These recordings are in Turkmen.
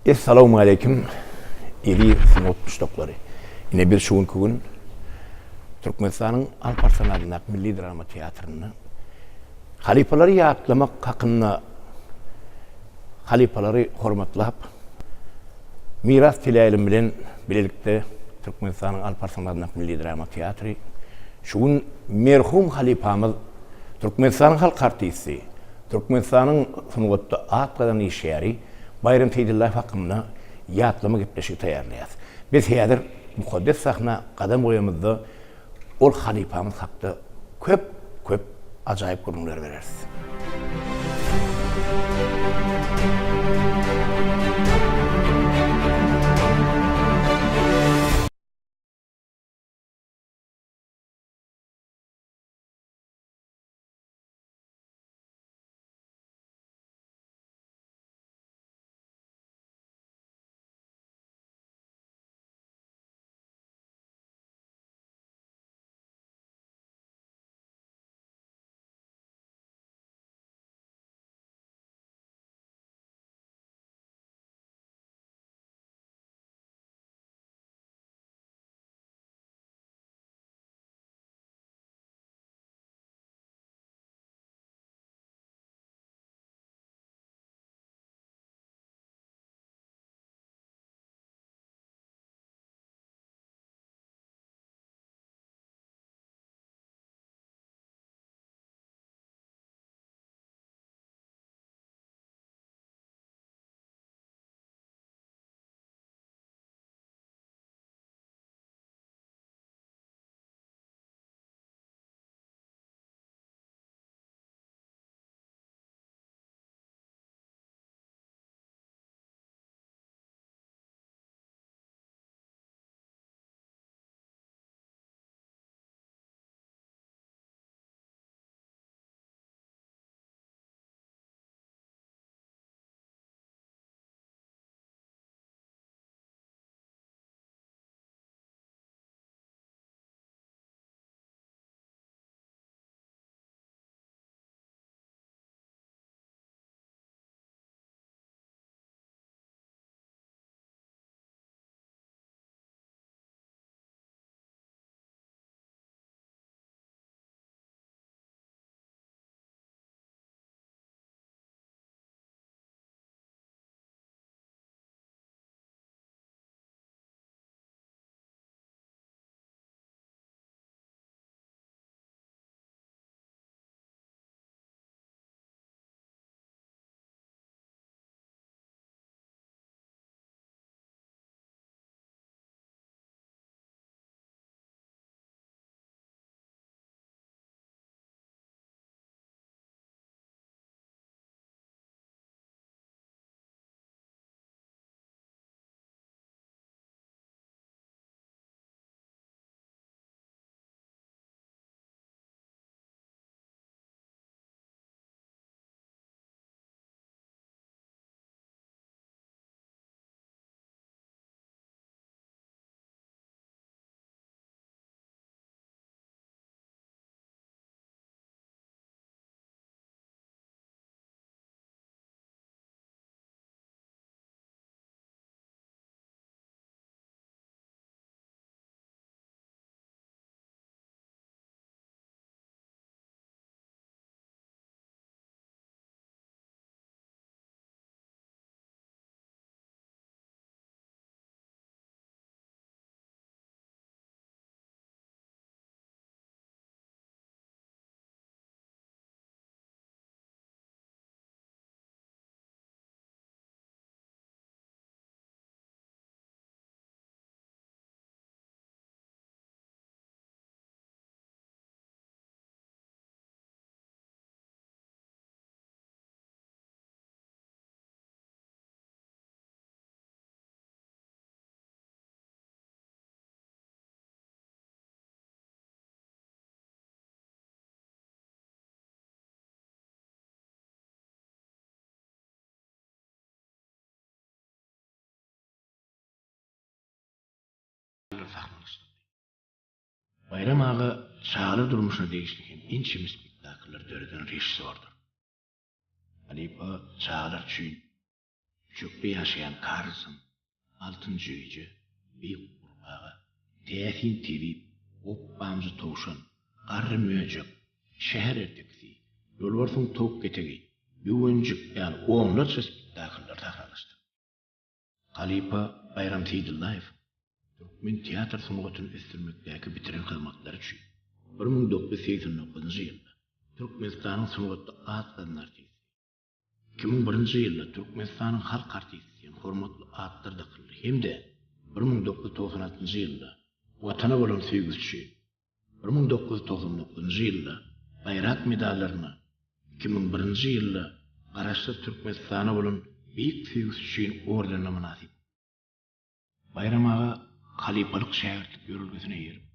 Essalawmaleýkim eziz sungat muşdaklary. Ine biz şu günki gün Türkmenistanyň Alp Arslan adyndaky Milli drama teatrynda halypalary ýatlamak hakynda halypalary hormatlap Miras teleýaýlym bilen bilelikde Türkmenistanyň Alp Arslan adyndaky Milli drama teatry şu gün merhum halypamyz Türkmenistanyň halk artisti, Türkmenistanyň sungatda at gazanan işgäri Baýram Seýdyllaýew hakynda ýatlama gepleşigi taýýarlaýarys. Biz häzir mukaddes sahna gadam goýamyzda ol halypamyz hakda köp köp ajaýyp gürrüňler bereris. Sahnalaşdyrdy. Baýram aga çagalar durmuşyna degişli hem ençeme spektakllary döreden režissýordyr. Halypa çagalar üçin. Üçekde ýaşaýan Karlson, Altyn jüýje, Beýik gurbaga, Täsin tebip, Gopbamjy towşan, Garry möjek, Şäher ertekisi, Ýolbarsyň towuk ketegi, Böwenjik ýaly onlarça spektakllar sahnalaşdyrdy. Halypa Baýram Seýdyllaýew türkmen teatr sungatyny ösdürmekdäki bitiren hyzmatlary üçin 1989-njy ýylda Türkmenistanyň sungatda at gazanan artisti, 2001-nji ýylda Türkmenistanyň halk artisti diýen hormatly atlar dakyldy hem-de 1996-njy ýylda Watana bolan söýgüsi üçin 1999-njy ýylda Baýrak medallaryna, 2001-nji ýylda Garaşsyz Türkmenistana bolan beýik söýgüsi üçin ordenine mynasyp boldy. Baýram aga halypalyk-şägirtlik ýörelgesine eýerip,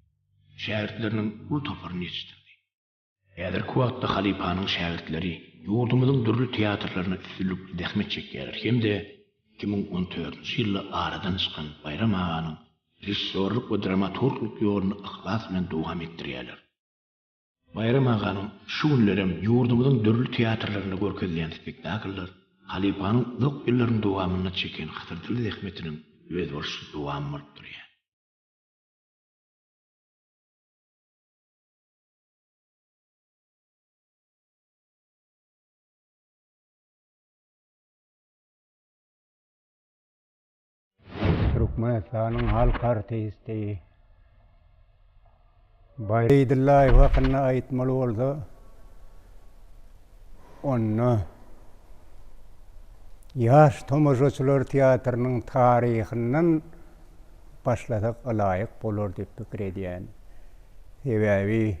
şägirtleriniň uly toparyny ýetişdirdi. Häzirki wagtda halypanyň şägirtleri ýurdumyzyň dürli teatrlarynda üstünlikli zähmet çekýärler hem-de 2014-nji ýylda aradan çykan Baýram aganyň režissýorlyk we dramaturglyk ýoluny yhlas bilen dowam etdirýärler. Baýram aganyň şu günlerem ýurdumyzyň dürli teatrlarynda görkezilýän spektakllar halypanyň uzak ýyllaryň dowamynda çeken hysyrdyly zähmetiniň özboluşly dowamy bolup durýar. Türkmenistanyň halk artisti Baýram Seýdyllaýew hakynda aýtmaly bolsa, onda Ýaş tomaşaçylar teatrynyň taryhyndan başlasak ylaýyk bolar diýip pikir edýän. Sebäbi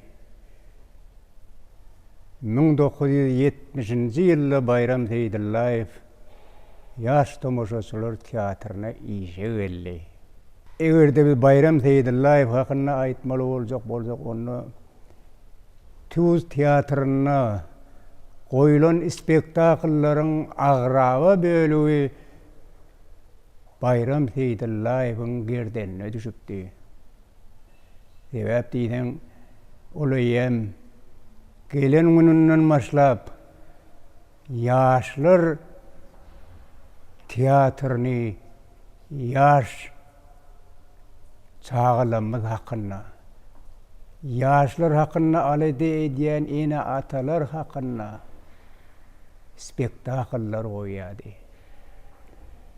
1970-nji ýylda Baýram Seýdyllaýew Ýaş tomaşaçylar teatryna işe geldi. Eger-de biz Baýram Seýdyllaýew hakynda aýtmaly boljak bolsak, onda Tuz teatrynda goýlan spektakllaryň agraba bölegi Baýram Seýdyllaýewiň gerdenine düşüpdi. Sebäp diýseň, ol eýýäm gelen gününden başlap, Ýaşlar teatryny ýaş çagalarymyz hakynda, ýaşlar hakynda alada edýän ene-atalar hakynda spektakllar goýýardy.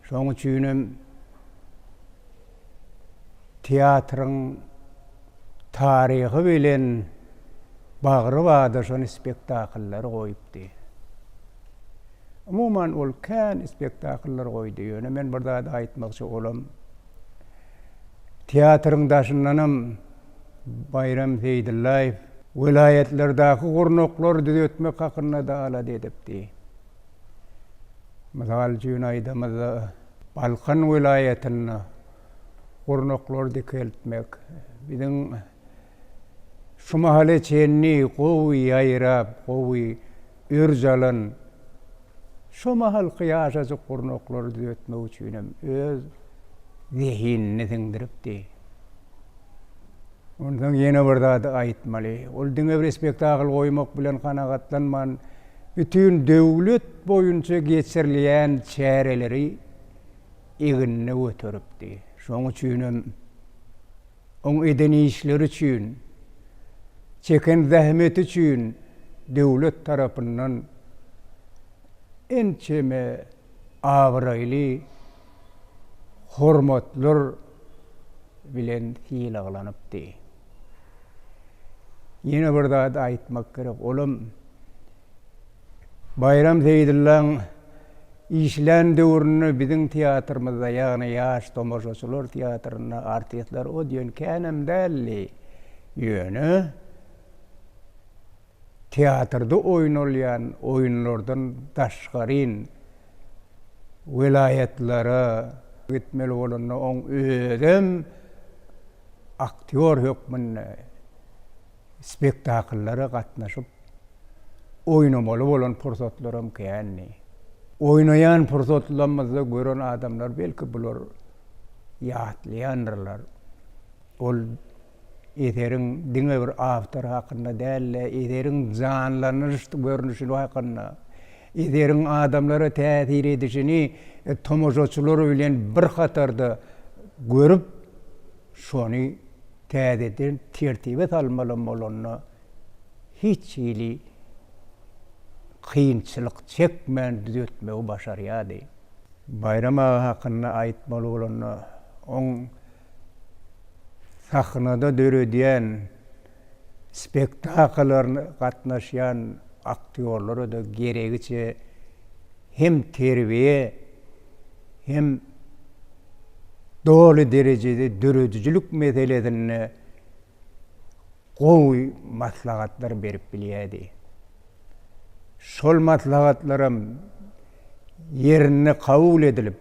Şonuň üçinem teatryň taryhy bilen bagry badaşan spektakllary goýupdy. Umuman, ol kän spektakllar goýdy. Ýöne men bir zady aýtmakçy, olam teatryň daşyndanam Baýram Seýdyllaýew welaýatlardaky gurnaklary düzetmek hakynda-da alada edipdi. Mysal üçin aýdamyzda, Balkan welaýatynda gurnaklary dikeltmek, biziň şu mahala çenli gowy ýaýrap, gowy örç alan şo mahalky ýaşajyk gurnaklary düzetmek üçinem öz zehinini siňdiripdi. Onsoň ýene bir zady aýtmaly. Ol diňe bir spektakl goýmak bilen kanagatlanman, bütin döwlet boýunça geçirilýän çäreleri egnine göteripdi. Şonuň üçinem oň eden işleri üçin, çeken zähmeti üçin döwlet tarapyndan ençeme abraýly hormatlar bilen sylaglanypdy. Ýene bir zady aýtmak gerek, olam Baýram Seýdyllaň işlän döwründe biziň teatrymyzda, ýagny Ýaş tomaşaçylar teatrynda artistler o diýen känem däldi. Ýöne teatrda oýnalýan oýunlardan daşgaryn welaýatlara gitmeli bolanda oň özem aktýor hökmünde spektakllara gatnaşyp oýnamaly bolan pursatlaram kändi. Oýnaýan pursatlarymyzda gören adamlar belki bular ýatlaýandyrlar. Ol eseriň diňe bir awtory hakynda däl-de, eseriň janlanyş görnüşi hakynda, Eseriň adamlara täsir edişini tomaşaçylar bilen bir hatarda görüp, şony täzeden tertibe salmalam bolanda hiç hili kynçylyk çekmän düzetmegi başarýardy. Baýram aga hakynda aýtmaly bolanda, oň sahnada döredýän spektakllaryna gatnaşýan aktýorlara-da geregiçe hem terbiýe, hem doly derejede döredijilik meselesinde gowy maslahatlar berip bilýärdi. Şol maslahatlaram ýerinde kabul edilip,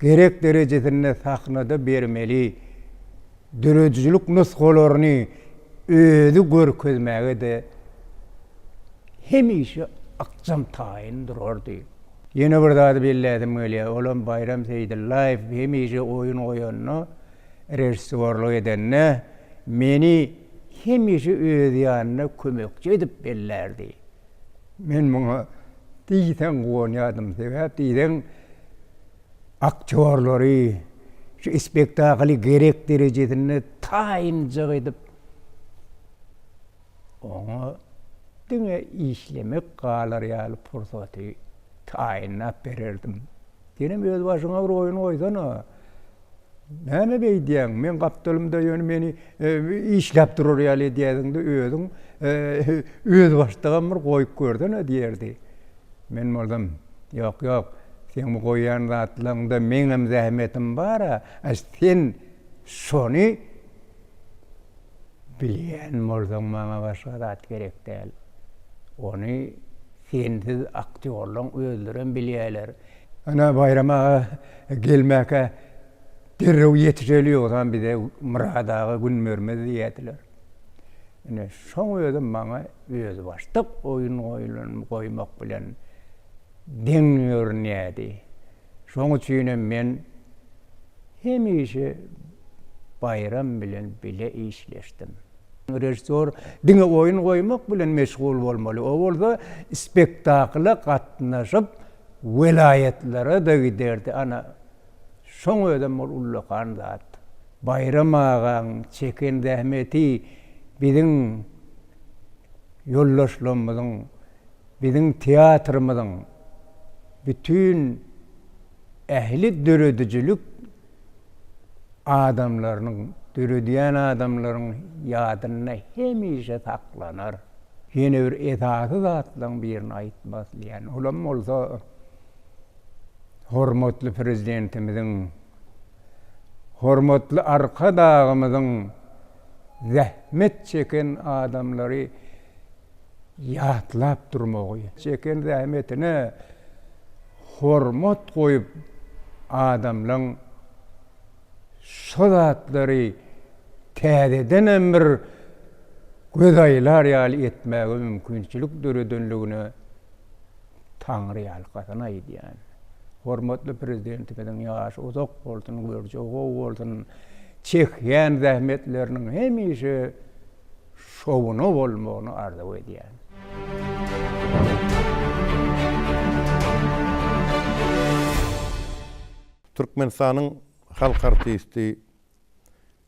gerek derejesinde sahnada bermeli döredijilik nusgalaryny özi görkezmäge-de hemişe ykjam taýyn durardy. Ýene bir zady belläsim gelýär, olam Baýram Seýdyllaýew hemişe oýun goýanda, režissýorlyk edende meni hemişe öz ýanynda kömekçi edip bellärdi. Men muňa diýseň guwanýardym, sebäp diýseň, aktýorlary şu spektakly gerek derejesinde taýynjak edip, oňa diňe işlemek galar ýaly pursaty taýynlap bererdim. Senem öz başyňa bir oýun goýsana. Näme beýdýäň? Meň gapdalymda ýöne meni işläp durar ýaly edýärsiň-de, özüň özbaşdagam bir goýup görsene diýerdi. Men bolsam, Ýok, ýok, seň bu goýýan zatlaryňda meňem zähmetim bar-a, sen şony bilýän bolsaň maňa başga zat gerek däl. Ony sensiz aktýorlaň özlerem bilýärler. Ana, Baýram aga gelmäkä derrew ýetişeli, ýogsam bize Myrat aga gün bermez diýýärdiler. Ine, şoň özem maňa özbaşdak oýun goýlan goýmak bilen deň görünýärdi. Şoň üçinem men hemişe Baýram bilen bile işleşdim. Režissýor diňe oýun goýmak bilen meşgul bolmaly, o bolsa spektakla gatnaşyp, welaýatlara-da giderdi. Ana, şoň özem bir ullakan zat. Baýram agaň çeken zähmeti biziň ýoldaşlarymyzyň, biziň teatrymyzyň bütin ähli döredijilik adamlarynyň, döredýän adamlaryň ýadynda hemişe saklanar. Ýene bir esasy zatlaryň birini aýtmak isleýän. Olam bolsa hormatly Prezidentimiziň, hormatly Arkadagymyzyň zähmet çeken adamlary ýatlap durmagy, çeken zähmetine hormat goýup adamlaň şo zatlary täzedenem bir göz aýlar ýaly etmäge mümkinçilik döredenligine taňryýalkasyn aýdýan. Hormatly Prezidentimiziň ýaşy uzak bolsun, görjegi gowy bolsun, çekýän zähmetleriniň hemişe şowuna bolmagyny arzuw edýän. Türkmenistanyň halk artisti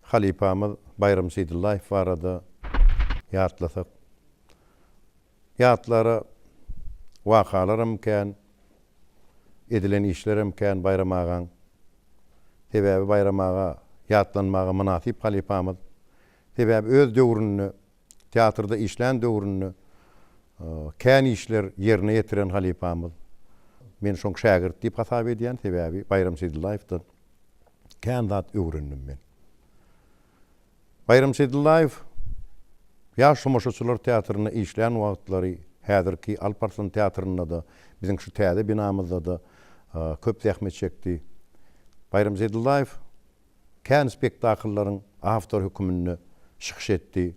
halypamyz Baýram Seýdyllaýew barada ýatlasak, ýatlara wakalaram kän, edilen işlerem kän Baýram agaň. Sebäbi Baýram aga ýatlanmaga mynasyp halypamyz. Sebäbi öz döwründe, teatrda işlän döwründe kän işler ýerine ýetiren halypamyz. Men şoň şägirt diýip hasap edýän, sebäbi Baýram Seýdyllaýewden kän zat öwrendim men. Baýram Seýdyllaýew Ýaş tomaşaçylar teatrynda işlän wagtlary, häzirki Alp Arslan teatrynda-da, biziň şu täze binamyzda-da köp zähmet çekdi. Baýram Seýdyllaýew Kän spektakllaryň awtory höküminde çykyş etdi.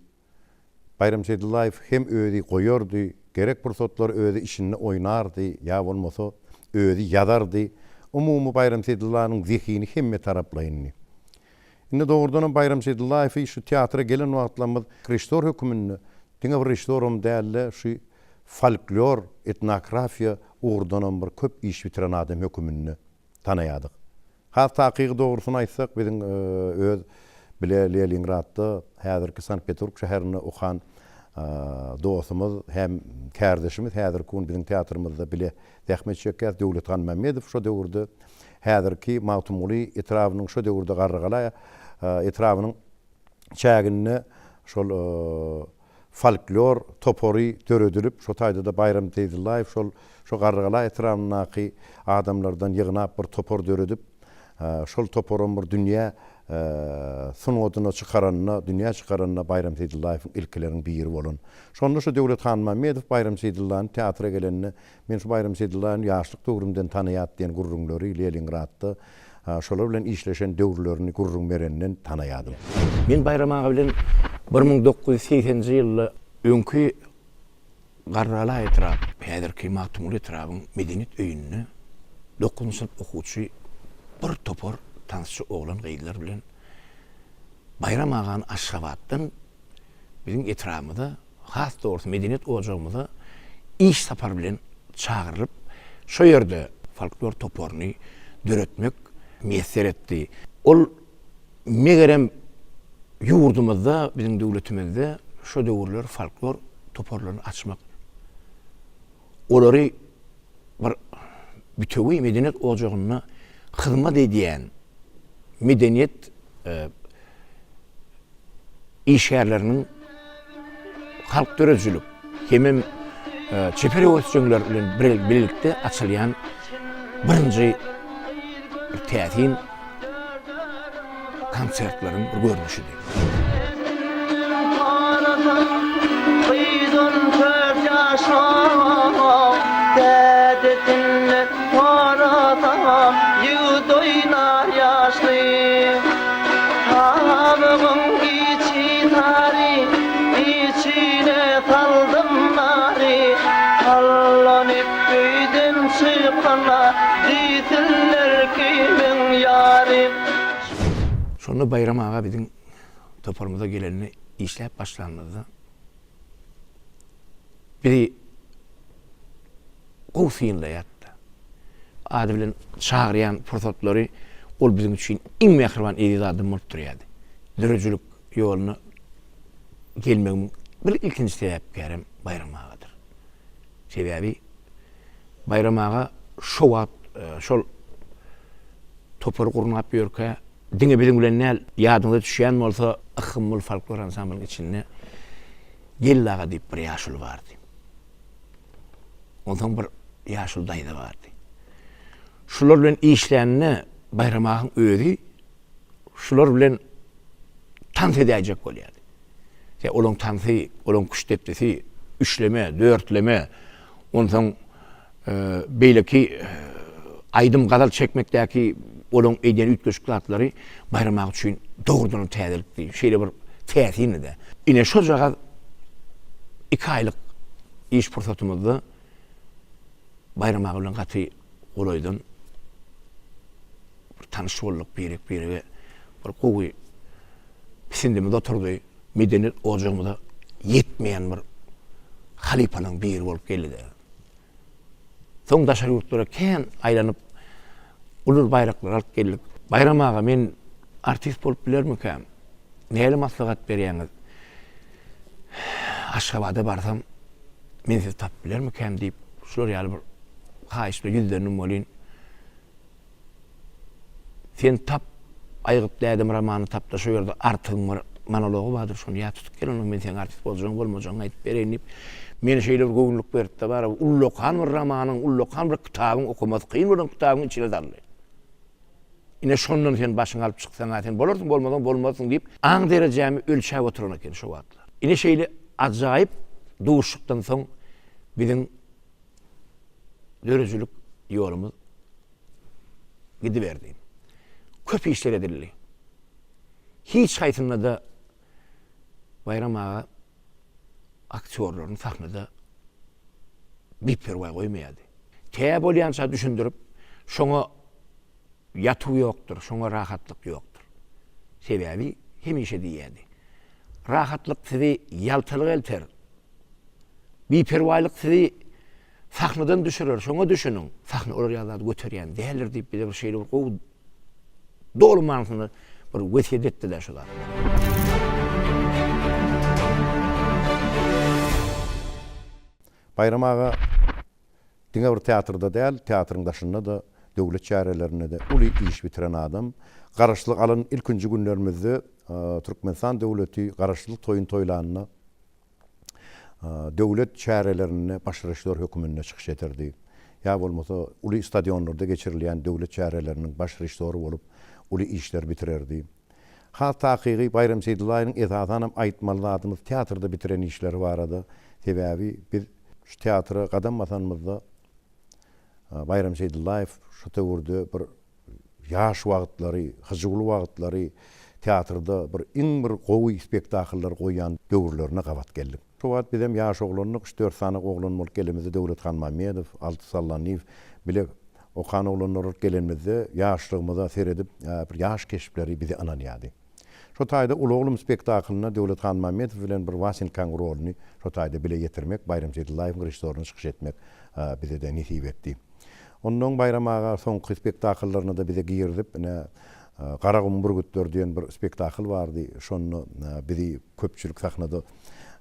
Baýram Seýdullaýew hem özi goýardy, gerek pursatlar özi içinde oýnardy, ýa bolmasa özi ýazardy. Umumy Baýram Seýdullanyň zehini hemmetaraplaýyndy. Indi dogrudanam Baýram Seýdullaýewi şu teatra gelen wagtlarymyz režissýor höküminde, diňe bir režissýoram däl-de, şu. folklor, etnografiýa ugurdanam bir köp iş bitiren adam höküminde tanaýardyk. Has takygy dogrusyny aýtsak, biziň öz bile Leningradda, häzirki Sankt-Peterburg şäherinde okan dostumyz hem kärdeşimiz, häzirki gün biziň teatrymyzda bile zähmet çekýär, Döwlet Hanmämmedow şo döwürde häzirki Magtymguly etrabynyň, şo döwürde Garrygala etrabynyň çäginde şol folklor topary döredilip, şo taýda-da Baýram Seýdyllaýew şol şo Garrygala etrabyndaky adamlardan ýygnap bir topar döredip, şol toparam bir dünýä sungatyna çykaranda, dünýä çykaranda Baýram Seýdyllaýewiň ilkileriň biri bolan. Şonda şo Döwlet Hanmämmedow Baýram Seýdyllany teatra gelende, Men şu Baýram Seýdyllaýewi ýaşlyk döwrümden tanaýat diýen gürrüňleri Leningradda şolar bilen işleşen döwürlerini gürrüň berenden tanaýadym. Men Baýram aga bilen 1980-nji ýylda öňki Garrygala etrap, häzirki Magtymguly etrabyň Medeniýet öýünde dokuzynjy synp okuwçy bir topar tansçy oglan-gyzlar bilen Baýram agany Aşgabatdan biziň etrabymyza has dogrusy medeniýet ojagymyza iş sapary bilen çagyrylyp, şo ýerde folklor toparyny döretmek miýesser etdi. Ol, megerem, ýurdumyzda, biziň döwletimizde şo döwürler folklor toparlaryny açmak, olary bir bütewi medeniýet ojagynda hyzmat edýän medeniýet işgärleriniň halk döredijilik hemem çeper höwesjeňler bilen birlikde açylýan birinji bir täsin konsertleriň bir görnüşidi. Şonda Baýram aga biziň toparymyza gelende işläp başlanymyzda bizi gowy synlaýardy. Ady bilen çagyrýan pursatlary ol biziň üçin iň mähriban eziz adam bolup durýardy. Döredijilik ýoluna gelmegimiň bir ilkinji sebäpkärem Baýram agadyr. Sebäbi Baýram aga şo wagt şol topary gurnap ýörkä diňe biziň bilen däl, ýadyňyza düşýän bolsa Yhhymmyl folklor ansamblynyň içinde Geldi aga diýip bir ýaşuly bardy. Onsoň bir ýaşuly daýza bardy. Şular bilen işlände Baýram agaň özi şular bilen tans edäýjek bolýardy. Ýa olaň tansy, olaň küştdepdisi, üçleme, dörtleme, onsoň beýleki aýdym, gazal çekmekdäki olaň edýän üýtgeşik zatlary Baýram aga üçin dogrudanam täzelikdi. Şeýle bir täsindi-de. Ine şojagaz iki aýlyk iş pursatymyzda Baýram aga bilen gaty golaýdan bir tanyş bolduk, birek-birege bir gowy pisindimiz oturdy. Medeniýet ojagymyza ýetmeýän bir halypalaryň biri bolup geldi-de. Soň daşary ýurtlara kän aýlanyp, uly baýraklary alyp geldik. Baýram aga, men artist bolup bilermikäm? Nähili maslahat berýäňiz? Aşgabada barsam, men sizi tapyp bilermikäm diýip, şular ýaly bir haýyş bilen ýüzlendim welin, Sen tap, Aýgyt dädem romanyny tap-da, şo ýerde Artygyň bir monology bardyr, şony ýat tutup gel, ondan men seň artist boljagyňy, bolmajagyňy aýdyp bereýin diýip, meni şeýle bir göwünlik berdi-de, bara ullakan bir romanyň, ullakan bir kitabyň, okamasy kyn bolan kitabyň içine saldy. Ine, şondan sen başyňy alyp çyksaň-a sen bolarsyň, bolmasaň bolmazsyň diýip, aň derejämi ölçäp oturan eken şo wagtlar. Ine, şeýle ajaýyp duşuşykdan soň biziň döredijilik ýolumyz gidiberdi. Köp işler edildi. Hiç haýsynda-da Baýram aga aktýorlaryny sahnada biperwaý goýmaýardy. Tä bolýança düşündirip, şoňa ýatuw ýokdur, şoňa rahatlyk ýokdur. Sebäbi hemişe diýýärdi, Rahatlyk sizi ýaltalyga elter. Biperwaýlyk sizi sahnadan düşürer, şoňa düşüniň. Sahna olar ýaly zady göterýän däldir diýip bize bir şeýle bir gowy doly manysynda bir wesýet etdiler şu zatlary. Baýram aga diňe bir teatrda däl, teatryň daşynda-da, döwlet çärelerinde-de uly iş bitiren adam. Garaşsyzlyk alan ilkinji günlerimizde Türkmenistan döwleti Garaşsyzlyk toýuny toýlanda döwlet çärelerinde baş režissýor höküminde çykyş ederdi. Ýa bolmasa uly stadionlarda geçirilýän döwlet çäreleriniň baş režissýory bolup uly işler bitirerdi. Has takygy Baýram Seýdullaýewiň esasanam aýtmaly zadymyz teatrda bitiren işleri barada. Sebäbi biz şu teatra gadam basanymyzda Baýram Seýdullaýew şu döwürde bir ýaş wagtlary, hyjuwly wagtlary teatrda bir iň bir gowy spektakllary goýýan döwürlerine gabat geldik. Şo wagt bizem ýaş oglandyk, üç-dört sany oglan bolup gelenimizde Döwlet Hanmammedow, Alty Sallanyýew bile okan oglanlar bolup gelenimizde ýaşlygymyza seredip bir ýaş keşpleri bize ynanýardy. Şo taýda Uly oglum spektaklynda Döwlet Hanmammedow bilen bir Wasenkaň roluny şo taýda bile ýetirmek, Baýram Seýdullaýewiň režissýoryna çykyş etmek bize-de nesip etdi. Onnoň Baýram aga soňky spektakllaryny-da bize girizip, ine, Garagumuň bürgütleri diýen bir spektakl bardy. Şonda bizi köpçülik sahnada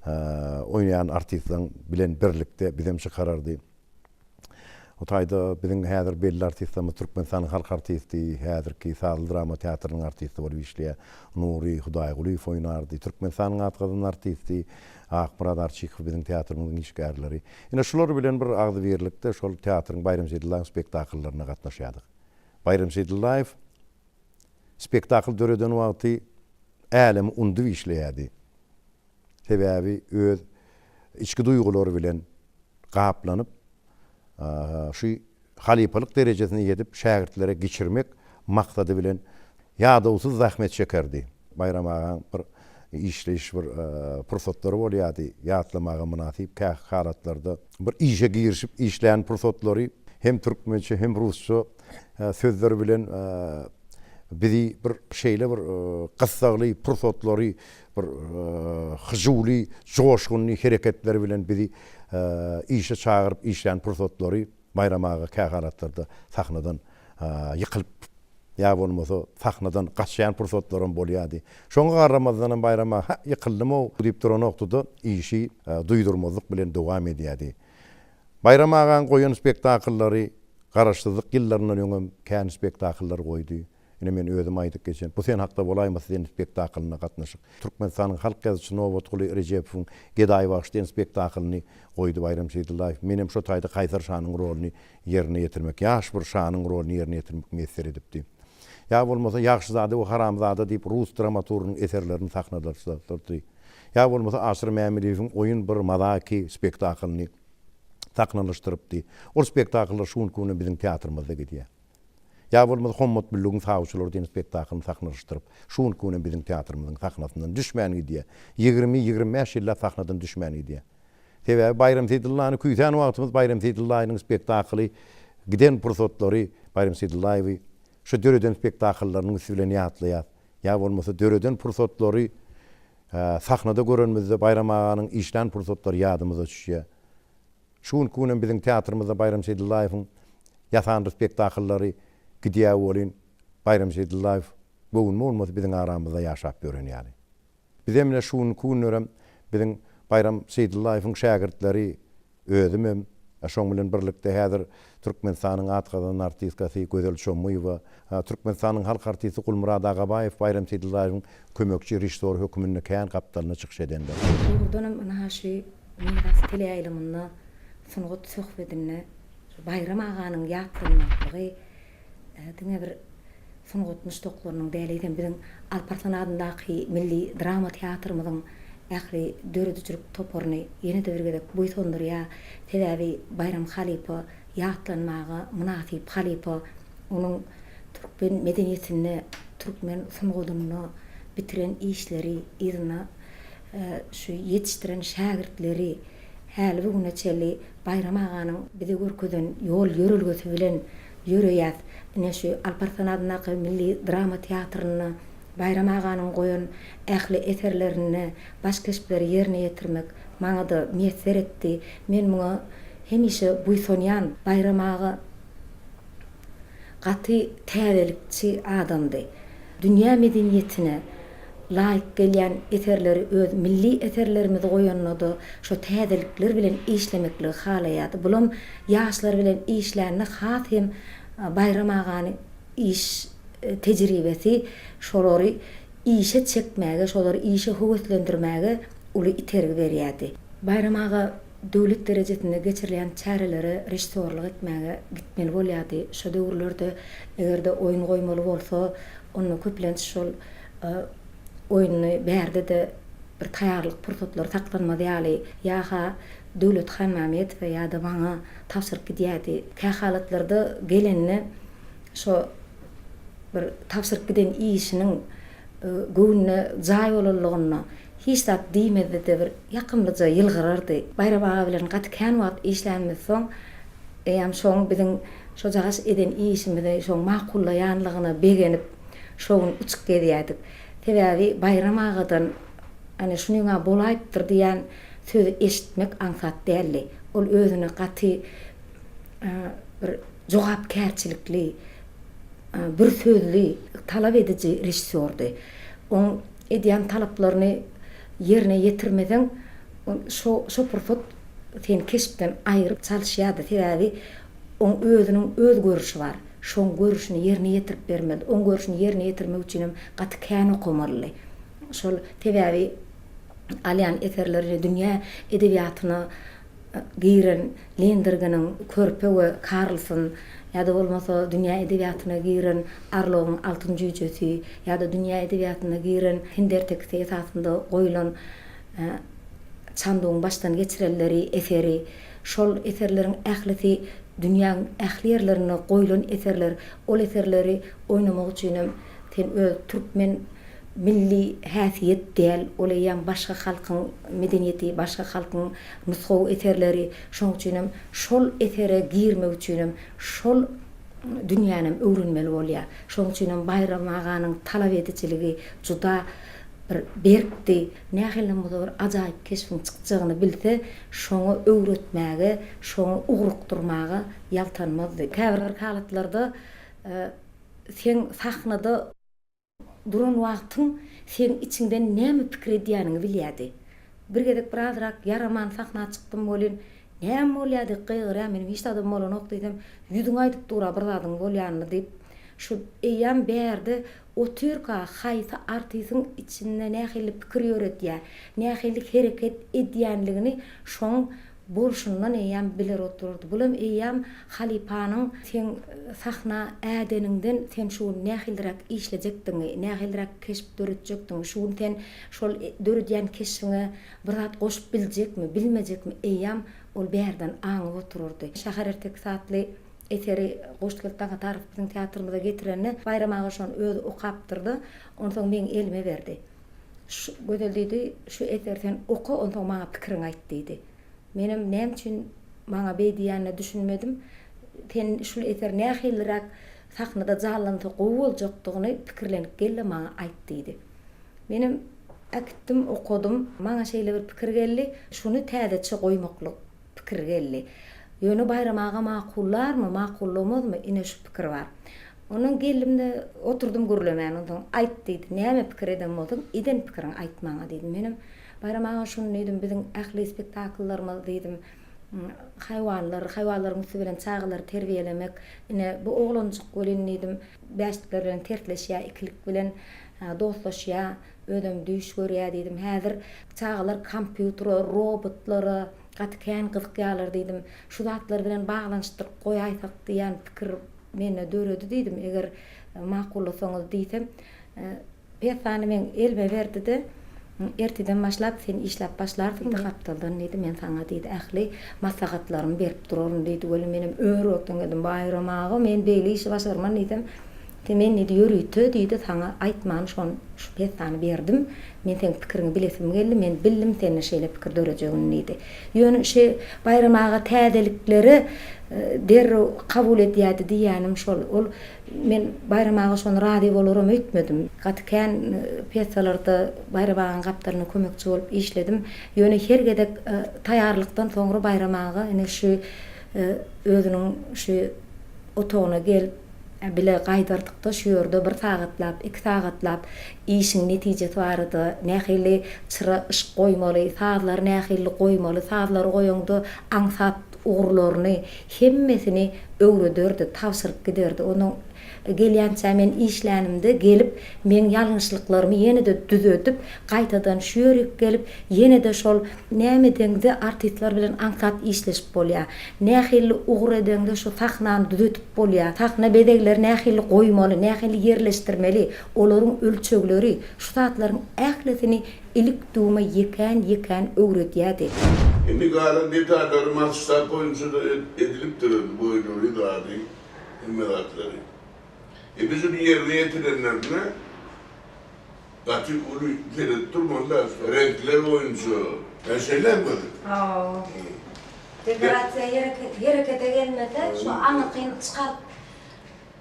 oýnaýan artistleň bilen birlikde bizem çykarardy. O taýda biziň häzir belli artistlerimiz Türkmenistanyň halk artisti, häzirki sazly drama teatrynyň artisti bolup işleýär Nury Hudaýgulyýew oýnardy. Türkmenistanyň at gazanan artisti Akmyrat Arçykow biziň teatrymyzyň işgärleri. Ine şular bilen bir agzybirlikde şol teatryň Baýram Seýdullaýewiň spektakllaryna gatnaşýardyk. Baýram Seýdullaýew spektakl döreden wagty älemi undup işleýärdi. Sebäbi öz içki duýgulary bilen gaplanyp, şu halypalyk derejesine ýetip, şägirtlere geçirmek maksady bilen ýadawsyz zähmet çekerdi. Baýram agaň bir işleýiş bir pursatlary bolýardy, ýatlamaga mynasyp käki halatlarda. Bir işe girişip işlän pursatlary hem türkmençe, hem rusça sözler bilen bizi bir şeýle bir gyssagly pursatlary, bir hyjuwly, joşgunly hereketleri bilen bizi işe çagyryp işlän pursatlary Baýram aga kähalatlarda sahnadan ýykylyp ýa bolmasa sahnadan gaçýan pursatlaram bolýardy. Şoňa garamazdanam Baýram aga, Hä, ýykyldym-ow diýip duranokdy-da, işi duýdurmazlyk bilen dowam edýärdi. Baýram agaň goýan spektakllary Garaşsyzlyk ýyllaryndan öňem kän spektakllar goýdy. Ine men özüm aýdyp geçen Bu sen hakda bolaýmasa diýen spektaklyna gatnaşyk. Türkmenistanyň halk ýazyjysy Nobatguly Rejepowyň Gedaý bagşy diýen spektaklyny goýdy Baýram Seýdullaýew. Menem şo taýda Kaýsar şanyň roluny ýerine ýetirmek, ýaş bir şanyň roluny ýerine ýetirmek miýesser edipdi. Ýa bolmasa Ýagşyzada we Haramzada diýip rus dramaturgynyň eserlerini sahnalaşdyrdy. Ýa bolmasa Aşyr Mämiliýewiň Oýun bir mazaiki spektaklyny sahnalaşdyrypdy. Ol spektakllar şu günki günem biziň teatrymyzda gidýär. Ýa bolmasa Hommat Müllügiň Sawçylary diýen spektaklyny sahnalaşdyryp, şu günki günem biziň teatrymyzyň sahnasyndan düşmän gidýär. Ýigrimi, 25 ýyllap sahnadan düşmän gidýär. Sebäbi Baýram Seýdyllany küýsän wagtymyz Baýram Seýdyllaýynyň spektakly giden pursatlary Baýram Seýdyllaýewi şu döreden spektakllarynyň üsti bilen ýatlaýas. Ýa bolmasa döreden pursatlary sahnada görenimizde Baýram aganyň işlän pursatlary ýadymyza düşýär. Şu günki günem biziň teatrymyzda Baýram Seýdyllaýewiň ýasan spektakllary gidýär welin, Baýram Seýdyllaýew göwnüme bolmasa biziň aramyzda ýaşap ýören ýaly. Bizem ine şu günki günlerem biziň Baýram Seýdyllaýewiň şägirtleri, özümem, şoň bilen birlikde häzir Türkmenistanyň at gazanan artistkasy Gözel Çomyýewa, Türkmenistanyň halk artisti Gulmyrat Agabaýew Baýram Seýdyllaýewiň kömekçi režissýory höküminde kän gapdalynda çykyş edenler. Dogrudanam ynha şu Miras teleýaýlymynda sungat söhbedinde şu Baýram aganyň ýatlanmaklygy diňe bir sungat muşdaklarynyň däl, eýsem biziň Alparslan adyndaky milli drama teatrymyzyň ähli döredijilik toparyny ýene-de bir gezek buýsandyrýar. Sebäbi Baýram halypa ýatlanmaga mynasyp halypa. Onuň türkmen medeniýetinde, türkmen sungatynda bitiren işleri, yzyna şu ýetişdiren şägirtleri häli bu güne çenli Baýram aganyň bize görkezen ýol-ýörelgesi bilen ýöreýäs. Ine şu Alparslan adyndaky milli drama teatrynda Baýram aganyň goýan ähli eserlerinde baş keşpleri ýerine ýetirmek. maňa-da miýesser etdi. Men muňa hemişe buýsanýan. Baýram aga gaty täzelikçi adamdy. Dünýä medeniýetine laýyk gelýän eserleri öz milli eserlerimizi goýanda-da şo täzelikler bilen işlemekligi halaýardy. Bulam ýaşlar bilen işlände has hem Baýram agany iş tejribesi şolary işe çekmäge, şolary işe höweslendirmäge uly itergi berýärdi. Baýram aga döwlet derejesinde geçirilýän çärelere režissýorlyk etmäge gitmeli bolýardy. Şo döwürlerde eger-de oýun goýmaly bolsa, onda köplenç şol oýnuny bärde-de bir taýýarlyk pursatlary saklanmaz ýaly, ýa-ha Döwlet Hanmämmedowa ýa-da maňa tabşyryp gidýärdi. Kähalatlarda gelende şo bir tabşyryp giden işiniň göwnüne jaý bolanlygynda hiç zat diýmezdi-de bir ýakymlyja ýylgyrardy. Baýram aga bilen gaty kän wagt işlänimizsoň, eýýäm şoň biziň şojagaş eden işimizi şoň makullaýanlygyna begenip, şo gün uçup gezýärdik. Sebäbi Baýram agadan Ana, şunyň-a bolaýypdyr diýen sözi eşitmek aňsat däldi. Ol özüne gaty bir jogapkärçilikli, bir sözli, talap ediji režissýordy. Oň edýän talaplaryny ýerine ýetirmeseň, şo şo pursat seni keşpden aýryp çalyşýardy. Sebäbi oň özüniň öz görüşi bar. Şoň görüşini ýerine ýetirip bermeli. Oň görüşini ýerine ýetirmek üçinem gaty kän okamalydy. Şol sebäbi alýan eserleri dünýä edebiýatyna giren Lindergeniň Körpe we Karlson ýa-da bolmasa dünýä edebiýatyna giren Arlowyň Altyn jüýjesi ýa-da dünýä edebiýatyna giren hind ertekisi esasynda goýlan Çandugyň başdan geçirenleri eseri. Şol eserleriň ählisi dünýäň ähli ýerlerinde goýlan eserler. Ol eserleri oýnamak üçinem sen öz türkmen Milli häsiýet däl, ol eýýäm başga halkyň medeniýeti, başga halkyň nusgawy eserleri. Şonuň üçinem şol esere girmek üçinem şol dünýänem öwrenmeli bolýar. Şonuň üçinem Baýram aganyň talap edijiligi juda bir berkdi. Nähilem bolsa bir ajaýyp keşbiň çykjagyny bilse, şoňa öwretmäge, şoňa ugrukdyrmaga ýaltanmazdy. Käbir halatlarda seň sahnada Duran wagtyň seň içiňden näme pikir edýäniňi bilýädi. Bir gezek birazrak ýaraman sahna çykdym welin, Näme bolýa diýip gygyrýa, menem hiç zadam bolanok diýsem, ýüzüň aýdyp dur-a bir zadyň bolýanyny diýip, şu eýýäm bärde otyrka haýsy artisiň içinde nähili pikir ýöredýä, nähili hereket edýänligini şoň Bolşundan eýýäm biler oturardy. Bulam eýýäm halypanyň seň sahna ädeniňden sen şu gün nähiliräk işlejekdigiňi, nähiliräk keşp döretjekdigiňi, şu gün sen şol döredýän keşbiňe bir zat goşup biljekmi, bilmejekmi eýýäm ol bärden aňyp oturardy. Şäher ertekisi atly eseri Goşgeldi Daňatarow biziň teatrymyza getirende Baýram aga şony özi okapdyr-da, onsoň meň elime berdi. Şu, Gözel diýdi, şu eseri sen oka, onsoň maňa pikiriňi aýt diýdi. Menem näme üçin maňa beý diýýänine düşünmedim. Sen şul eser nähiliräk sahnada janlansa gowy boljakdygyny pikirlenip gel-de maňa aýt diýdi. Menem äkitdim, okadym. Maňa şeýle bir pikir geldi, şuny täzeçe goýmaklyk pikiri geldi. Ýöne Baýram aga makullarmy, makullamazmy, ine şu pikir bar. Ondan geldim-de, oturdym gürlemän. Onsoň aýt diýdi. Näme pikir eden bolsaň, eden pikiriňi aýt maňa diýdim. Menem, Baýram aga şuny diýdim, biziň ähli spektakllarymyz diýdim, haýwanlar, haýwanlaryň üsti bilen çagalary terbiýelemek. Ine, bu oglanjyk welin diýdim, bäşlikler bilen tersleşýär, ikilik bilen dostlaşýar, özem düýş görýär diýdim. Häzir çagalar kompýutere, robotlara gaty kän gyzykýarlar diýdim. Şu zatlar bilen baglanyşdyryp goýaýsak diýen pikir Mende döredi diýdim, eger makullasaňyz diýsem, pýesany meň elime berdi-de, Ertiden başlap sen işläp başlarsyň diýdi, gapdaldan diýdi, men saňa diýdi, ähli maslahatlarymy berip duraryn diýdi. Weli menem ör-gökden geldim, Baýram aga, men beýle işi başarman diýsem, men diýdi, ýörite diýdi, saňa aýtman şony, şu pýesany berdim, men seň pikiriňi bilesim geldi, men bildim sende şeýle pikir dörejegini diýdi. Ýöne şe Baýram aga täzeliklere. Derrew kabul edýärdi diýýänim şol. Ol men Baýram aga şony razy bolaram öýtmedim. Gaty kän pýesalarda Baýram agaň gapdalynda kömekçi bolup işledim. Ýöne her gezek taýýarlykdan soňra Baýram aga ine şu özüniň şu otagyna gelip bile gaýdardykda şu ýerde bir sagatlap, iki sagatlap işiň netijesi barada, nähili çyra yşyk goýmaly, sazlary nähili goýmaly, sazlary goýaňda aňsat ugurlaryny hemmesini öwrederdi, tabşyryp giderdi. Onuň gelýänçä men işlänimde gelip, meň ýalňyşlyklarymy ýene-de düzedip, gaýtadan şu ýerik gelip, ýene-de şol näme edeňde artistler bilen aňsat işleşip bolýar. Nähili ugur edeňde şu sahnany düzedip bolýar. Sahna bezegleri nähili goýmaly, nähili ýerleşdirmeli, olaryň ölçegleri, şu zatlaryň ählisini Ilik-düwme ýekän-ýekän öwredýädi. Indi galan detallary masştab boýunça-da edilipdir indi boýlary zady hemme zatlary. Indi şuny ýerine ýetirenlerinde gaty uly seredip durmaly-da reňkler boýunça. Ýa şeýlemi gözel? Hawa. Dekorasiýa herekete gelmese şu aňyrkyny çykaryp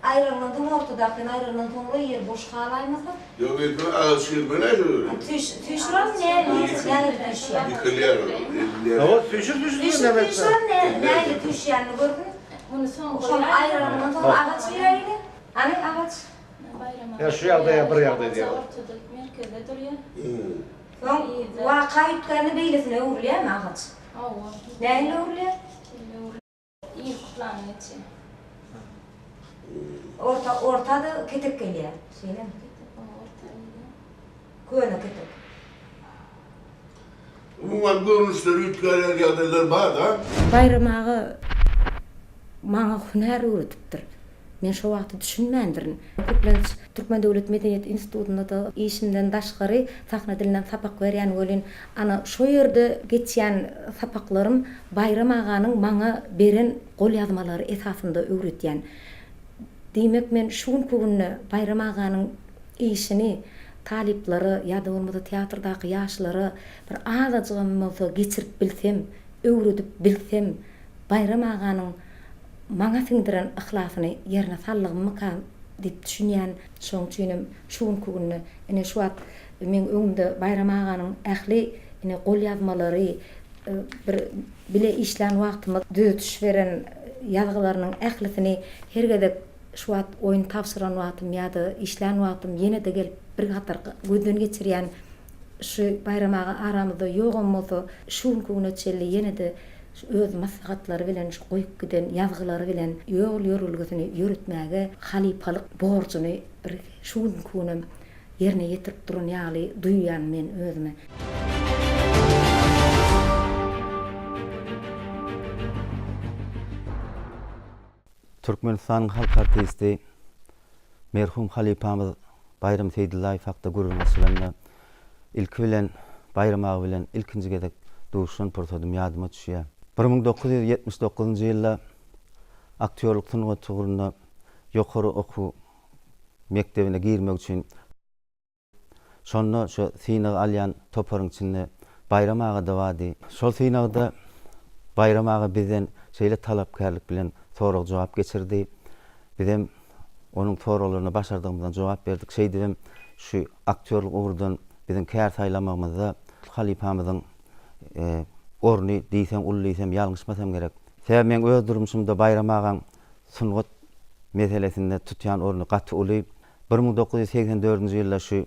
Aýrandan soň ortadakyny aýrandan soňra ýer boş galaýmasa. Ýok etme agaç girmeli aý şo ýere. Süýş süýşüren näme nähili süýşýär. Ýykylýar ol ezilýär. Hawa süýşür süýşür Süýşür süýşüren nähili süýşýänini görsün. Muny soň Şony aýranyndan soň agaç giräýeli. Hany agaç. Ýa şu ýagdaý ýa bir ýagdaý diýýär. Ortada merkezde durýar. Soň waka üýtgände beýlesine öwrülýärmi agaç? Hawa. Nähili öwrülýär? Irki plana geçýär. Orta ortada ketek gelýär. Şeýlemi? Ketek orta gelýär. Köne ketek. Umuman görnüşleri üýtgär ýaly ýagdaýlar bar-da. Baýram aga maňa hünär öwredipdir. Men şo wagty düşünmändirin. Köplenç Türkmen döwlet medeniýet institutynda-da işimden daşgary sahna dilinden sapak berýän welin, ana, şo ýerde geçýän sapaklarym Baýram aganyň maňa beren golýazmalary esasynda öwredýän. Diýmek, men şu günki günde Baýram aganyň işini talyplara ýa-da bolmasa teatrdaky ýaşlara bir azajygam bolsa geçirip bilsem, öwredip bilsem, Baýram aganyň maňa siňdiren yhlasyny ýerine saldygymmyka diýip düşünýän. Şonuň üçinem şu günki günde, ine şu wagt meň öňümde Baýram aganyň ähli ine golýazmalary, bir bile işlän wagtymyz düzediş beren ýazgylarynyň ählisini her gezek şu wagt oýun tabşyran wagtym ýa-da işlän wagtym ýene-de gelip bir hatar gözden geçirýän. Şu Baýram aga aramyzda ýogam bolsa, şu günki güne çenli ýene-de Şu öz maslahatlary bilen, şu goýup giden ýazgylary bilen ýol-ýörelgesini ýöretmäge halypalyk borjuny bir şu günki günem ýerine ýetirip duran ýaly duýýan men özümi. Türkmenistanyň halk artisti, merhum halypamyz Baýram Seýdyllaýew hakda gürrüň açylanda, ilki bilen Baýram aga bilen ilkinji gezek duşan pursadym ýadyma düşýär. 1979-njy ýylda aktýorlyk sungaty ugrunda ýokary okuw mekdebine girmek üçin Şonda şu synag alýan toparyň içinde Baýram aga-da bardy. Şol synagda Baýram aga bizden şeýle talapkärlik bilen sorag-jogap geçirdi. Bizem onuň soraglaryna başardygymyzdan jogap berdik. Şeýdibem şu aktýorlyk ugurdan biziň kär saýlamagymyzda halypamyzyň orny diýseň uly diýsem ýalňyşmasam gerek. Sebäbi meň öz durmuşymda Baýram agaň sungat meselesinde tutýan orny gaty uly. 1984-nji ýylda şu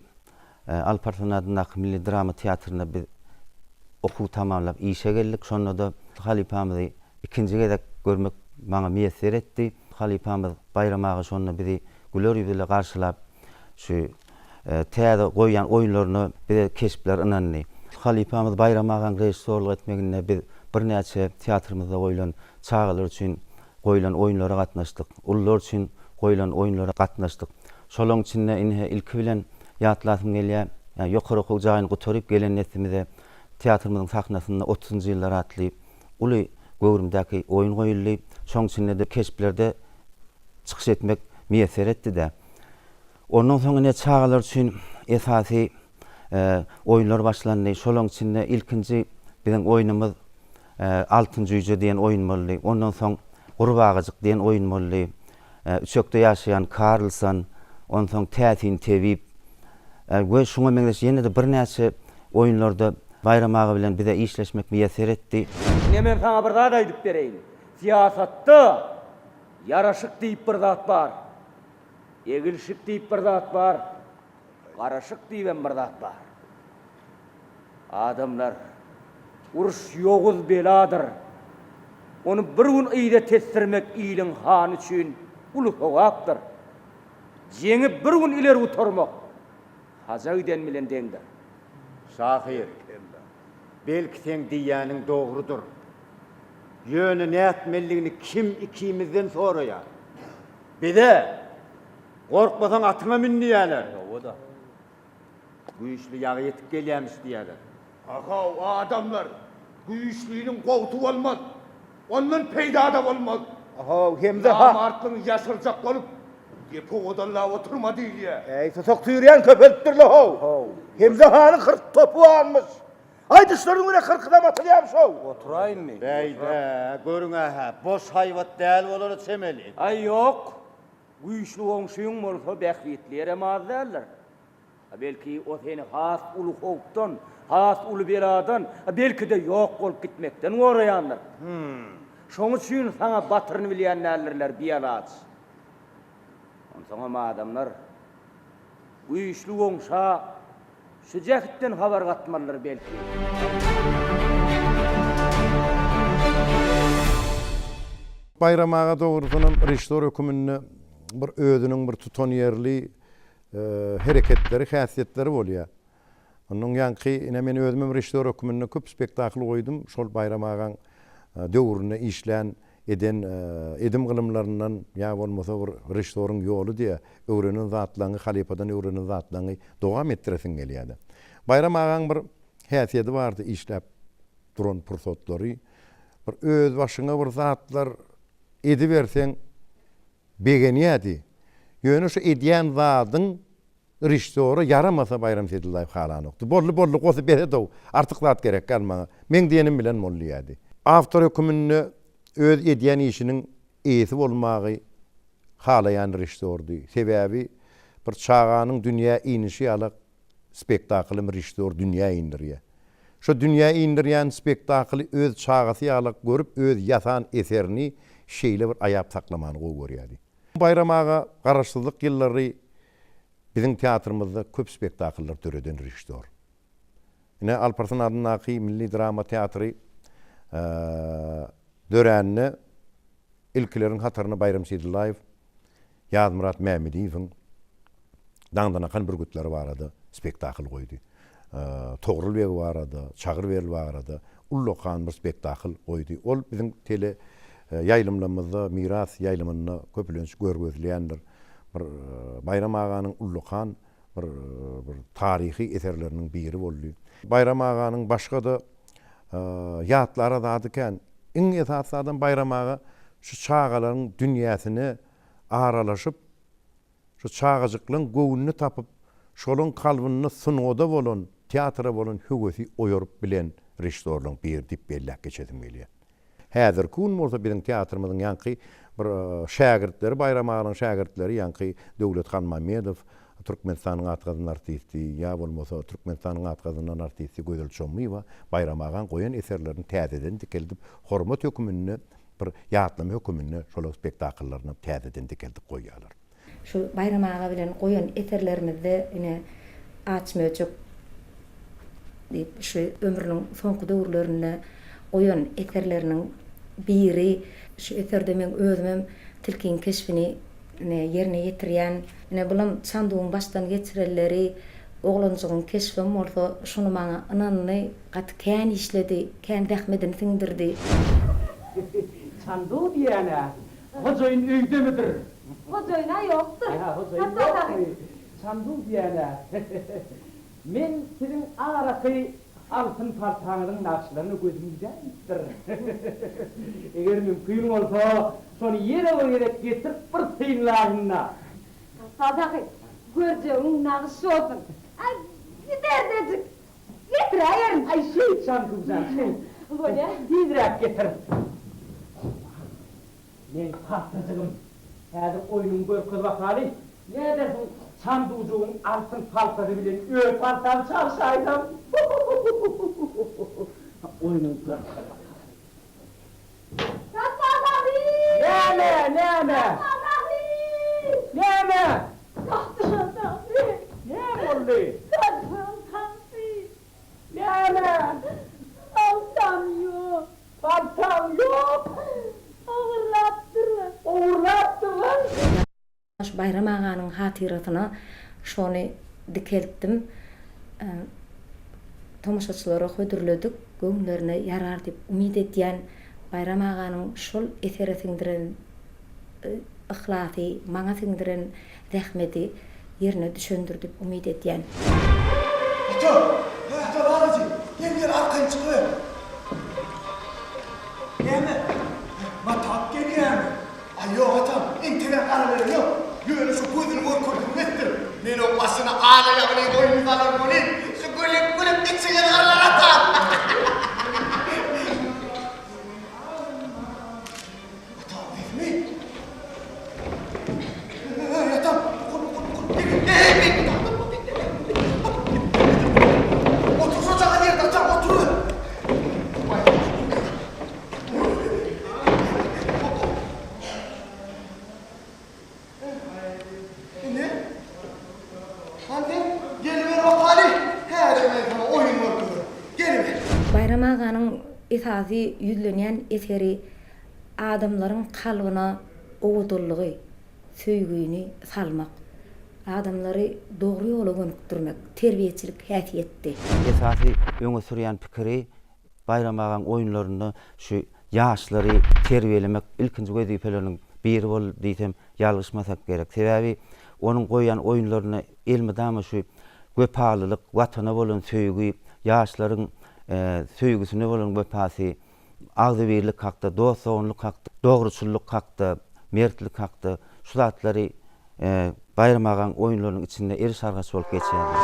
Alparslan adyndaky milli drama teatrynda biz okuw tamamlap işe geldik. Şonda-da halypamyzy ikinji gezek görmek maňa miýesser etdi. Halypamyz Baýram aga şonda bizi güler ýüz ile garşylap, şu täze goýýan oýunlaryna bize keşpler ynandy. Halypamyz Baýram agaň režissýorlyk etmeginde biz birnäçe teatrymyzda goýlan çagalar üçin goýlan oýunlara gatnaşdyk. Ulular üçin goýlan oýunlara gatnaşdyk. Şolaň içinde ine ilki bilen ýatlasym gelýär, ýokary okuw jaýyny gutaryp gelen neslimize teatrymyzyň sahnasynda Otuzynjy ýyllar atly uly göwrümdäki oýun goýuldy. Şoň içinde-de keşplerde çykyş etmek miýesser etdi-dä. Ondan soň ine çagalar üçin esasy oýunlar başlandy. Şolaň içinde ilkinji biziň oýnumyz Altyn jüýje diýen oýun boldy. Ondan soň. Gurbagajyk diýen oýun boldy. Üçekde ýaşaýan Karlson, onsoň Täsin tebip we şuňa meňzeş ýene-de birnäçe oýunlarda Baýram aga bilen bize işleşmek miýesser etdi. Ine men saňa bir zat aýdyp bereýin. Syýasatda ýaraşyk diýip bir zat bar. Egilşik diýip bir zat bar. Garaşyk diýibem bir zat bar. Adamlar, uruş ýowuz beladyr. Ony bir gün yza tesdirmek iliň hany üçin uly sogapdyr. Jeňi bir gün ileri gutarmak haja giden bilen deňdir. Şahyr, belki seň diýýäniň dogrudyr. Ýöne nätmelidigini kim ikimizden soraýar? Bize, Gorkmasaň atyňa mün diýýärler. Hawa-da. Güýçli ýagy ýetip gelýämiş diýýärler. Ahow, adamlar! Güýçliniň gowsy bolmaz. Ondan peýda-da bolmaz. Ahow, Hemze ha! Namartlygyňy ýaşyrjak bolup, gepi owadanlap oturma diýilýär. Äý, susak süýrýän köpelipdir-le-how! Hemze hanyň 40 topy barmyş. Aýdyşlaryň görä kyrkysam atylýarmyş-ow! Oturaýynmy? Bäý-dä, görüň-ä-hä, boş haýbat däl bolara çemeli. Aý, ýok. Güýçli goňşyň bolsa bähbitli ýerem az däldir. A belki, o seni has uly howpdan, has uly beladan, a belki-de ýok bolup gitmekden goraýandyr. Şoň üçin saňa batyryny bilýän däldirler bialaç. Onsoňam adamlar güýçli goňşa şu jähtden habar gatmalydyr belki. Baýram aga dogrusynam režissýor höküminde bir özüniň bir tutanýerli hereketleri, häsiýetleri bolýar. Onuň ýaňky, ine men özümem režissýor höküminde köp spektakl goýdum. Şol Baýram agaň döwründe işlän, eden edim-gylymlaryndan ýa bolmasa bir režissýoryň ýoly diýä, öwrenen zatlaňy, halypadan öwrenen zatlaňy dowam etdiresiň gelýär-de. Baýram agaň bir häsiýeti bardy işläp duran pursatlary, bir özbaşyňa bir zatlar ediberseň, Begenýärdi. Ýöne şu edýän zadyň režissýora ýaramasa Baýram Seýdyllaýew halanokdy. Boldy, boldy, gosy bes et-ow, artyk zat gerek däl maňa. Meň diýenim bilen bol diýýärdi. Awtor höküminde öz edýän işiniň eýesi bolmagy halaýan režissýordy. Sebäbi bir çaganyň dünýä inişi ýalak spektaklymy režissýor dünýä indirýär. Şo dünýä indirýän spektakly öz çagasy ýalak görüp öz ýasan eserini şeýle bir aýap saklamany gowy görýärdi. Baýram aga Garaşsyzlyk ýyllary biziň teatrymyzda köp spektakllar döreden režissýor. Ine Alparslan adyndaky milli drama teatry dörände ilkileriň hatarynda Baýram Seýdyllaýew Ýazmyrat Mämmediýewiň Daňdan akan bürgütleri barada spektakl goýdy. Togrul beg barada, Çagyr beg barada ullakan bir spektakl goýdy. Ol biziň tele ýaýlymlarymyzda, Miras ýaýlymynda köplenç görkezilýändir. Bir Baýram aganyň ullakan bir bir taryhy eserleriniň biri boldy. Baýram aganyň başga-da ýatlara zady kän. Iň esasy zadam Baýram aga şu çagalaryň dünýäsine aralaşyp, şu çagajyklaň göwnüni tapyp, şolaň kalbynda sungada bolan, teatra bolan höwesi oýaryp bilen režissýorlaryň biri diýip belläp geçesim gelýär. Häzirki gün bolsa biziň teatrymyzyň ýaňky bir şägirtleri, Baýram aganyň şägirtleri ýaňky Döwlet Hanmammedow, Türkmenistanyň at gazanan artisti, ýa bolmasa Türkmenistanyň at gazanan artisti Gözel Çommyýewa Baýram agaň goýan eserlerini täzeden dikeldip, hormat höküminde bir ýatlama höküminde şolar spektakllaryny täzeden dikeldip goýýarlar. Şu Baýram aga bilen goýan eserlerimizde ine Aç möjek diýip şu ömrüniň soňky döwürlerinde goýan eserleriniň biri. Şu eserde meň özümem tilkiň keşbini ine ýerine ýetirýän. Ine bulam Çandugyň başdan geçirenleri, oglanjygyň keşbem bolsa şuny maňa ynandy. Gaty kän işledi, kän zähmedini siňdirdi. Çandu diýýän-ä. Hojaýyn öýdemidir? Hojaýyn-a ýokdur. Hä, hojaýyn ýokmy? Çandu diýýän-ä. Men siziň araky altyn paltaňyzyň nagyşlaryna gözüm gidäýipdir. Eger mümkin bolsa, şony ýene bir gezek getirip bir synlaýyn-da. Gapbal dagy, görjegiň nagyş bolsun. Aý, giderdejik. Getiräýerin. Aý, şeýt, Çandu jan, şeýt. Bolýa. Tizräk getir. Meň paltajygym. Häzir oýnuňy görkez bakaly. Nädersiň Çandujygyň altyn paltasy bilen öz paltamy çalşaýsam? Oýnuňy görkez bakaly. Satmaz ahy! Näme, näme? Satmaz ahy! Näme? Satmaz ahy! Näme boldy? Satmaz ahy! Näme? Paltam ýok. Paltam ýok? Ogurlapdyrlar. Ogurlapdyrlar? Şu Baýram aganyň hatyrasyna şony dikeltdim. Tomaşaçylara hödürledik, göwünlerine ýarar diýip umyt edýän. Baýram aganyň şol esere siňdiren yhlasy, maňa siňdiren zähmedi ýerine düşendir diýip umyt edýän. Ata! Ata babaji, gel gel arkaýyn çykyber. Näme? Matap gelýämi? Aý ýok atam, entegem gara beren ýok. Ýöne şu gözüni görkezdim etdir. Men oň başyna ala ýagly goýun salar welin, şu gülüp gülüp içiňi gyrlar atam. Atam sesimi? Eý atam, bukul bukul bukul. Eý Otur şojagaz ýerde atam, otur. Ine, hany sen geliber bakaly, häzir men saňa oýun görkezerin. Geliber. Baýram aganyň esasy ýüzlenýän eseri adamlaryň kalbyna owadanlygy, söýgini salmak, adamlary dogry ýola gönükdirmek, terbiýeçilik häsiýetdi. Esasy öňe sürýän pikiri Baýram agaň oýunlarynda şu ýaşlary terbiýelemek ilkinji wezipeleriniň biri boldy diýsem ýalňyşmasak gerek. Sebäbi onuň goýýan oýunlarynda elmydama şu wepalylyk, Watana bolan söýgi, ýaşlaryň söýgüsine bolan wepasy, agzybirlik hakda, dost-doganlyk hakda, dogruçyllyk hakda, mertlik hakda şu zatlary Baýram agaň oýunlarynyň içinde eriş-argaç bolup geçýärdi.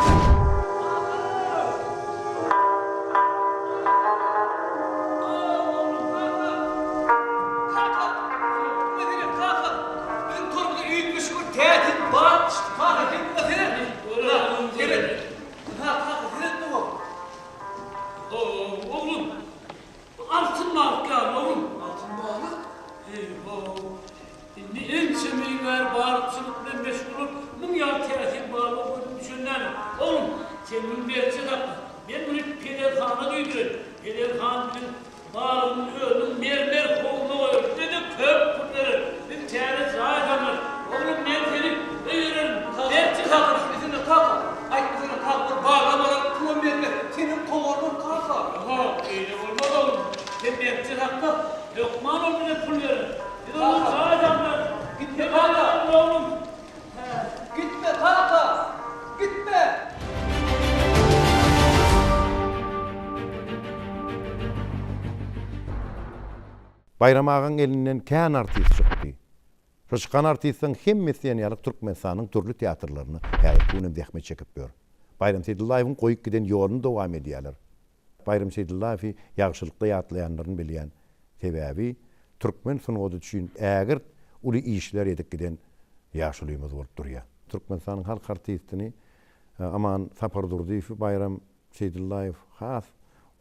Indi ençeme ýyl bäri balykçylyk bilen meşgul bolup, muň ýaly täsin balyga gözüm düşen däldir. Oglum, sen muny berkje sakla. Men muny Peder hana duýduraýyn. Peder han biziň balygymyzy özüniň mermer howzuna goýar. Bize-de köp pul berer. Biz täze jaý salmarys. Oglum, men seni öýererin. Berkje sakla. Aýtmasana, kaka! Aýtmasana, kaka, ol baga baran pulam bermez. Senem kowarlar, kaka. Ýok, beýle bolmaz, oglum. Sen berkje sakla. Hökman ol bize pul berer. Biz ondan jaý salmarys. Gitme kaka! Oglum. Gitme kaka! Gitme! Baýram agaň elinden kän artist çykdy. Şo çykan artistleň hemmesi diýen ýaly Türkmenistanyň dürli teatrlarynda häzirki günem zähmet çekip ýör. Baýram Seýdullaýewiň goýup giden ýoluny dowam edýärler. Baýram Seýdullaýewi ýagşylykda ýatlaýanlaryny bilýän. Sebäbi türkmen sungaty üçin ägirt uly işler edip giden ýaşulymyz bolup durýar. Türkmenistanyň halk artistini Aman Sapardurdyýewi Baýram Seýdullaýew has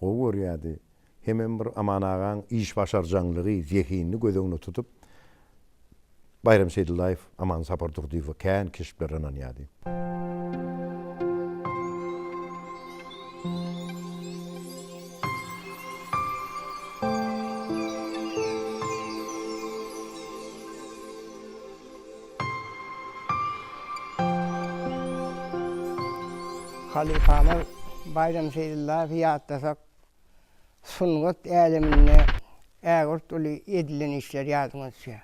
gowy görýärdi. Hemem bir Aman agaň iş başarjaňlygy, zehinini göz öňünde tutup, Baýram Seýdullaýew Aman Sapardurdyýewe kän keşpler ynanýardy. Halypamyz Baýram Seýdullaýewi ýatlasak, sungat äleminde ägirt uly edilen işler ýadyňa düşýär.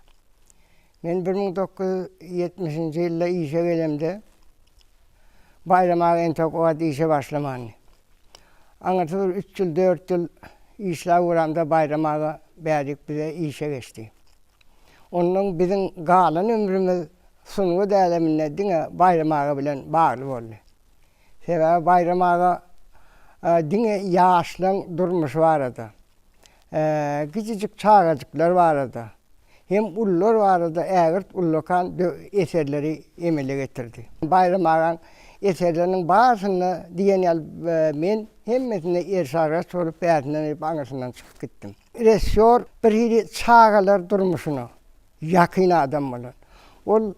Men 1970-nji ýylda işe gelemde, Baýram aga entek o wagt işe başlamandy. Aňyrsy bir üç ýyl, dört ýyl işläp uramda Baýram aga bärik bize işe geçdi. Ondan biziň galan ömrümiz sungat äleminde diňe Baýram aga bilen bagly boldy. Sebäbi Baýram aga diňe ýaşlaň durmuşy barada, kiçijik çagajyklar barada. Hem ulular barada ägirt ullakan eserleri emele getirdi. Baýram agaň eserleriniň barysynda diýen ýaly men hemmesinde eriş-argaç bolup bärsinden girip aňyrsyndan çykyp gitdim. Režissýor bir hili çagalar durmuşyna ýakyn adam bolan. Ol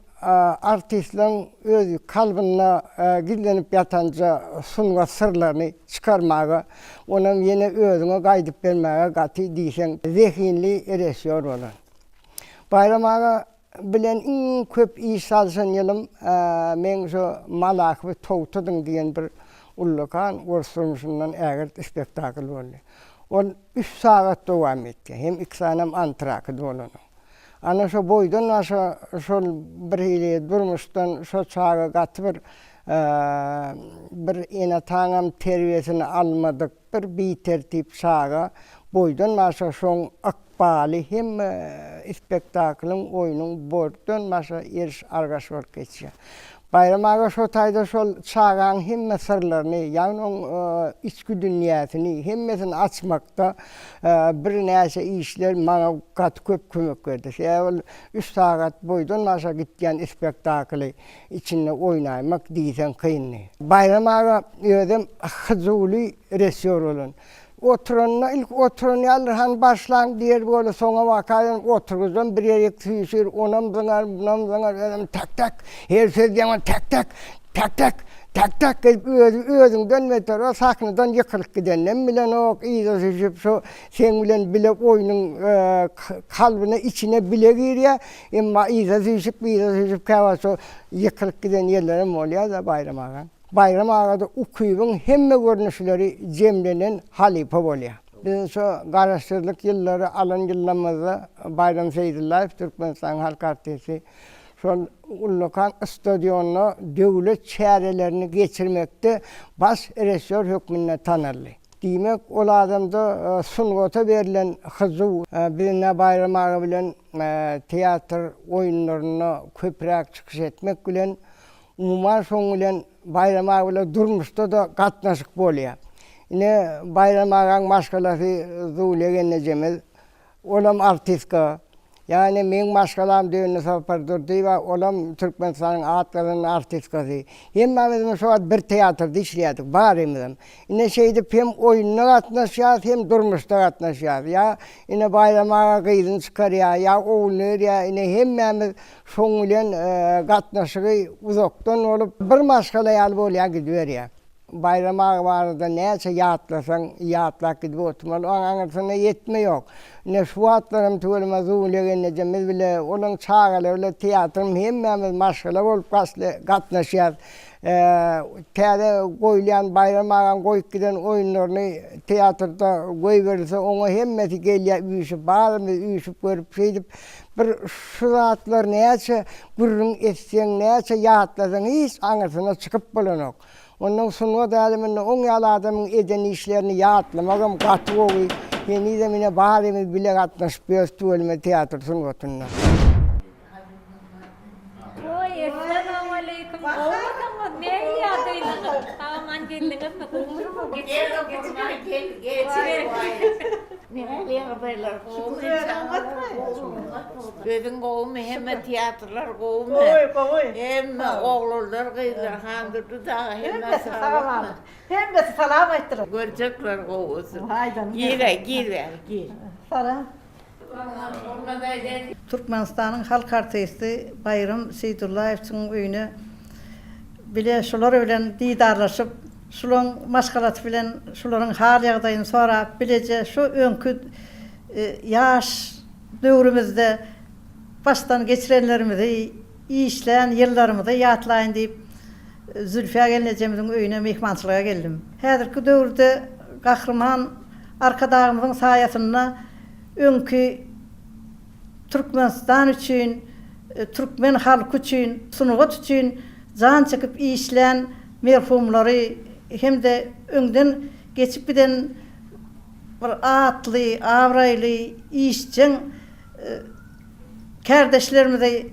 artistleriň öz kalbynda gizlenip ýatanja sungat syrlaryny çykarmaga, onam ýene özüňe gaýdyp bermäge gaty diýseň zehinli režissýor bolan. Baýram aga bilen iň köp iş salşan ýylym meň şo Malakowy togtadyň diýen bir ullakan ors durmuşyndan ägirt spektakl boldy. Ol üç sagat dowam etdi. Hem iki sanam antraky dolanyň. Ana şo boýdan başa şol birhili durmuşdan şo çaga gaty bir bir ene-ataňam terbiýesini almadyk bir bitertip çaga boýdan başa şoň ykbaly hemme spektaklyň oýnuň boýdan başa eriş-argaç bolup geçýär. Baýram aga şo taýda şol çagaň hemme syrlaryny, ýagny oň içki dünýäsini, hemmesini açmakda birnäçe işler maňa gaty köp kömek berdi. Sebäbi ol üç sagat boýdan başa gitýän spektakly içinde oýnaýmak diýseň kyndy. Baýram aga özem hyjuwly režissýor bolan. Oturanda ilki oturan ýalydyr, hany başlaň diýer bolu, soňa waka ýöne oturgyjam bir ýerik süýşür, onam zyňar, munam zyňar, özem tak-tak, her söz diýen tak-tak, tak-tak, tak-tak edip özi özüňden beter, o sahnadan ýykylyp gideninem bilenok, yza süýşüp şo seň bilen bile oýnuň kalbyna içine bile girýär, emma yza süýşüp, yza süýşüp käwagt şo ýykylyp giden ýerlerem bolýar-da Baýram aga. Baýram agada ukybyň hemme görnüşleri jemlenen halypa bolýar. Biz şo Garaşsyzlyk ýyllary alan ýyllamyzda Baýram Seýdyllaýew Türkmenistanyň halk artisti şol ullakan stadionda döwlet çärelerini geçirmekde baş režissýor hökmünde tanaldy. Diýmek, ol adamda sungata berlen hyjuw. Biz ine Baýram aga bilen teatr oýunlarynda köpräk çykyş etmek bilen Umuman şoň bilen Baýram aga bilen durmuşda-da gatnaşyk bolýar. Ine, Baýram agaň maşgalasy Zuwle gelnejemiz, olam artistka. Ýagny meň maşgalam Döndi Sapardurdyýewa, olam Türkmenistanyň at gazanan artistkasy. Hemmämizem şo wagt bir teatrda işleýärdik, barymyzam. Ine şeýdip hem oýunda gatnaşýarys, hem durmuşda gatnaşýarys. Ýa ine Baýram aga gyzyny çykarýar, ýa ogluny berýär, ine hemmämiz Şoň bilen gatnaşygy uzakdan bolup, bir maşgala ýaly bolýar gidiberýär. Baýram aga barada näçe ýatlasaň, ýatlap gidip oturmaly, oň aňyrsyna ýetme ýok. Ine, şu wagtlaram tüweleme Zule gelnejemiz bile, olaň çagalary bile teatryň hemmämiz maşgala bolup gatnaşýas. Täze goýulýan Baýram agaň goýup giden oýunlaryny teatrda goýberilse, oňa hemmesi gelýär üýşüp, barymyz üýşüp görüp şeýdip bir şu zatlar näçe gürrüň etseň, näçe ýatlasaň hiç aňyrsyna çykyp bolanok. Onnoň sungat äleminde oň ýaly adamyň eden işlerini ýatlamagam gaty gowy. Henizem ine barymyz bile gatnaşyp ýörüs tüweleme teatr sungatynda. Oý essalawmaleýkim gowmysyňyz nähili ýagdaýlaryňyz sag-aman geldiňizmi gowmysyňyz geçiberiň geçiberiň Nähili ýagdaýlar gowumy çagalar gowumy özüň gowumy hemme teatrlar gowumy Gowy gowy hemme oglanlar gyzlar Handurdy dagy hemmesi sagmy Hemmesi salam aýtdylar Görjekler gowusy Gir gir gir Salam Türkmenistanyň halk artisti Baýram Seýdullaýewiçiň öýüne bile şular bilen didarlaşyp, şulaň maşgalasy bilen şularyň hal-ýagdaýyny sorap, bileje şu öňki ýaş döwrümizde başdan geçirenlerimizi, işlän ýyllarymyzy ýatlaýyn diýip, Zülfiýa gelnejemiziň öýüne myhmançylyga geldim. Häzirki döwürde Gahryman Arkadagymyzyň saýasynda öňki Türkmenistan üçin, türkmen halky üçin, sungat üçin jan çekip işlän merhumlary hem-de öňden geçip giden bir atly, abraýly, işjeň kärdeşlerimizi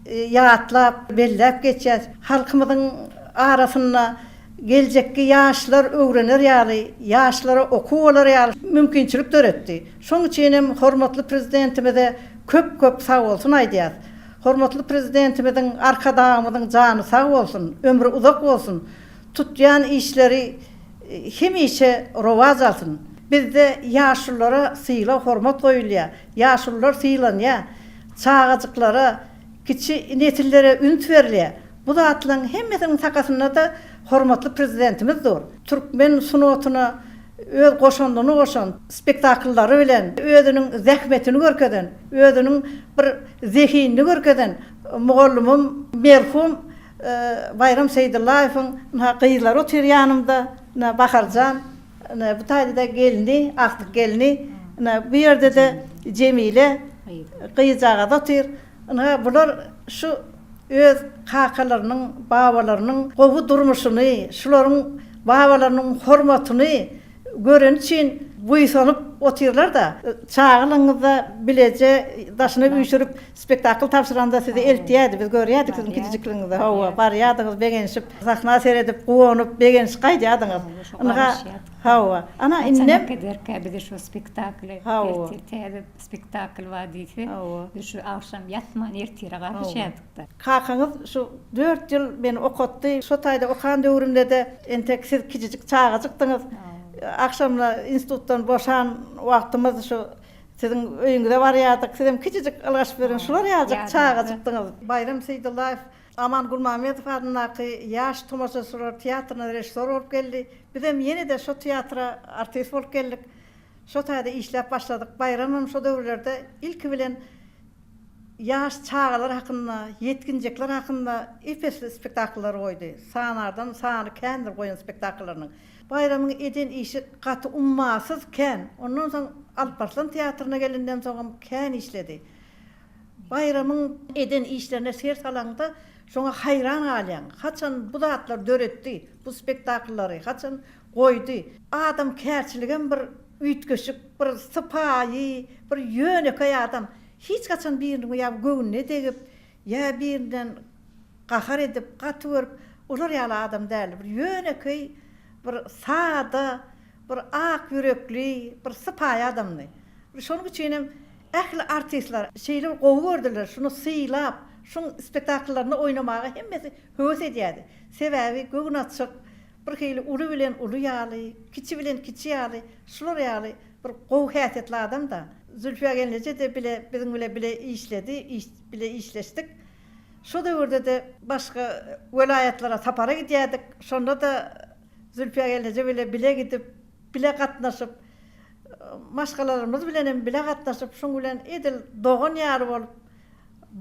ýatlap, belläp geçýäs. Halkymyzyň arasynda geljekki ýaşlar öwrener ýaly, ýaşlara okuw bolar ýaly mümkinçilik döretdi. Şonuň üçin hem hormatly Prezidentimize. köp-köp sagbolsun aýdýas. Hormatly Prezidentimiziň, Arkadagymyzyň jany sag bolsun, ömri uzak bolsun, tutýan işleri hemişe rowaç alsyn. Bizde ýaşululara sylag-hormat goýulýar, ýaşulular sylanýar, çagajyklara, kiçi nesillere üns berilýär. Bu zatlaryň hemmesiniň sakasynda-da hormatly Prezidentimiz dur. Türkmen sungatyna öz goşandyny goşan, spektakllary bilen özüniň zähmetini görkezen, özüniň bir zehinini görkezen mugallymym merhum Baýram Seýdyllaýewiň ynha gyzlary otyr ýanymda, ynha Baharjan, ynha bu taýda-da gelni, agtyk gelni, ynha bu ýerde-de Jemile gyzjagaz otyr. Ynha bular şu öz kakalarynyň, babalarynyň gowy durmuşyny, şularyň babalarynyň hormatyny göreni üçin buýsanyp otyrlar-da. Çagalygyňyzda bileje daşyna üýşürip spektakl tabşyranda sizi eltýärdi, biz görýärdik siziň kiçijikligiňizde, hawa, barýardyňyz begenişip, sahna seredip, guwanyp, begenişip gaýdýardyňyz. Ynha, hawa, ana indem. Haçan äkederkä bizi şo spektakla, ertir täze spektakl bar diýse, biz şu agşam ýatman ertire garaşýardyk-da. Kakaňyz şu dört ýyl meni okatdy. Şo taýda okan döwrümde-de entek siz kiçijik çagajykdyňyz. Agşamlar institutdan boşan wagtymyz şu siziň öýüňize barýardyk. Sizem kiçijik ylgaşyp ýören şular ýaljyk çagajykdyňyz. Baýram Seýdullaýew Aman Gulmamedow adyndaky Ýaş tomaşaçylar teatryna režissýor bolup geldi. Bizem ýene-de şo teatra artist bolup geldik. Şo taýda işläp başladyk. Baýramam şo döwürlerde ilki bilen ýaş çagalar hakynda, ýetginjekler hakynda ep-esli spektakllar goýdy. Sanardan sany kändir goýan spektakllarynyň. Baýramyň eden işi gaty ummasyz kän. Ondan soň Alparslan teatryna gelenden soňam kän işledi. Baýramyň eden işlerine ser salaňda şoňa haýran galýaň. Haçan bu zatlary döretdi, bu spektakllary haçan goýdy. Adamkärçiligem bir üýtgeşik, bir sypaýy, bir ýönekeý adam. Hiç haçan biriniň ýa göwnüne degip, ýa birinden gahar edip, gaty görüp, olar ýaly adam däldi. Bir ýönekeý, bir sada, bir ak ýürekli, bir sypaýy adamdy. Şonuň üçinem ähli artistler şeýle bir gowy gördüler, şuny sylap, şuň spektakllarynda oýnamaga hemmesi höwes edýärdi. Sebäbi göwnaçyk, Bir hili uly bilen uly ýaly, kiçi bilen kiçi ýaly, şular ýaly bir gowy häsiýetli adam-da. Zülfiýa gelneje-de bile biziň bile bile işledi, iş bile işleşdik. Şo döwürde-de başga welaýatlara sapara gidýärdik. Şonda-da Zülfiýa gelneje bile bile gidip, bile gatnaşyp, maşgalalarymyz bilenem bile gatnaşyp, şoň bilen edil dogan ýaly bolup,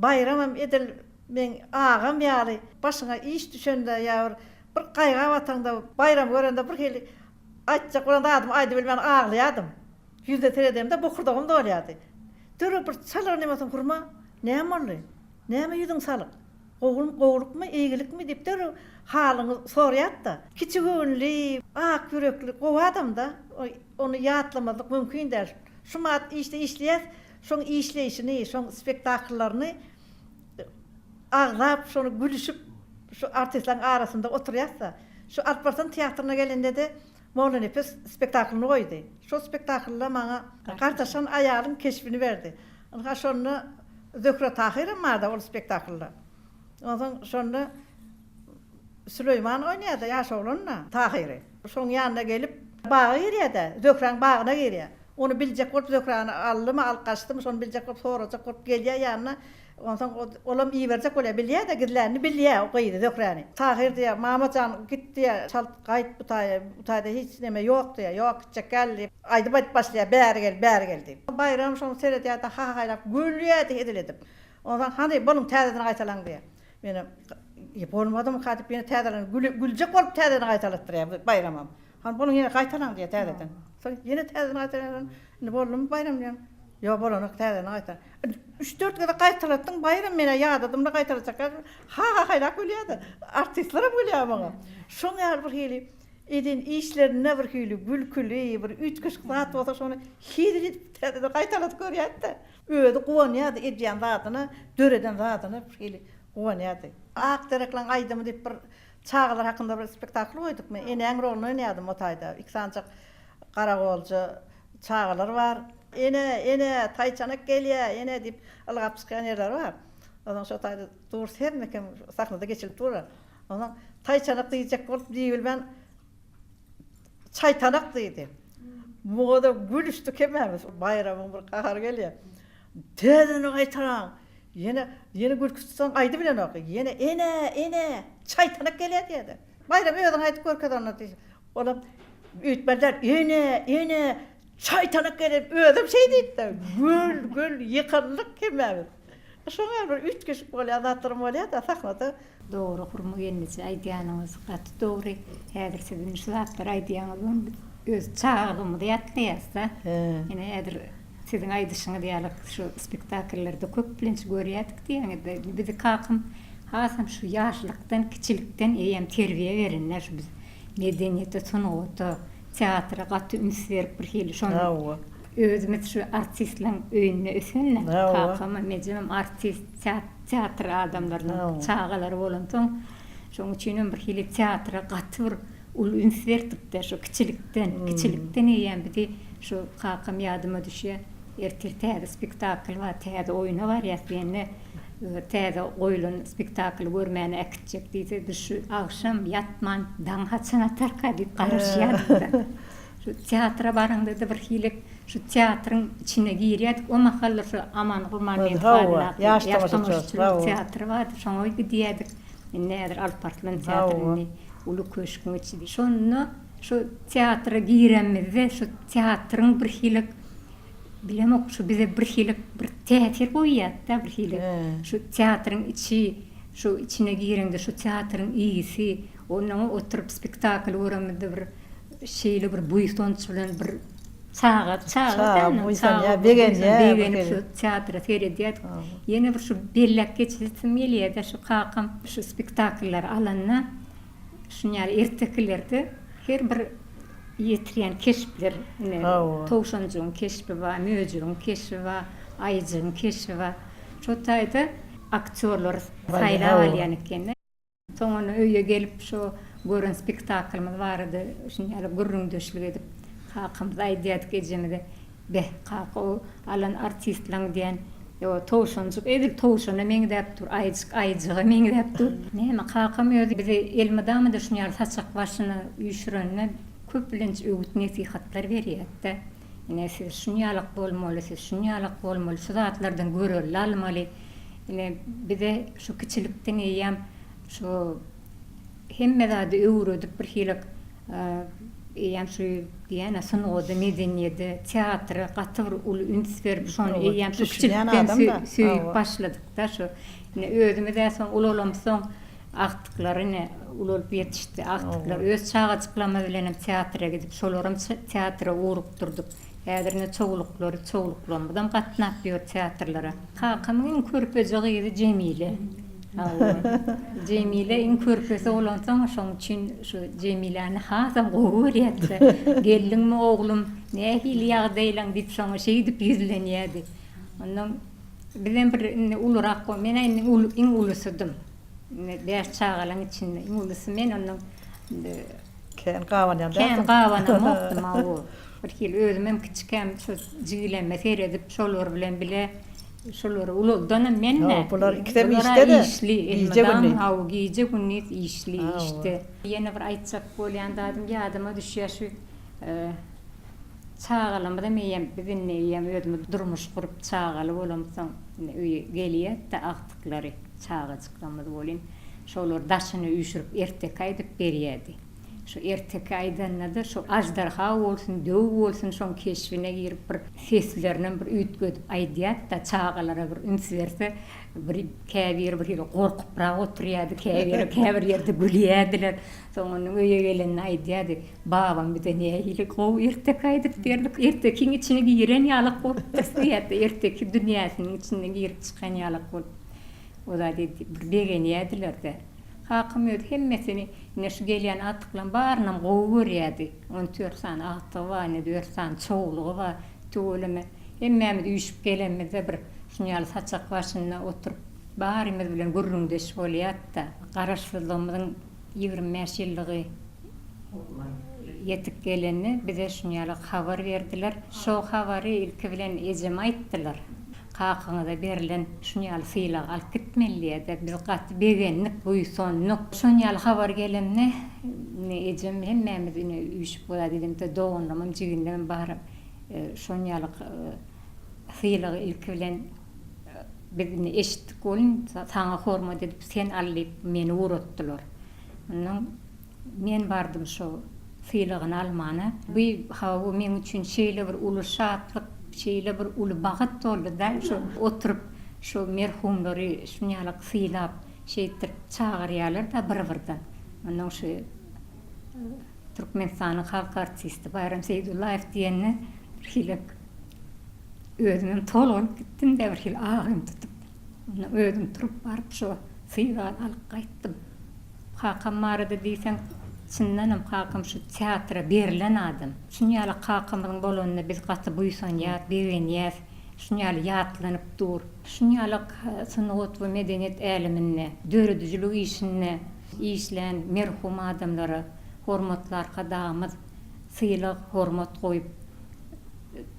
Baýramam edil meň agam ýaly, başyňa iş düşende ýa bir Bir gaýga bataňda, Baýramy görende bir hili aýtjak bolan zadymy aýdybilmän aglaýardym. Ýüzüne seredemde bokurdagym dolýardy. Derrew bir çalyr nemesin hurma, näme boldy? Näme ýüzüň salyk? Gowulyk gowulykmy, eýgilikmi diýip derrew halyňy soraýardy-da. Kiçigöwünli, ak ýürekli, gowy adam-da. Ony ýatlamazlyk mümkin däl. Şumat işde işleýäs, şoň işleýşini, şoň spektakllaryny Aglap, şony gülüşip, şu artistleriň arasynda oturýas-da. Şu Alparslan teatryna gelende-de Mollanepes spektaklyny goýdy. Şol spektaklda maňa gartaşan aýalyň keşbini berdi. Ynha, şonda Zöhre Tahyram bardy ol spektaklda. Onsoň şonda Süleýman oýnaýar-da, ýaş oglan-da, Tahyry. Şoň ýanyna gelip, baga girýär-de, Zöhräň bagyna girýär. Ony biljek bolup Zöhräni aldymy, alyp gaçdymy, şony biljek bolup, sorajak bolup gelýär ýanyna. Onsoň olam iberjek bolýar. Bilýär-de, gizlänini bilýär o gyzy, Zöhräni. Tahyr diýýär, Mama jan, git diýýär, çalt gaýt bu taýa, bu taýda hiç neme ýok diýýär. Ýok, gitjek däl diýip, aýdym aýdyp başlaýar, bäri gel, bäri gel diýip. Baýram şoňa seredýär-de, ha-haýlap gülýär-de hezil edip. Onsoň, Hany, boluň, täzeden gaýtalaň diýýär. Menem, Bolmadymyka diýip, ýene täzeden, güljek bolup täzeden gaýtalatdyrýar Baýramam. Hany boluň ýene gaýtalaň diýýär täzeden. Soň ýene täzeden gaýtalaýan. Indi boldumy Baýram diýýän. Ýok bolanok täzeden gaýtala. Üç-dört gezek gaýtalatdyň Baýram men-ä ýadadym-da gaýtalajak. Ha-ha-haýlap gülýär-de. Artistlerem gülýär muňa. Şoň ýaly bir hili eden işlerinde bir hili gülküli, bir üýtgeşik zat bolsa şony hezil edip täzeden gaýtaladyp görýärdi-de. Özi guwanýardy edýän zadyna, döreden zadyna bir hili guwanýardy. Ak derekleň aýdymy diýip bir Çagalar hakynda bir spektakl goýduk. Men enäň roluny oýnaýardym o taýda. Iki sanyjak garagolja çagalar bar. Ene, ene, taýçanak gelýä, ene diýip ylgap çykýan ýerleri bar. Onsoň şo taýda dur hemme kim sahnada geçilip dur. Onsoň taýçanak diýjek bolup diýibilmän çaýtanak diýdi. Muňa-da gülüşdik hemmämiz. Baýramyň bir gahary gelýär. Täzeden gaýtaraň. Ýene, ýene gülki tutsaň aýdybilenok. Ýene ene, ene, çaýtanak gelýär diýýär-de. Baýram özüň aýdyp görkez onda diýse. Olam üýtmediler. Ene, ene, çaýtanak gelýär. Özem şeý diýdi-de. Gül, gül, ýykyldyk hemmämiz. Şoň ýaly bir üýtgeşik bolýan zatlaram bolýar-da sahnada. Dogry Hurma gelneje aýdýanyňyz gaty dogry. Häzir siz indi şu zatlary aýdýaňyz ony biz öz çagalygymyzy ýatlaýasda. Ine häzir siziň aýdyşyňyz ýaly şu spektakllarda köplenç görýädik diýýäňizde. Indi bizi kakam hasam şu ýaşlykdan kiçilikden eýýäm terbiýe berende şu biz medeniýete sungata teatra gaty üns berip bir hili şony özümiz şu artistleň öýünde ösende kakamam ejemem artist teatr adamlarynyň çagalary bolansoň, şonuň üçinem bir hili teatra gaty bir uly üns berdik-de, şo kiçilikden, kiçilikden eýýäm bizi şo kakam ýadyma düşýär, ertir täze spektakl bar, täze oýna barýas diýende, täze goýlan spektakly görmäne äkitjek diýse, biz şu agşam ýatman daň haçan atarka diýip garaşýardyk-da. Şu teatra baraňda-da bir hili şu teatryň içine girýärdik. O mahallar şu Aman Gurmanmedow adyndaky ýaş tomaşaçylar teatry bardy. Şoňa gidýärdik. Indi häzir Alparslan teatry indi uly köşgüň içi. Şonda şu teatra girenimizde şu teatryň bir hili bilemok şu bize bir hili bir täsir goýýardy-da bir hili. Şu teatryň içi şu içine gireňde şu teatryň ysy ondan oturyp spektakl görenimizde bir şeýle bir buýsanç bilen bir çaga çaga Çaga buýsanýar, begenýär. Begenip şu teatra seredýärdik. Ýene bir şu belläp geçesim gelýär-de, şu kakam şu spektakllary alanda şuny ýaly ertekilerde her bir ýetirýän keşpler, ine, towşanjygyň keşbi bar, möjegiň keşbi bar, aýyjygyň keşbi bar. Şo taýda aktýorlary saýlap alýan eken-de. Soň onda öýe gelip şo gören spektaklymyz barada şuny ýaly gürrüňdeşlik edip kakamyza aýdýardyk ejemize Beh, kaka o alan artistleň diýen o towşanjyk edil towşana meňzäp dur, aýyjyk aýyjyga meňzäp dur. Näme, kakam özi bizi elmydama-da şuny ýaly saçak başyna üýşürende köplenç öwüt-nesihatlar berýärdi-de. Ine, siz şuny ýalak bolmaly, siz şuny ýalak bolmaly, şu zatlardan görelde almaly. Ine, bize şu kiçilikden eýýäm şu hemme zady öwredip bir hili eýýäm şu diýýän-ä sungata, medeniýete, teatra gaty bir uly üns berip, şony eýýäm şu kiçilikden söýüp başladyk-da şu. Ine, özümiz-ä soň ulalamsoň agtyklar ine ulalyp ýetişdi. Agtyklar öz çagajyklarymyz bilenem teatra gidip, şolaram teatra ugrukdyrdyk. Häzir ine çowluklary, çowluklarymyzam gatnap ýör teatrlara. Kakamyň iň körpeje gyzy Jemile. Hawa. Jemile iň körpesi bolansoň, şoň üçin şu Jemiläni hasam gowy görýärdi-de. Geldiňmi oglum, nähili ýagdaýlaň diýip şoňa şeýdip ýüzlenýärdi. Onnoň bizem bir indi ulurak, men-ä indi iň ulusydym. Indi bäş çagalaň içinde iň ulusy men, onnoň indi Kän gabanýan dälsiň. Kän gabanamokdym, hawa. Bir hili özümem kiçikäm şo jigileme seredip, şolar bilen bile şolary ulaldanam men-dä. Hawa, bular ikisem işde-de. Işli, gije-gündiz. Hawa, gije-gündiz işli, işde. Ýene bir aýtjak bolýan zadym ýadyma düşýär şu çagalarymyzam eýýäm biz indi eýýäm özümiz durmuş gurup çagaly bolamsoň indi öýe gelýäs-de agtyklary, çagajyklarymyz welin şolar daşyny üýşürip erteki aýdyp berýärdi. Şu erteki aýdanda-da şu aždarha bolsun, döw bolsun şoň keşbine girip bir seslerinem bir üýtgedip aýdýardy-da, çagalara bir üns berse bir käbiri bir hili gorkubrak oturýardy, käbiri käbir ýerde gülýärdiler. Soň onuň öýe gelende aýdýardy, Babam bize nähili gowy erteki aýdyp berdi, ertekiň içine giren ýalak bolupdyrys diýýärdi, erteki dünýäsiniň içine girip çykan ýalak bolup. O zat edip bir begenýärdiler-de. Kakam özi hemmesini, ine şu gelýän agtyklaryň barynam gowy görýärdi. On dört sany agtygy bar, ine dört sany çowlugy bar. Tüweleme, hemmämiz üýşüp gelenimizde bir şuny ýaly saçak başynda oturyp, barymyz bilen gürrüňdeş bolýardy-da. Garaşsyzlygymyzyň 25 ýyllygy. ýetip gelende bize şuny ýaly habar berdiler. Şo habary ilki bilen ejeme aýtdylar. Kakaňyza berlen şuny ýaly sylagy alyp gitmeli diýýärdi. Biz gaty begendik, buýsandyk. Şon ýaly habar gelende ine ejem hemmämiz ine üýşüp bolýar diýdimde doganlarymam jiginlerim bar şon ýaly sylagy ilki bilen biz indi eşitdik welin saňa hormat edip sen al diýip meni ugratdylar. Ondan men bardym şo sylagyny almana. Bu hawa meň üçin şeýle bir uly şatlyk, şeýle bir uly bagyt boldy-da, şo oturyp şo merhumlary şunýalak sylap, şeýtdirip çagyrýarlar-da bir-birden. Ondan şu Türkmenistanyň halk artisti Baýram Seýdullaýew diýende birhili özümem tolgunyp gitdim-de, birhili agym tutup. Ondan özüm turup baryp şo sylagy alyp gaýtdym. Kakam barada diýseň, çyndanam kakam şu teatra berlen adam. Şuny ýaly kakamyzyň bolanyna biz gaty buýsanýas, begenýäs. Şuny ýaly ýatlanyp dur. Şuny ýaly sungat we medeniýet äleminde, döredijilik işinde işlän merhum adamlara hormatly Arkadagymyz sylag, hormat goýup,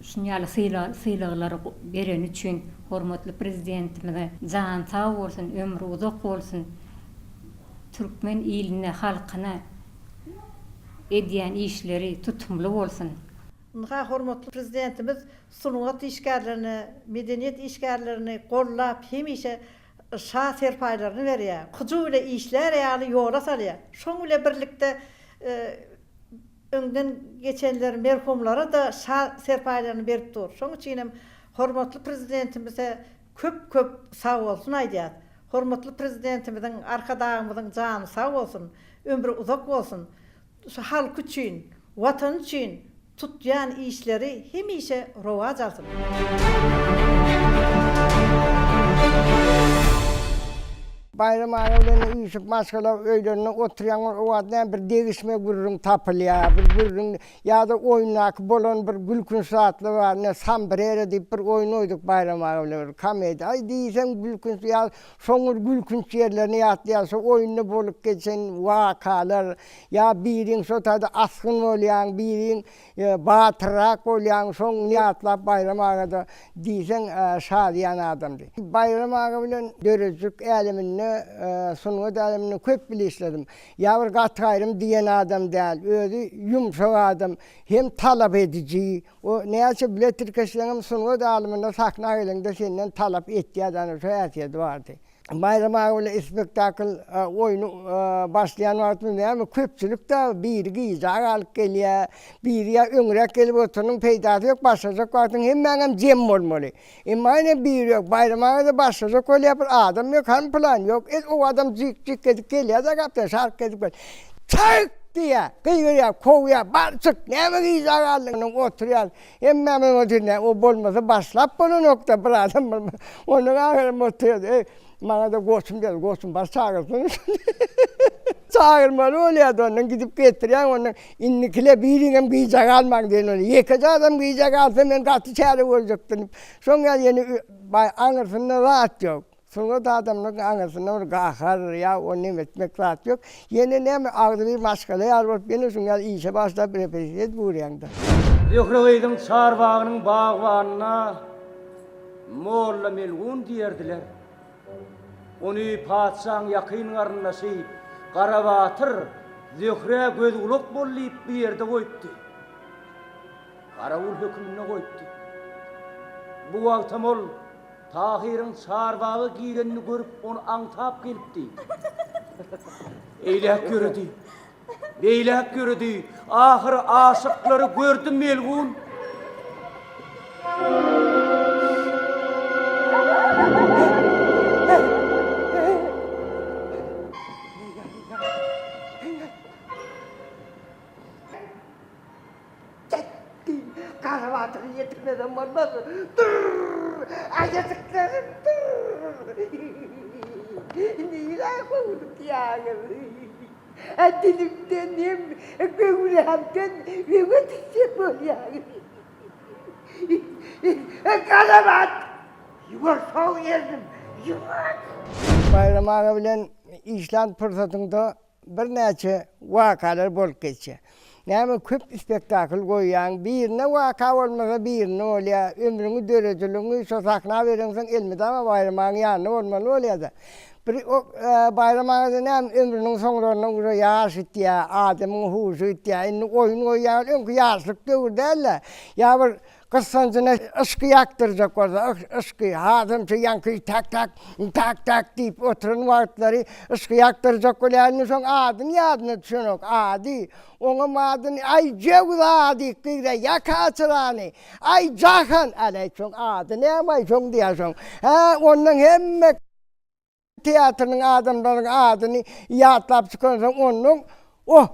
şuny ýaly sylaglary bereni üçin hormatly Prezidentimize jany sag bolsun, ömri uzak bolsun! Türkmen iline halkyna edýän işleri tutumly bolsun. Ynha hormatly Prezidentimiz sungat işgärlerini, medeniýet işgärlerini gollap hemişe şa serpaýlaryny berýär, hyjuw bile işlär ýaly ýola salýar. Şoň bile birlikde öňden geçenler merhumlara-da şa serpaýlaryny berip dur. Şoň üçinem hormatly Prezidentimize köp-köp sagbolsun aýdýas. Hormatly Prezidentimiziň, Arkadagymyzyň jany sag bolsun, ömri uzak bolsun! Şu halky üçin, Watany üçin tutýan işleri hemişe rowaç alsyn! Baýram aga bilen üýşüp maşgala öýlerinde oturýaň o wagt näme bir degişme gürrüň tapylýar, bir gürrüň Ýa-da oýundaky bolan bir gülkünç zatlar bar, ine Sombrero diýip bir oýun oýduk Baýram aga bilen bir komediýa. Aý diýseň gülkünç ýa şoň bir gülkünç ýerlerini ýatlaýar, şo oýunda bolup geçen wakalar, ýa biriň şo taýda asgyn bolýaň, biriň batyrrak bolýaň, şoň ýatlap Baýram aga-da diýseň şadyýan adamdy. Baýram aga bilen döredijilik äleminde, sungat äleminde köp bile işledim. Ýa bir gaty-gaýrym diýen adam däl, özi ýumşak adam, hem talap ediji. O näçe bile tirkeşseňem sungat alymynda sahna geleňde senden talap etýärdi, ana şo häsiýeti bardy. Baýram aga bilen spektakl oýny başlaýan wagtymyz näme köpçülik-dä, biri gijä galyp gelýär, biri ýa öňräk gelip oturanyň peýdasy ýok, başlajak wagtyň hemmäňem jem bolmaly. Emma ine biri ýok. Baýram aga-da başlajak bolýar, bir adam ýok, hany pylan ýok. El o adam jyk-jyk edip gelýär-de gapdan, şark edip gelýär. Çyk! diýýär, gygyrýar, kowýar, bar çyk, näme gijä galdyň? Onuň oturýar. Hemmämiz otyrys, näme, o bolmasa başlap bolanok-da, bir adam bolmasa. Onuň ahyram oturýar. Eý, maňa-da goçum diýýär, goçum bar çagyrsana şony. Çagyrmaly bolýar-da, ondan gidip getirýäň, ondan Indikile biriňem gijä galmaň diýen bolýar. Ýekeje adam gijä galsa men gaty çäre görjekdim diýip. Şoň ýaly ýene baý aňyrsynda zat ýok. Sungat adamlaryň aňyrsynda bir gahar ýa o neme etmek zat ýok. Ýene näme agzybir maşgala ýaly bolup ýene şuň ýaly işe başlap repetisiýa edip urýaňda. Zöhre gyzyň çarbagynyň bagbanyna Molla Melgun diýerdiler. Ony patyşaň ýakyn garyndaşy Garabatyr Zöhrä göz-gulak bol diýip bu ýerde goýupdy. Garawul höküminde goýupdy. Bu wagtam ol Tahyryň çarbaga girenini görüp ony aňtap gelipdi. Eýläk ýöredi. Beýläk ýöredi, ahyry aşyklary gördi melgun. Gara batyry ýetirmesem bolmaz. Dur! Aýajyklarym dur! Nirä howlukýaňyz? Dilimden hem göwrämden öňe düşjek bolýaňyz. Garabat! Ýuwaş sow erdim, ýuwaş! Baýram aga bilen işlän pursatyňda birnäçe wakalar bolup geçýär. Näme köp spektakl goýýaň, birinde waka bolmasa birinde bolýar. Ömrüňi, döredijiligiňi şo sahna bereňsoň elmydama Baýram agaň ýanynda bolmaly bolýar-da. Bir o Baýram aga-da näme ömrüniň soňlarynda uje ýaş gitýär, adamyň huşy gitýär. Indi oýun goýýar, öňki ýaşlyk döwür däl-de. Ýa bir Gyssanjyna yşky ýakdyrjak bolsa, yşky, hasam şu ýaňky tak-tak, tak-tak diýip oturan wagtlary yşky ýakdyrjak bolýar. Indi şoň adyny ýadyna düşenok, ady. Oňam adyny, aý, jöwza diýip gygra, ýak açyrany, aý, jahan, äleý, şoň ady näme-aý şoň diýýär şoň. Hä, ondan hemme. Teatrynyň adamlaryň adyny ýatlap çykansoň onnoň oh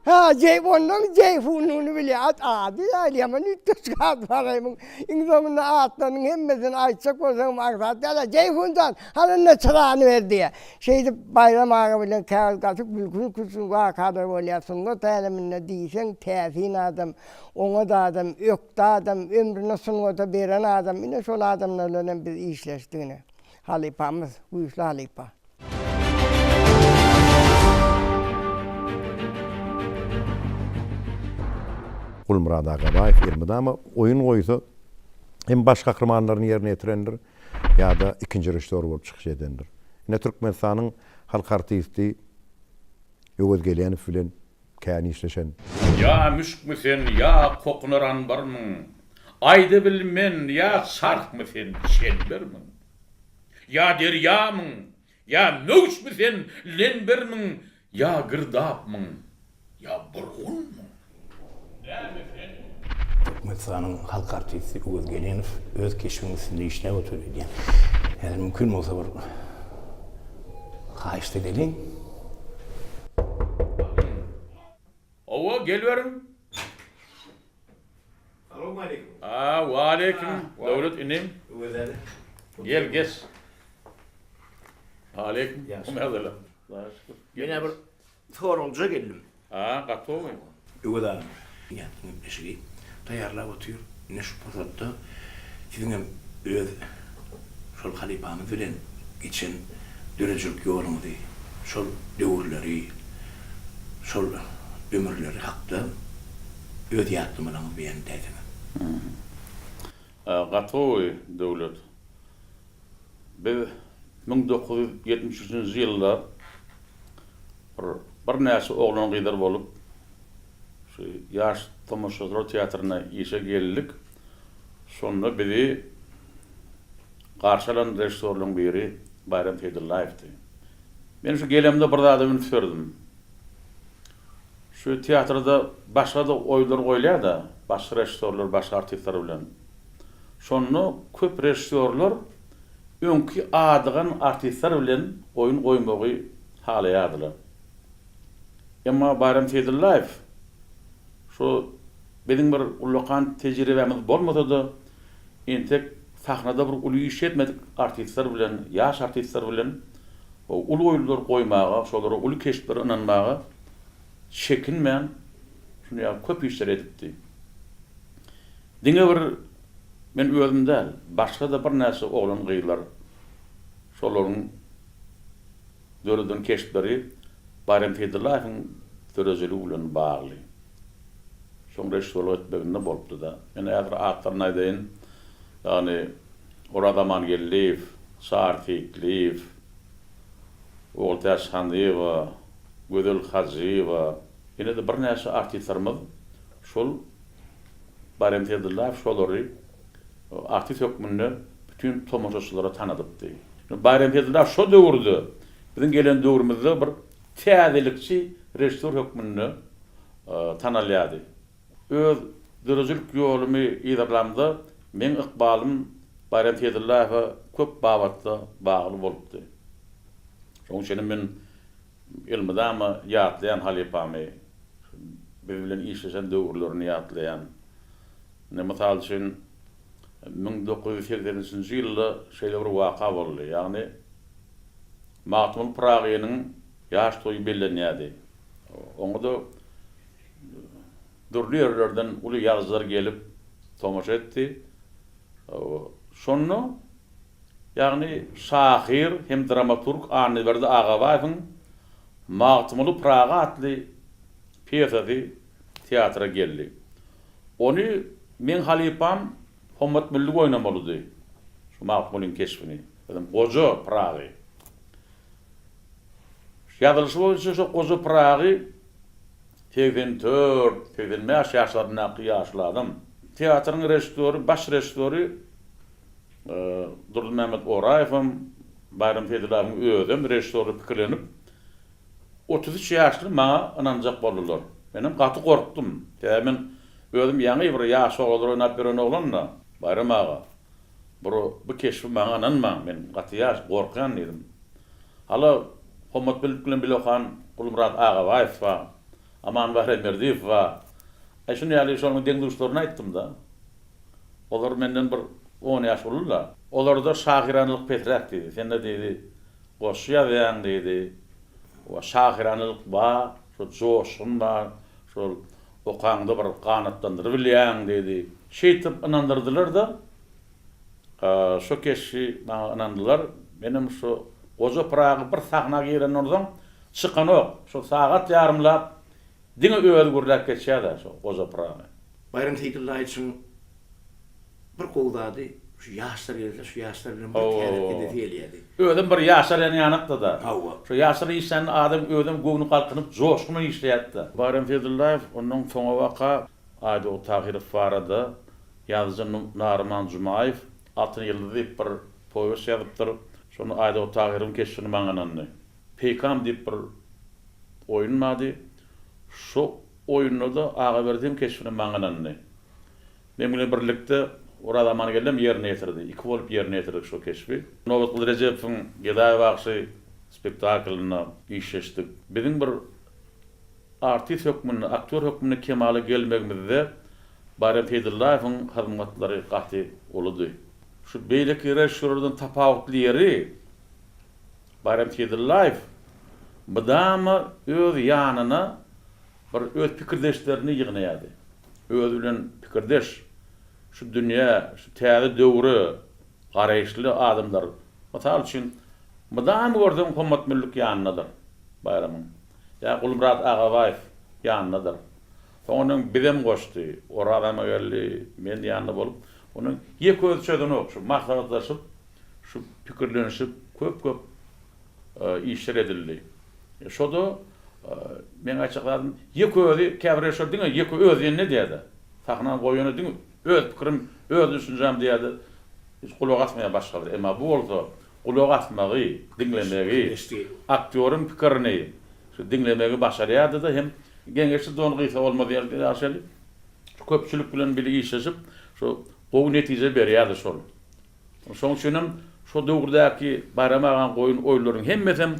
Ha Jeý onnoň Jeýhunyny bilýär. At ady ýaly ýaman üýtgeşik at bar aý muň. Iň soňunda atlarynyň hemmesini aýtjak bolsaňam aňsat däl. Jeýhun jan, hany indi çyrany ber diýýär. Şeýdip Baýram aga bilen käbir gaty gülkünç-gülkünç wakalar bolýar. Sungat äleminde diýseň täsin adam, oňat adam, ökde adam, ömrüni sungata beren adam. Ine şol adamlar bilenem biz işleşdik ine. Halypamyz güýçli halypa. Gulmyrat Agabaýew elmydama oýun goýsa hem baş gahrymanlaryny ýerine ýetirendir ýa-da ikinji režissýor bolup çykyş edendir. Ine Türkmenistanyň halk artisti Öwez Gelenow bilen kän işleşen. Ýa müşkmi sen, ýa kokunar anbarmyň, Aýda bil men, ýa çarhmy sen, çenbermiň? Ýa derýamyň, ýa möwçmi sen, lenbermiň, Ýa girdapmyň, ýa burgunmyň? Näme sen? Türkmenistanyň halk artisti Öwez Gelenow öz keşbiň üstünde işläp otyr öýdýän. Häzir mümkin bolsa bir haýyşt edeliň. Hawa, geliberiň. Salowmaleýkim. A, waleýkim, Döwlet inim. Öwez äde. Gel, geç. Aleýkim. Ýagşy. Men-ä bir Soraglyja geldim. A, gaty gowy. Öwez aga, ýatgyň gepleşigi taýýarlap otyr. Ine şu pursatda siziňem öz şol halypamyz bilen geçen döredijilik ýoluňyzy, şol döwürleri, şol ömürleri hakda öz ýatlamalaryňyzy beýan edäýseňiz. Gaty gowy, Döwlet. Biz 1973-nji ýylda bir birnäçe oglan-gyzlar bolup, şu Ýaş tomaşaçylar teatryna işe geldik. Şonda bizi garşy alan režissýorlaryň biri Baýram Seýdyllaýewdi. Men şu gelemde bir zada üns berdim. Şu teatrda başga-da oýunlar goýulýar-da, başga režissýorlar, başga artistler bilen. Şonda köp režissýorlar öňki adygan artistler bilen oýun goýmagy halaýardylar. Emma Baýram Seýdyllaýew şu biziň bir ullakan tejribämiz bolmasa-da, entek sahnada bir uly iş etmedik artistler bilen, ýaş artistler bilen uly oýunlar goýmaga, şolara uly keşpleri ynanmaga çekinmän, şuny ýaly köp işleri edipdi. Diňe bir men özüm däl, başga-da birnäçe oglan-gyzlar şolaryň döreden keşpleri Baýram Seýdyllaýewiň döredijiligi bilen bagly. Şoň režissýorlyk etmeginde bolupdy-da. Men häzir atlaryny aýdaýyn. Ýagny Oraz Amangeldiýew, Çary Seýitliýew, Ogultäç Hanyýewa, Gözel Hajyýewa, ýene-de birnäçe artistlerimiz şol Baýram Seýdyllaýew şolary artist hökmünde bütin tomaşaçylara tanadypdy. Baýram Seýdyllaýew şo döwürde, biziň gelen döwrümizde bir täzelikçi režissýor hökmünde tanalýardy. Öz döredijilik ýolumy yzarlamda meň ykbalym Baýram Seýdyllaýewe köp babatda bagly bolupdy. Şonuň üçinem men Elmydama ýatlaýan halypamy, biz bilen işleşen döwürlerini ýatlaýan. Indi mysal üçin, 1983 nji ýylda şeýle bir waka boldy. Ýagny Magtymguly Pyragynyň ýaş toýy bellenýärdi. Oňa-da dürli ýerlerden uly ýazyjylar gelip tomaşa etdi. Şonda Ýagny şahyr hem dramaturg Annaberdi Agabaýewiň Magtymguly Pyragy atly pýesasy. teatra geldi. Ony meň halypam Hommat Mülli oýnamalydy, şu Magtymgulyň keşbini, özem goja Pyragy. Ýazylyşy boýunça şo goja Pyragy 84, 85 ýaşlaryndaky ýaşuly adam. Teatryň režissýory, baş režissýory Durdymämmet Oraýewem, Baýram Seýdilaýewiň özem režissýorlyk pikirlenip, 33 ýaşly maňa ynanjak boldular. Menem gaty gorkdum. Sebäbi men özüm ýaňy bir ýaş oglanlar oýnap ýören oglan-da. Baýram aga, bir bu keşbi maňa ynanmaň, men gaty ýaş, gorkýan diýdim. Hala Hommat Bildik bilen bile okan Gulmyrat Agabaýew bar, Aman Baýramberdiýew bar. Aý, şuny ýaly şonuň deň-duşlaryna aýtdym-da. Olar menden bir on ýaş uly-la. Olarda şahyranalyk pesräk diýdi. Sende diýdi, goşgy ýazýaň diýdi. Oba şahyranalyk bar, şo joşgun bar, şol okaňda bir ganatlandyrybilýäň diýdi. Şeýdip ynandyrdylar-da, şo keşbi maňa ynandylar. Menem şo goja Pyragy bir sahna girenden soň çykanok. Şo sagat ýarymlap Diňe özi gürläp geçýär-dä şo goja Pyragy. Baýram Seýdyllaýewiçiň bir gowy zady şu ýaşlar gelse şu ýaşlar bilen bir täzelik edesi gelýärdi. Özem bir ýaşlar ýan ýanakda-da. Hawa. Şo ýaşlar işlände adam özem göwni galkynyp joşgun bilen işleýärdi-de. Baýram Seýdyllaýew ondan soňabaka Aýdogdy Tahyrow barada ýazyjy Naryman Jumaýew Altyn ýyldyz diýip bir powest ýazypdyr. Şonda Aýdogdy Tahyrowyň keşbini maňa ynandy. Peýkam diýip bir oýun bardy. Şo oýunda-da Agaberdiň keşbini maňa ynandy. Meň bilen birlikde Oraz Amangeldem ýerine ýetirdi. Iki bolup ýerine ýetirdik şo keşbi. Nobatguly Rejepowyň Gedaý bagşy spektaklynda işleşdik. Biziň bir artist hökmünde, aktýor hökmünde kemala gelmegimizde Baýram Seýdyllaýewiň hyzmatlary gaty uludy. Şu beýleki režissýorlardan tapawutly ýeri, Baýram Seýdyllaýew mydama öz ýanyna bir öz pikirdeşlerini ýygnaýardy. Özi bilen pikirdeş, şu dünýä, şu täze döwre garaýyşly adamlar. Mysal üçin, mydama görseň Hommat Müllük ýanyndadyr Baýramyň. Ýa Gulmyrat Agabaýew ýanyndadyr. Soňundan bizem goşdy. Oraz Amageldi, men ýanynda bolup, onuň ýeke özi çözenok şu maslahatlaşyp, Şu pikirlenişip köp-köp işler edildi. Şo-da meň aýtjak zadym, ýeke özi käbir režissýor diňe ýeke öz diýenini edýär-de. Sahnany goýanda diňe öz pikirim, öz düşünjäm diýýär-de, hiç gulak asmaýar başga bir. Emma bu bolsa gulak asmagy, diňlemegi, aktýoryň pikirini şu diňlemegi başarýardy-da hem geňeşsiz don gysga bolmaz diýen ýaly şu köpçülik bilen bile işleşip, şu gowy netije berýärdi şol. Şonuň üçinem şo döwürdäki Baýram agaň goýun oýunlarynyň hemmesem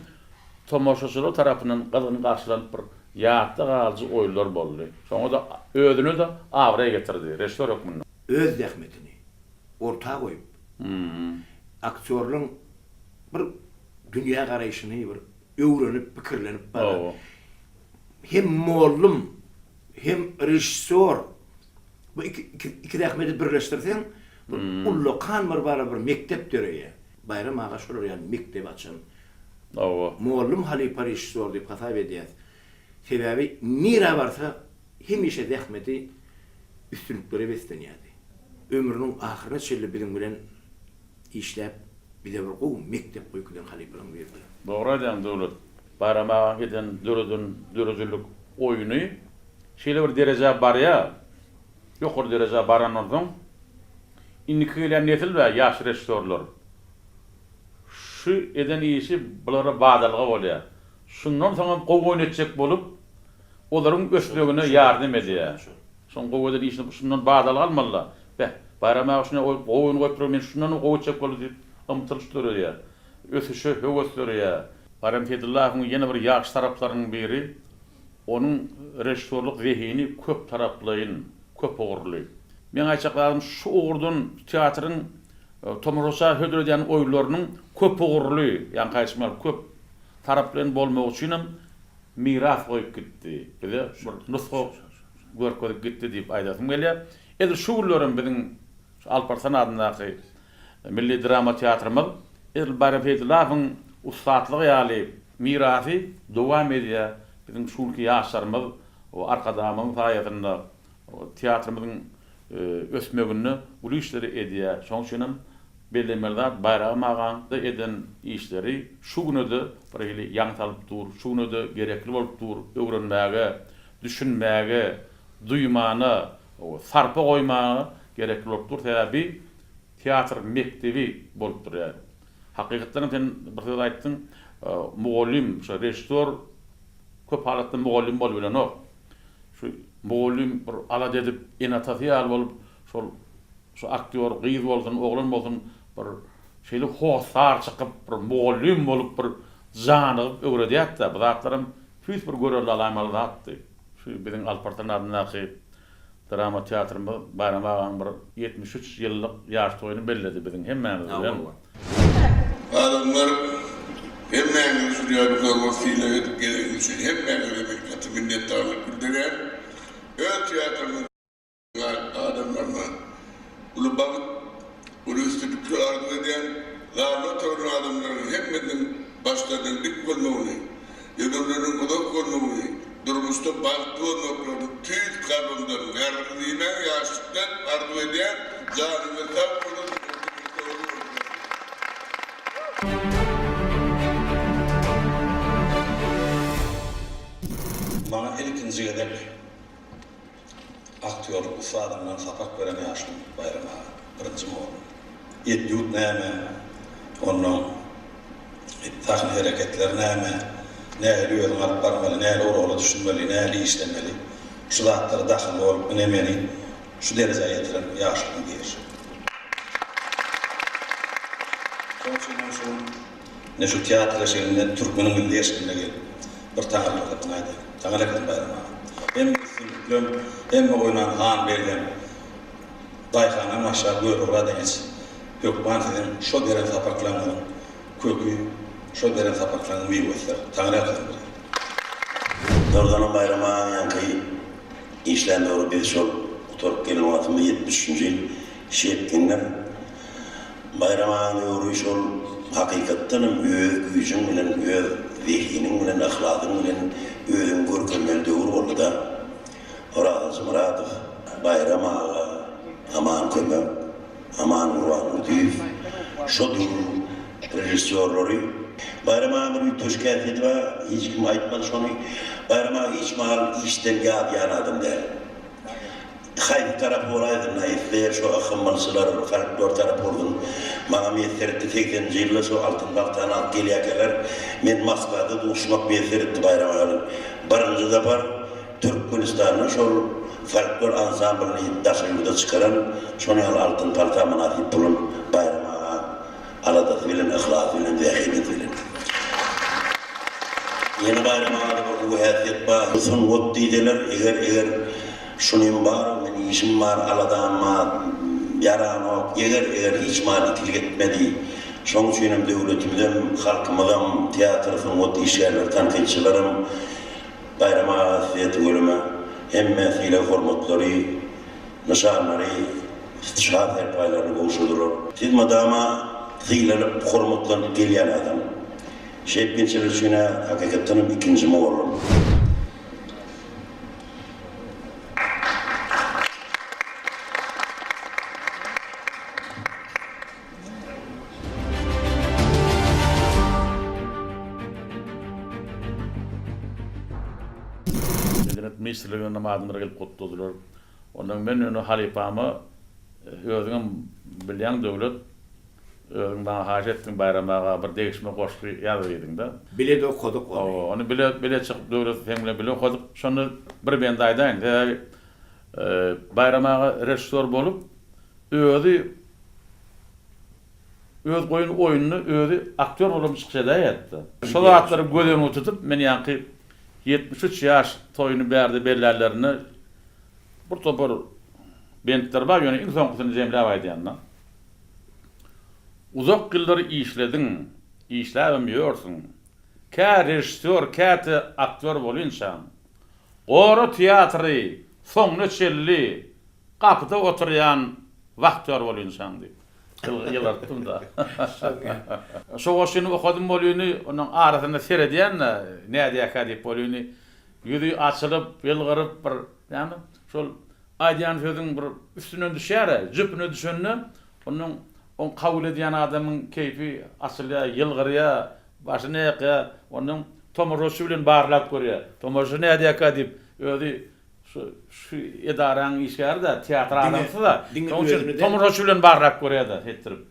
tomaşaçylar tarapyndan gyzgyn garşylanyp bir ýatda galyjy oýunlar boldy. Şoňa-da özüne-de abraý getirdi režissýor hökmünde. Öz zähmetini orta goýup, aktýorlaryň bir dünýä garaýşyny bir öwrenip, pikirlenip baran hem mollum, hem režissýor Bu iki, iki, iki zähmeti birleşdirseň, bir ullakan bir bara bir mekdep döreýär. Baýram aga şolar ýaly mekdep açan Hawa. Mollum halypa režissýor diýip hasap edýäs. Sebäbi nirä barsa hemişe zähmeti üstünliklere beslenýärdi. Ömrüniň ahyryna çenli biziň bilen işläp, bize bir gowy mekdep goýup giden halypalaryň biridir. Dogry aýdýaň Döwlet. Baýram agaň eden döreden döredijilik oýny şeýle bir derejä barýar, ýokary derejä barandan soň indiki gelýän nesil we ýaş režissýorlar şu eden işi bulara badalga bolýar. Şundan soňam gowy oýun etjek bolup olaryň ösmegine ýardam edýär. Şoň gowy eden işini şundan badalga almalyda. Beh, Baýram aga şunday gowy oýun goýupdyr, men şundanam gowy etjek boldy diýip ymtylyş döredýär. Ösüşe höwes döreýär. Baýram Seýdyllaýewiň ýene bir ýagşy taraplarynyň biri, onuň režissýorlyk zehini köp taraplaýyn, köp ugurly. Meň aýtjak zadym şu ugurdan teatryň tomaşaça hödür edýän oýunlarynyň köp ugurly, ýaňky aýdyşym ýaly köp taraplaýyn bolmagy üçinem miras goýup gitdi, bize bir nusga görkezip gitdi diýip aýdasym gelýär. Edil şu günlerem biziň şu Alparslan adyndaky Milli drama teatrymyz edil Baýram Seýdyllaýewiň ussatlygy ýaly mirasy dowam edýär. Biziň şu günki ýaşlarymyz. Arkadagymyzyň saýasynda teatrymyzyň ösmeginde uly işleri edýär. Şonuň üçin hem bellemeli zat Baýram agaň-da eden işleri şu güne-de bir hili ýaň salyp dur, şu güne-de gerekli bolup dur, öwrenmäge, düşünmäge, duýmana, sarpa goýmaga gerekli bolup dur. Sebäbi teatr mekdebi bolup durýar. Hakykatdan hem sen bir söz aýtdyň, mugallym, şo režissýor köp halatda mugallym bolubilenok. Şu mugallym bir alada edip, ene-atasy ýaly bolup, şol şu aktýor gyz bolsun, oglan bolsun bir şeýle hossar çykyp, bir mugallym bolup bir janygyp öwredýärdi-de. Bu zatlaram tüýs bir görelde alaýmaly zatdy. Şu biziň Alparslan adyndaky Drama teatrymyz Baýram agaň bir 73 ýyllyk ýaş toýuny belledi biziň hemmämiz bilen. Adamlar hemmäňizi şu ýaly hormat sylag edip geleniňiz üçin hemmäňize men gaty minnetdarlyk bildirýän. Öz teatrymyň adamlaryna uly bagt, uly üstünlikler arzuw edýän. Zalda oturan adamlaryň hemmesiniň başlarynyň dik bolmagyny, Ömürleriniň uzak bolmagyny, durmuşda bagtly bolmaklaryny tüýs kalbymdan, garry diýmän ýaşlykdan arzuw edýän, janyňyz sag bolsun, ömrüňiz dogry bolsun! Maňa ilkinji gezek Aktýorlyk ussadyndan sapak beren ýaşuly Baýram aga, birinji mugallym. Etýud näme, onnoň sahna hereketleri näme, nähili özüňi alyp barmaly, nähili rola düşünmeli, nähili işlemeli, şu zatlara dahylly bolup ine meni şu derejä ýetiren ýaşulyň biri. Şonuň üçin hem şu gün ine şu teatr eşiginde türkmeniň milli eşiginde gelip bir taňryýalkasyn aýdaýyn. Taňryýalkasyn Baýram aga. Hemme üstünliklem, hemme oýnan han-beglem, daýhandan başlap Görogla deňeç hökman siziň şo beren sapaklaryňyzyň köki, şo beren sapaklaryňyzyň miwesidir. Taňryýalkasyn bir. Zordanam Baýram agaň ýaňky işlän döwri biz şol gutaryp gelen wagtymyz 73-nji ýyl Şepgindir. Baýram agaň döwri şol hakykatdan hem öz güýjüň bilen, öz zehiniň bilen, yhlasyň bilen özüňi görkezmeli döwür boldy-da. Oraz Hajymyradow, Baýram aga, Aman Kömek, Aman Gurbandurdyýew şo döwrüň režissýorlary. Baýram agaň bir üýtgeşik häsiýeti bar, hiç kim aýtmady şony. Baýram aga hiç mahal işden ýadýan adam däl. Haýsy tarapy bolaýsyn-da, isle şo yhymylçylar, folklor tarapy bolsun. Maňa miýesser etdi, segseninji ýylda şo Altyn paltany alyp gelýärkäler, men Moskwada duşmak miýesser etdi Baýram aga bilen. Birinji sapar Türkmenistanda şol folklor ansamblyny daşary ýurda çykaran, şonuň ýaly Altyn palta mynasyp bolan Baýram aga. Aladasy bilen, yhlasy bilen, zähmeti bilen. Ýene Baýram agada bir gowy häsiýet bar. Bu sungat diýseler, eger, eger şunym bar, men işim bar, aladam bar, ýaranok, eger, eger hiç mal ikilik etmedi. Şoň üçinem döwletimizem, halkymyzam, teatr, sungat işgärleri, tankytçylaram Baýram aga size tüweleme hemme sylag-hormatlary, nyşanlary, şa serpaýlaryny gowşurdylar. Siz mydama sylanyp, hormatlanyp gelýän adam. Şepbeçiler üçin-ä hakykatdanam ikinji mugallym. Medeniýet ministrliginden adamlar gelip gutladylar. Ondan men ýöne halypama özüňem bilýäň Döwlet, özüň maňa haýyş etdiň Baýram aga bir degişme goşgy ýaz diýdiňdä. Bile-de okadyk ony. Hawa, ony bile bile çykyp Döwlet seň bilen bile okadyk. Şonda bir bendi aýdaýyn. Sebäbi Baýram aga režissýor bolup, özi öz goýan oýnunda özi aktýor bolup çykyş edäýýärdi-de. Şo zatlary göz öňünde tutup, men ýaňky 73 ýaş toýuny bärde bellänlerinde bir topar bentler bar, ýöne iň soňkusyny jemläp aýdýan-da. Uzak ýyllar işlediň, işläbem ýörsüň. Kä režissýor, käte aktýor bolynçaň. Gora teatry soňuna çenli Gapyda oturýan wahtýor bolynçaň diýip, ýylgyrtdym-da. Şo goşgyny okadym bolyny, onuň arasynda seredýän-de, nädýärkä diýip bolyny. Ýüzi açylyp, ýylgyryp bir näme, şol aýdýan sözüň bir üstünden düşýär-ä, jüpüne düşende, onnoň oň kabul edýän adamyň keýpi açylýar, ýylgyrýar, başyny ýakýar, onnoň tomaşaçy bilen barlap görýär. Tomaşaçy nädýärkä diýip, özi şu şu edaraň işgäri-dä, teatr adamsy-da, şonuň üçin tomaşaçy bilen barlap görýär-de, şeýtdirip.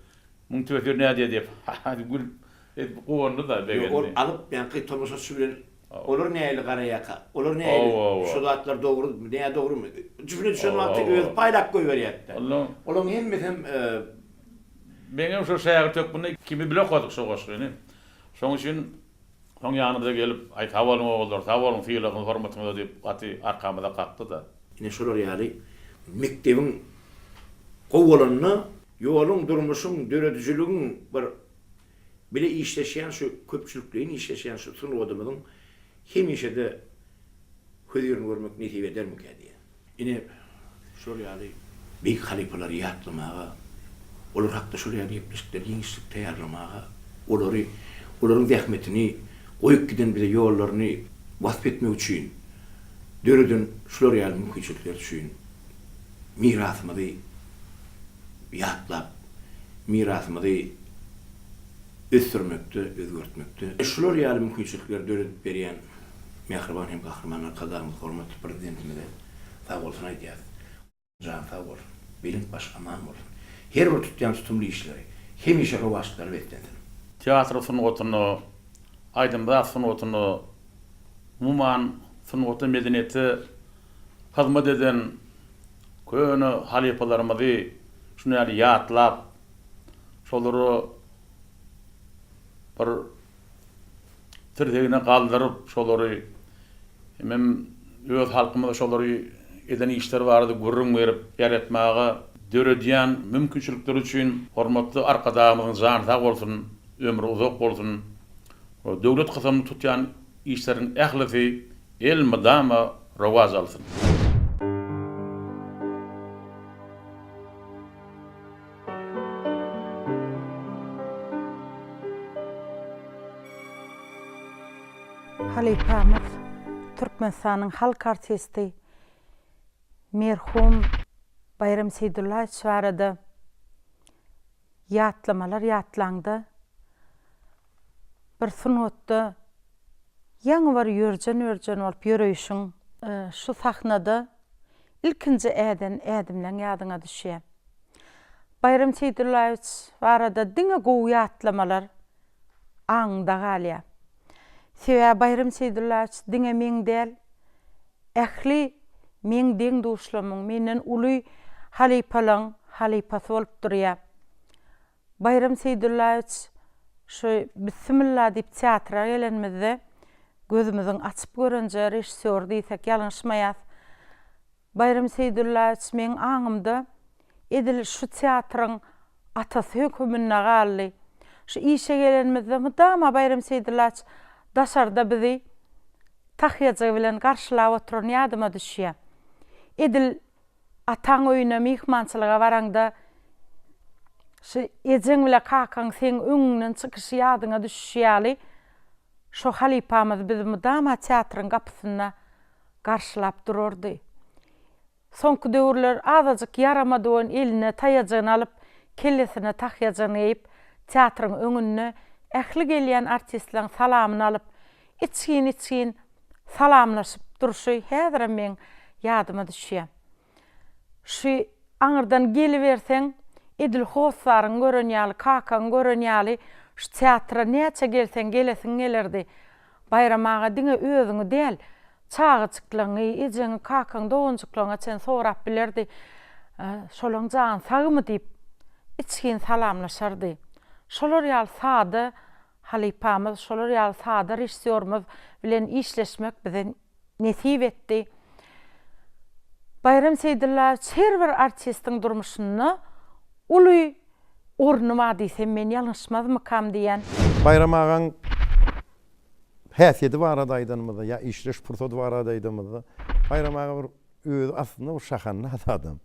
Muň tösiri nädýär diýip, ha-ha diýip gülüp, edip guwandy-da, begendi. Ýok, ol alyp, ýaňky tomaşaçy bilen olar nähili garaýarka, olar nähili şu zatlar dogrumy, nädogrumy, jübüne düşen wagty özi paýlap goýberýär-de. Olaryň hemmesem. Meňem şo şägirt hökmünde ikimiz bile okadyk şo goşgyny. Şoň üçin soň ýanymyza gelip, Aý, sag boluň, ogullar, sag boluň, sylagyňyz, hormatyňyza diýip, gaty arkamyza kakdy-da. Ine şolar ýaly mekdebiň gowy bolanda Ýoluň, durmuşyň, döredijiligiň bir bile işleşýän şu köpçülikleýin işleşýän şu sungatymyzyň hemişe-de hözirini görmek nesip edermikä diýýän. Ine, şular ýaly beýik halypalary ýatlamaga, olar hakda şol ýaly gepleşikleri giňişlik taýýarlamaga, olary, olaryň zähmetini, goýup giden bize ýollaryny wasp etmek üçin döreden şular ýaly mümkinçilikler üçin mirasymyzy ýatlap, mirasymyzy ösdürmekde, özgertmekde şular ýaly mümkinçilikleri döredip berýän mähriban hem Gahryman Arkadagymyz hormatly Prezidentimize sagbolsun aýdýarys. Jany sag bolsun, belent başy aman bolsun. Her bir tutýan tutumly işleri hemişe rowaçlyklara beslensin. Teatr sungatyna, aýdym-saz sungatyna, umuman, sungata, medeniýete hyzmat eden köne halypalarymyzy şuny ýaly ýatlap, şolary bir tirsegine galdyryp, şolary hemem öz halkymyza şolary eden işleri barada gürrüň berip, ýaratmaga döredýän mümkinçilikleri üçin hormatly Arkadagymyzyň jany sag bolsun, ömri uzak bolsun! Döwlet gysamyny tutýan işleriň ählisi elmydama rowaç alsyn! Halypamyz, Türkmenistanyň halk artisti merhum Baýram Seýdullaýewiç barada ýatlamalar ýatlaňda, bir sungatda ýaňy bir ýörjen-ýörjen bolup ýöreýşiň, şu sahnada ilkinji äden ädimleň ýadyňa düşýär. Baýram Seýdullaýewiç barada diňe gowy ýatlamalar aňyňda galýar. Sebäbi Baýram Seýdullaýewiç diňe meň däl, ähli meň deň-duşlarymyň, menden uly halypalaň halypasy bolup durýar. Baýram Seýdullaýewiç şu Bissimilla diýip teatra gelenimizde gözümiziň açyp görenje režissýory diýsek ýalňyşmaýas. Baýram Seýdullaýewiç meň aňymda edil şu teatryň atasy höküminde galdy. Şu işe gelenimizde mydama Baýram Seýdullaýewiç daşarda bizi tahýajygy bilen garşylap oturany ýadyma düşýär. Edil ataň öýüne myhmançylyga baraňda şu ejeň bile kakaň seň öňüňden çykyşy ýadyňa düşüşi ýaly şo halypamyz bizi mydama teatryň gapysynda garşylap durardy. Soňky döwürler azajyk ýaramady welin eline taýajygyny alyp, kellesine tahýajygyny geýip, teatryň öňünde ähli gelýän artistleň salamyny alyp, içgin-içgin salamlaşyp durşy häzirem meň ýadyma düşýär. Şu aňyrdan geliberseň, edil hossaryňy gören ýaly, kakaňy gören ýaly, şu teatra näçe gelseň gelesiň gelerdi. Baýram aga diňe özüňi däl, çagajyklaryňy, ejeňi, kakaňy, doganjyklaryňa çenli sorap bilerdi. Şolaň jany sagmy diýip, içgin salamlaşardy. Şolar ýaly sada halypamyz, şolar ýaly sada režissýorymyz bilen işleşmek bize nesip etdi. Baýram Seýdyllaýewiç her bir artistiň durmuşynda uly orny bar diýsem men ýalňyşmazmykam diýýän. Baýram agaň häsiýeti barada aýdanymyzda ýa işleş pursady barada aýdanymyzda Baýram aga bir özi aslynda bir şahandaz adam.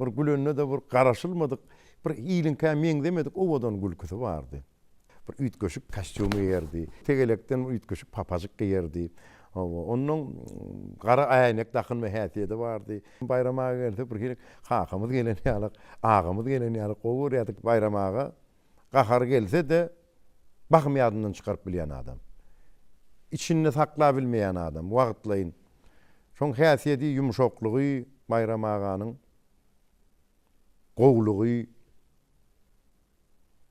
Bir gülende-de bir garaşylmadyk, bir iliňkä meňzemedik owadan gülküsi bardy. Bir üýtgeşik kostýum geýerdi. Tegelekden bir üýtgeşik papajyk geýerdi. Hawa, onnoň gara äýnek dakynma häsiýeti bardy. Baýram aga gelse bir hili kakamyz gelen ýalak, agamyz gelen ýalak gowy görýärdik Baýram aga. Gahary gelse-de, bahym ýadyndan çykaryp bilýän adam. Içinde saklabilmeýän adam, wagtlaýyn. Şoň häsiýeti, ýumşaklygy Baýram aganyň gowulygy,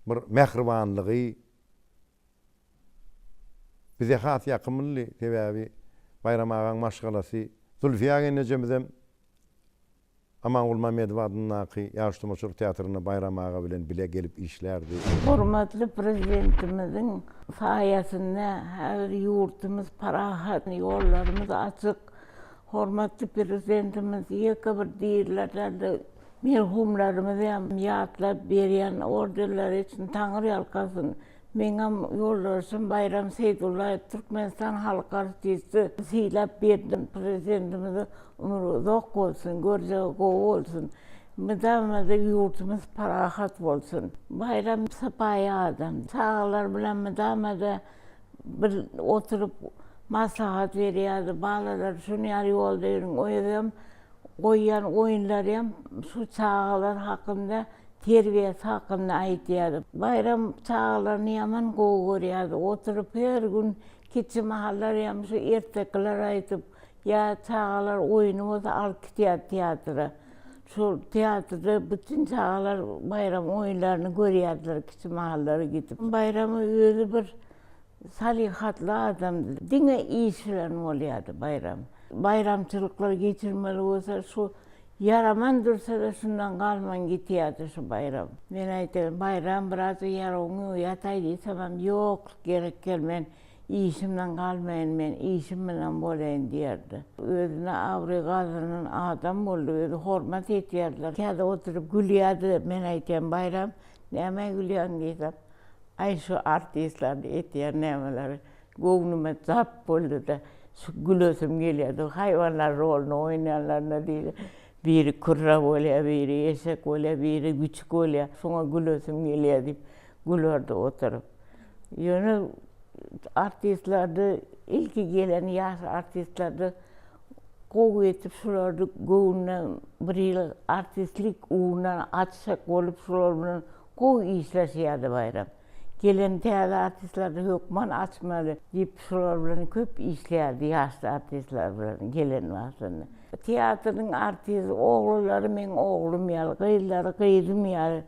bir mähribanlygy bize has ýakymlydy. Sebäbi Baýram agaň maşgalasy Zulfiýa gelnejemizem Amanguly Mamedow adyndaky Ýaş tomaşaçylar teatrynda Baýram aga bilen bile gelip işlärdi. Hormatly Prezidentimiziň saýasynda häzir ýurdumyz parahat, ýollarymyz açyk. Hormatly Prezidentimiz ýeke bir diriler däl-de, merhumlarymyzy hem ýatlap berýän ordenleri üçin Taňry ýalkasyn. Meňem ýoldaşym Baýram Seýdullaýew Türkmenistan halk artisti sylap berdi. Prezidentimize ömri uzak bolsun, görjegi gowy bolsun. Mydama-da ýurdumyz parahat bolsun. Baýram sypaýy adam. Çagalar bilen mydama-da bir oturyp maslahat berýärdi. Balalar şuny ýaly ýolda ýörüň. Özem goýýan oýunlaryam şu çagalar hakynda, terbiýesi hakynda aýdýardy. Baýram çagalaryny ýaman gowy görýärdi. Oturyp her gün kiçi mahallaryam şu ertekiler aýdyp, ýa çagalar oýny bolsa alyp gidýärdi teatra. Şol teatrda bütin çagalar Baýram oýunlaryny görýärdiler kiçi mahallary gidip. Baýramyň özi bir Salyhatly adamdy. Diňe iş bilen bolýardy Baýram. Baýramçylyklar geçirmeli bolsa şu ýaraman dursa-da şundan galman gitýärdi şu Baýram. Men aýdýaryn, Baýram biraz ýarawyň ýok ýataý diýsemem, ýok, gerek däl men işimden galmaýyn men işim bilen bolaýyn diýerdi. Özüne abraý gazanan adam boldy, özi hormat etýärdiler. Käde oturyp gülýärdi, men aýdýan Baýram nämä gülýäň diýsem, Aý şu artistlerni etýän nämeleri göwnüme zap boldy-da, şu gülesim gelýärdi. Haýwanlar roluny oýnaýanlaryna diýdi. Biri kürre bolýar, biri eşek bolýar, biri güçük bolýar. Şoňa gülesim gelýär diýip gülerdi oturyp. Ýöne artistlerde ilki gelen ýaş artistlerde gowy etip şulardy göwnüne bir ýyl artistlik ugrundan açjak bolup şular bilen Gowy işleşýärdi Baýram. Gelen täze artistlerni hökman açmaly diýip şolar bilen köp işleýärdi ýaş artistler bilen gelen wagtynda. Teatryň artisti oglanlary meň oglum ýaly, gyzlary gyzym ýaly,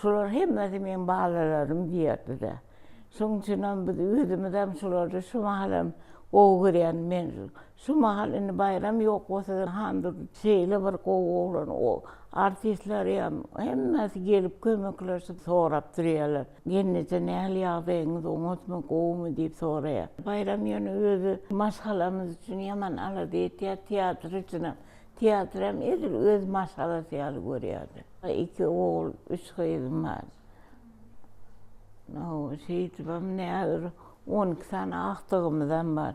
şolar hemmesi meň balalarym diýerdi-de. Şoň üçinem biz özümizem şolary şu mahalam gowy görýän men Şu mahal indi Baýram ýok bolsa-da Handurdy şeýle bir gowy oglan, o artistlerem hemmesi gelip kömekleşip sorap durýarlar. Gelneje nähili ýagdaýyňyz oňatmy, gowumy diýip soraýar. Baýram ýöne özi maşgalamyz üçin ýaman alada etýär, teatr üçinem. Teatram edil öz maşgalasy ýaly görýärdi. Iki ogul, üç gyzym bar. Şeýdibem näzir 12 sany agtygymyzam bar.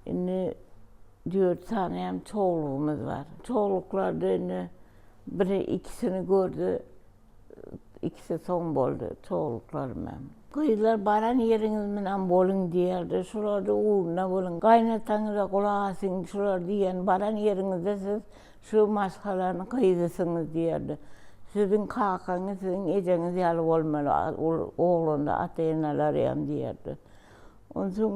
Indi dört sany hem çowlugymyz bar. Çowluklarda indi biri ikisini gördi, ikisi soň boldy çowluklarym hem. Gyzlar baran ýeriňiz bilen boluň diýerdi, şularda ugrunda boluň, gaýynataňyza gulak asyň, şular diýen baran ýeriňizde siz şu maşgalanyň gyzysyňyz diýerdi. Siziň kakaňyz siziň ejeňiz ýaly bolmaly, oglanda ata-eneler hem diýerdi. Onsoň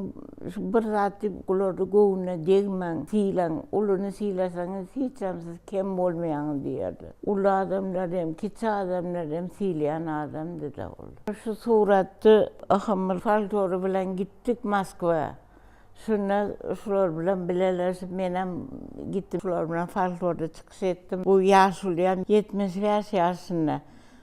şu bir zat diýip bularda göwnüne degmäň, sylaň, ulyny sylasaňyz hiçem siz kem bolmaýaňyz diýerdi. Uly adamlary hem, kiçi adamlary hem sylaýan adamdy-da ol. Şu suratda Ahmyr folklory bilen gitdik Moskwa. Şunda şular bilen bileleşip menem gitdim şular bilen folklorda çykyş etdim. Bu ýaşulyam 75 ýaşynda.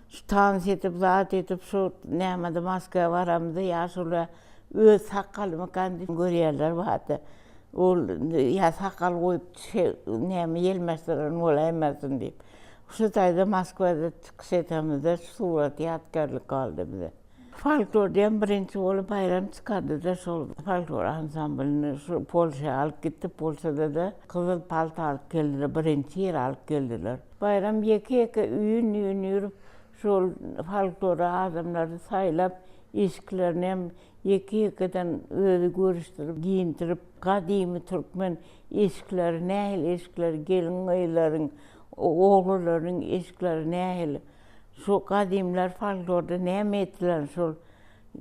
Şu tans edip, zat edip, şu nämede Moskwa baramyzda ýaşula öz sakalymykan diýip görýärler bardy. Ol ýa sakal goýup näme ýelmeşdiren bolaýmasyn diýip. Şu taýda Moskwada çykyş edenimizde şu surat ýadygärlik galdy bize. Folklor diýen birinji bolup Baýram çykardy-da şol folklor ansamblyny şu Polşa alyp gitdi. Polşada-da gyzyl palta alyp geldiler, birinji ýeri alyp geldiler. Baýram ýeke-ýeke üýn-üýn ýürüp, şol folklora adamlary saýlap, işiklerini hem. Ýeke-ýekeden özi görüşdirip, geýindirip, gadymy türkmen eşikleri nähili eşikler, gelin-gyzlaryň, oglanlaryň eşikleri nähili, şu gadymlar folklorda näme etdiler şol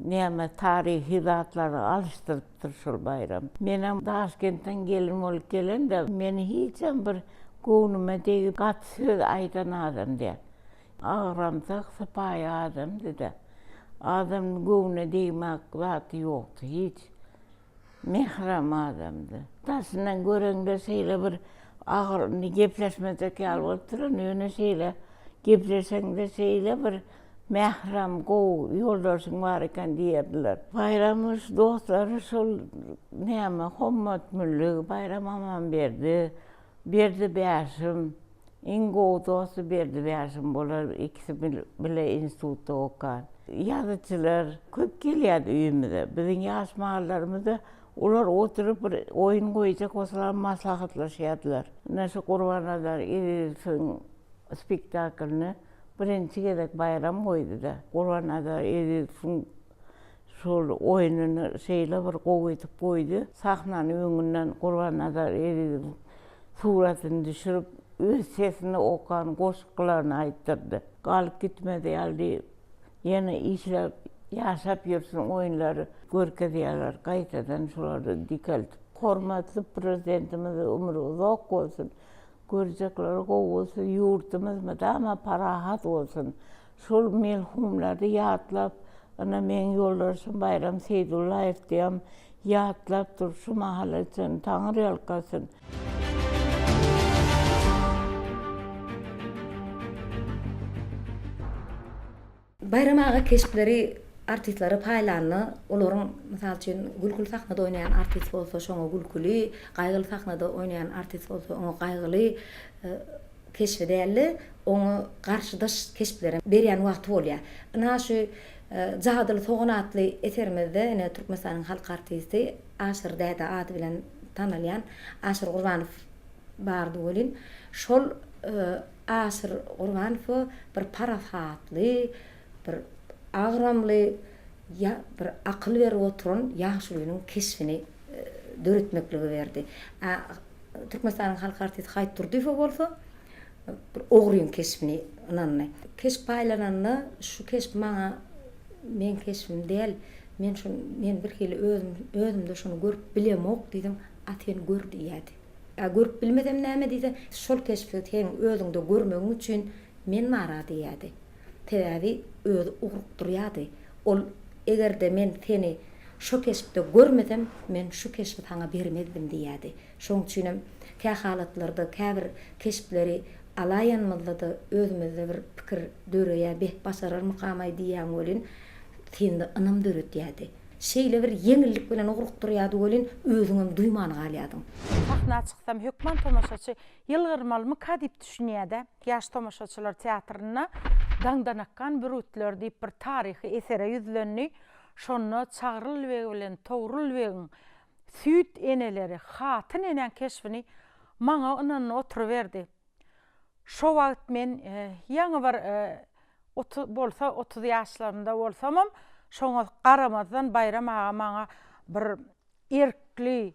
näme taryhy zatlary alyşdyrypdyr şol Baýram. Menem Daşkentden gelin bolup gelende, meni hiçem bir göwnüme degip gaty söz aýdan adam däl. Agramsak sypaýy adamdy-da. Adamyň göwnüne degmek zady ýokdy hiç. Mährem adamdy. Daşyndan göreňde şeýle bir agyr indi gepleşmejek ýaly bolup duran, ýöne şeýle gepleşeňde şeýle bir mährem, gowy ýoldaşyň bar eken diýerdiler. Baýramyş dostlary şol näme Hommat Mülli, Baýram Amanberdi, Berdi Bäşim, iň gowy dosty Berdi Bäşim bolar, ikisi bile institutda okan. Ýazyjylar köp gelýärdi öýümize. Biziň ýaş mahallarymyzda olar oturyp bir oýun goýjak bolsalar maslahatlaşýardylar. Ine şu Gurbannazar Ezizowyň spektaklyny birinji gezek Baýram goýdy-da. Gurbannazar Ezizowyň Şol oýnuny şeýle bir gowy edip goýdy. Sahnanyň öňünden Gurbannazar Ezizowyň suratyny düşürip, öz sesinde okan goşgularyny aýtdyrdy. Galyp gitmez ýaly diýip, ýene işläp, ýaşap ýörsün oýunlary görkezýärler, gaýtadan şolary dikeltip. Hormatly Prezidentimiziň ömri uzak bolsun, görjekleri gowy bolsun, ýurdumyz mydama parahat bolsun. Şol melhumlary ýatlap, ynha meň ýoldaşym Baýram Seýdullaýew diýem ýatlap dur şu mahala çenli Taňry ýalkasyn. Baýram aga keşpleri artistlere paýlanda, olaryň, mysal üçin, gülküli sahnada oýnaýan artist bolsa, şoňa gülküli, gaýgyly sahnada oýnaýan artist bolsa, oňa gaýgyly keşbi däl-de, oňa garşydaş keşpleri berýän wagty bolýar. Ynha şu Jadyly sogan atly eserimizde ine Türkmenistanyň halk artisti Aşyr däde ady bilen tanalýan Aşyr Gurbanow bardy welin, şol Aşyr Gurbanowa bir parasatly, bir agramly, bir akyl berip oturan ýaşulynyň keşbini döretmekligi berdi. Türkmenistanyň halk artisti Haýyt Durdyýewe bolsa bir ogryň keşbini ynandy. Keşp paýlananda şu keşp maňa meň keşbim däl, men şony men birhili özüm özümde şony görüp bilemok diýsem, a sen gör diýýärdi. A görüp bilmesem näme diýse, şol keşbi seň özüňde görmegiň üçin men bar-a diýýärdi. Sebäbi özi ugrukdyrýardy. Ol eger-de men seni Şo keşpde görmesem, men şu keşbi saňa bermezdim diýýärdi. Şoň üçinem kä halatlarda käbir keşpleri alaýanymyzda-da özümizde bir pikir döreýär, beh, başararmykam-aý diýýäň welin, sende ynam döredýärdi. Şeýle bir ýeňillik bilen ugrukdyrýardy welin, özüňem duýman galýardyň. Sahna çyksam hökman tomaşaçy ýylgyrmalymyka diýip düşünýär-dä. Ýaş tomaşaçylar teatrynda Daňdanakgan bürgütleri diýip bir taryhy esere ýüzlendi. Şonda Çagryl beg bilen Togrul begiň süýt eneleri Hatyn enäň keşbini maňa ynandy oturyberdi. Şo wagt men ýaňy bir bolsa 30 ýaşlarynda bolsamam, şoňa garamazdan Baýram aga maňa bir erkli,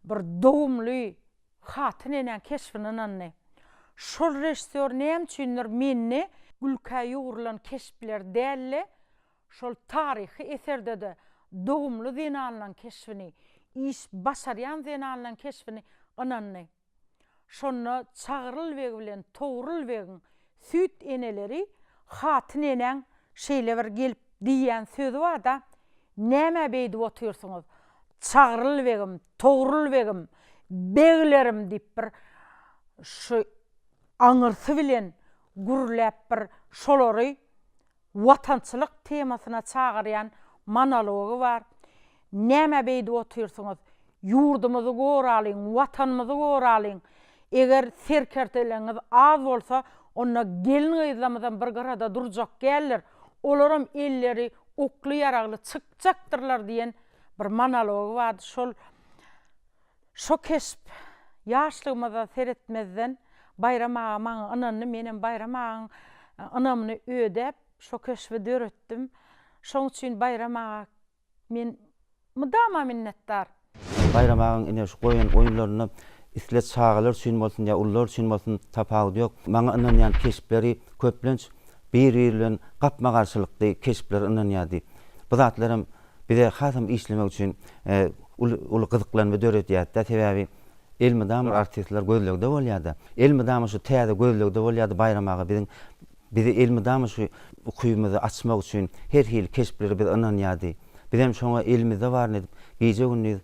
bir dogumly Hatyn enäň keşbini ynandy. Şol režissýor näme üçindir mende gülkä ýugrulan keşpler däl-de, Şol taryhy eserde-de dogumly zenanlaň keşbini, iş başarýan zenanlaň keşbini ynandy. Şonda Çagryl beg bilen Togrul begiň süýt eneleri Hatyn enäň şeýle bir gelip diýýän sözi bar-da, Nämä beýdip otyrsyňyz, Çagryl begim, Togrul begim, beglerim diýip bir şu aňyrsy bilen gürläp bir şolary watançylyk temasyna çagyrýan monology bar. Nämä beýdip otyrsyňyz? Ýurdumyzy goralyň, Watanymyzy goralyň. Eger serkerdeleriňiz az bolsa, onda gelin-gyzlarymyzam bir gyrada durjak däldir. Olaram elleri okly-ýaragly çykjakdyrlar diýen bir monology bardy. Şol Şo keşp ýaşlygymyza seretmezden Baýram aga maňa ynandy, menem Baýram agaň ynamyny ödäp, şo keşbi döretdim. Şoň üçin Baýram aga Men mydama minnetdar. Baýram agaň ine şu goýan oýunlarynda isle çagalar üçin bolsun ýa ulular üçin bolsun tapawudy ýok. Maňa ynanýan keşpleri köplenç bir-biri bilen gapma-garşylykly keşpleri ynanýardy. Bu zatlaram bize hasam işlemek üçin uly uly gyzyklanma döredýärdi-de. Sebäbi elmydama artistler gözlegde bolýardy. Elmydama şu täze gözlegde bolýardy Baýram aga biziň Bizi elmydama şu ukybymyzy açmak üçin her hili keşpleri bize ynanýardy. Bizem şoňa elimizde baryny edip, gije-gündiz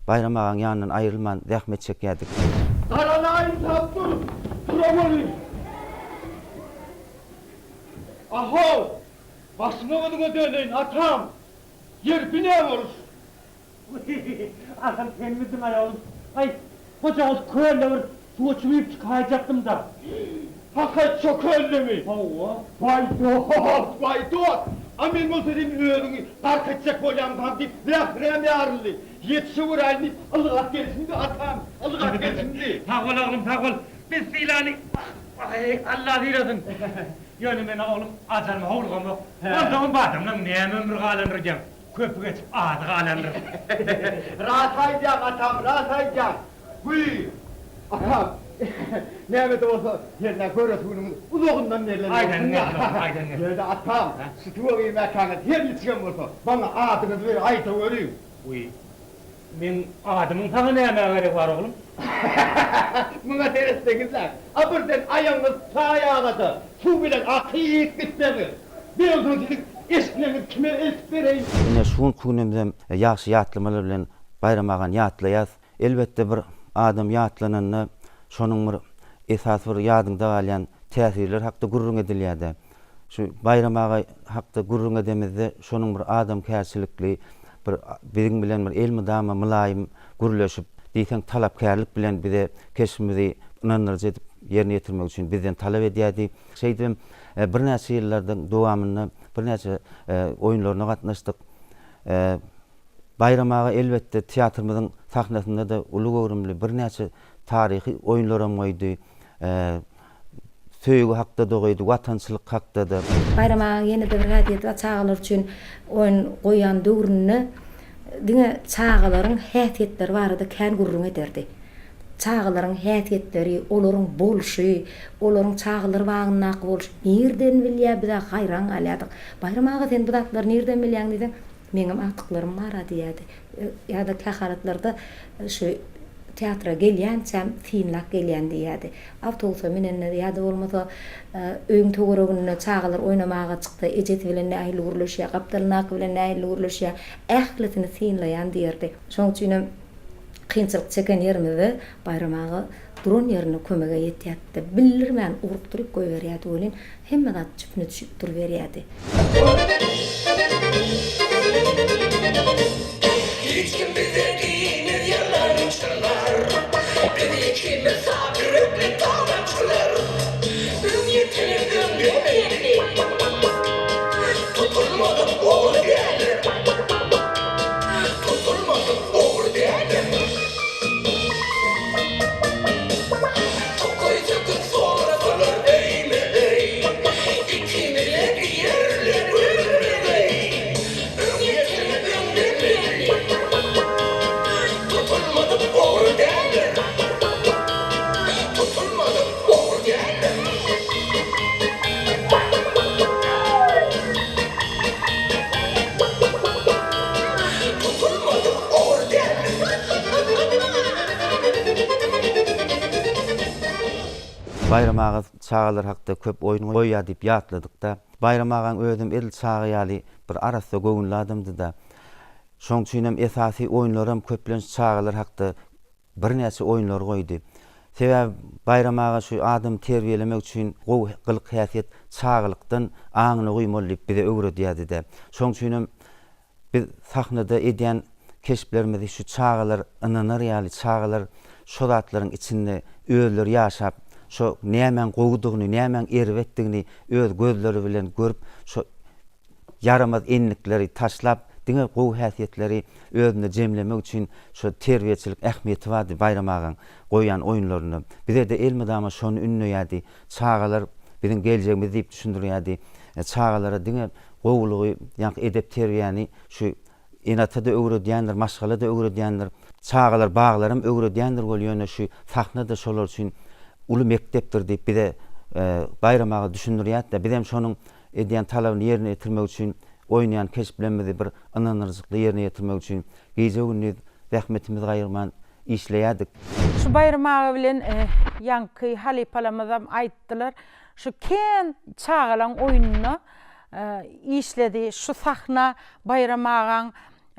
Baýram agaň ýanyndan aýrylman zähmet çekýärdik. Garalaýyn tap dur, durawaly. Ahow, başyňa gözüňe döneýin, atam! Ýeri, bi nä boluş? Asyl senmidiň-aý oglum? Aý, hojagaz kölde bir suwa çümüp çykaýjakdym-da. Hakyt şo köldemi? Hawa. Waý dost, waý dost! A men bolsa sen özüňi gark etjek bolýaňkam diýip zähräm ýaryldy. Ýetişeweräýin diýip ylgap gelşimdi, atam, ylgap gelşimdi. Sag bol, oglum, sag bol. Biz sylany, wah, Alla sylasyn. Ýöne men oglum ajalyma howlugamok. Onsoňam bu adamlaň näme ömri galandyr öýdýäň? Köpi geçip azy galandyr. Ras aýdýaň atam, ras aýdýaň. Wiý, atam, näme-de bolsa, hernä göresi günüňiz uzagyndan berlen bolsun-da. Aýdanyň gelsin oglum, aýdanyň gelsin. Ýöne atam, şu suwa girmäkäňiz her niçigem bolsa, maňa adyňyzy bir aýdaweriň. Wiý, Meň adymyň saňa nämä geregi bar, oglum? Muňa seretseňiz-ä, a birden aýagyňyz taýaga-da, suw bilen akyp gitseňiz, men onsoň siziň eşikleňizi kime eltip bereýin? Ine, şu günki günümizem ýagşy ýatlamalar bilen Baýram agany ýatlaýas. Elbetde, bir adam ýatlananda, şonuň bir esasy bir ýadyňda galýan täsirleri hakda gürrüň edilýär-dä. Şu Baýram aga hakda gürrüň edemizde, şonuň bir adamkärçilikli, bir biziň bilen bir elmydama mylaýym gürleşip, diýseň talapkärlik bilen bize keşbimizi ynandyryjy edip ýerine ýetirmek üçin bizden talap edýärdi. Şeýdibem birnäçe ýyllaryň dowamynda birnäçe oýunlaryna gatnaşdyk. Baýram aga elbetde teatrymyzyň sahnasynda-da uly göwrümli birnäçe taryhy oýunlaram goýdy. Söýgi hakda-da goýdy, watançylyk hakda-da. Baýram agaň ýene-de bir häsiýeti bar, çagalar üçin oýun goýýan döwründe diňe çagalaryň häsiýetleri barada kän gürrüň ederdi. Çagalaryň häsiýetleri, olaryň bolşy, olaryň çagalar bagyndaky bolşy, nirden bilýär, biz-ä haýran galýardyk. Baýram aga sen bu zatlary nirden bilýäň diýseň, Meňem agtyklarym bar-a diýýärdi. Ýa-da kähalatlarda şu teatra gelýänçäm synlap gelýän diýýärdi. Awtobusa münende ýa-da bolmasa öýüň töwereginde çagalar oýnamaga çyksa ejesi bilen nähili gürleşýär, gapdalyndaky bilen nähili gürleşýär, ählisini synlaýan diýerdi. Şonuň üçinem kynçylyk çeken ýerimizde Baýram aga duran ýerinde kömege ýetýärdi-de, bildirmän ugrukdyryp goýberýärdi welin, hemme zat jüpüne düşüp duruberýärdi. Hiç kim bize diýmez ýalançylar Biz ikimiz sap ýürekli talaňçylar Öň ýetene öňden belli Tutulmadyk ogry däldir Tutulmadyk ogry däldir Tokaý söküp sorasalar öýme-öý Ikimize diýerler görmegeý Öň ýetene öňden belli Tutulmadyk ogry däldir Tutulmadyk ogry däldir. Tutulmadyk ogry däldir. Baýram aga çagalar hakda köp oýun goýýar diýip ýatladykda, Baýram agaň özem edil çaga ýaly bir arassa göwünli adamdy-da. Şoň üçinem esasy oýunlaram köplenç çagalar hakda birnäçe oýunlar goýdy. Sebäbi Baýram aga şu adamy terbiýelemek üçin gowy gylyk-häsiýet çagalykdan aňyna guýmaly diýip bize öwredýärdi-de. Şoň üçinem Biz sahnada edýän keşplerimizi şu çagalar ynanar ýaly, çagalar şo zatlaryň içinde özleri ýaşap, şo nämäň gowudygyny, nämäň erbetdigini öz gözleri bilen görüp, şo ýaramaz endikleri taşlap, diňe gowy häsiýetleri özünde jemlemek üçin şo terbiýeçilik ähmiýeti bardy Baýram agaň goýýan oýunlarynda. Bize-de elmydama şony ündeýärdi. Çagalar biziň geljegimiz diýip düşündirýärdi. Çagalara diňe gowulygy, ýaňky edep-terbiýäni şu ene-ata-da öwredýändir, maşgala-da öwredýändir, çagalar baglaram öwredýändir weli ýöne şu sahna-da şolar üçin uly mekdepdir diýip bize Baýram aga düşündirýärdi-de, bizem şonuň edýän talabyny ýerine ýetirmek üçin, oýnaýan keşplerimizi bir ynandyryjykly ýerine ýetirmek üçin gije-gündiz zähmetimizi gaýgyrman işleýärdik. Şu Baýram aga bilen ýaňky halypalarymyzam aýtdylar, şu kän çagalaň oýnunda işledi, şu sahna Baýram agaň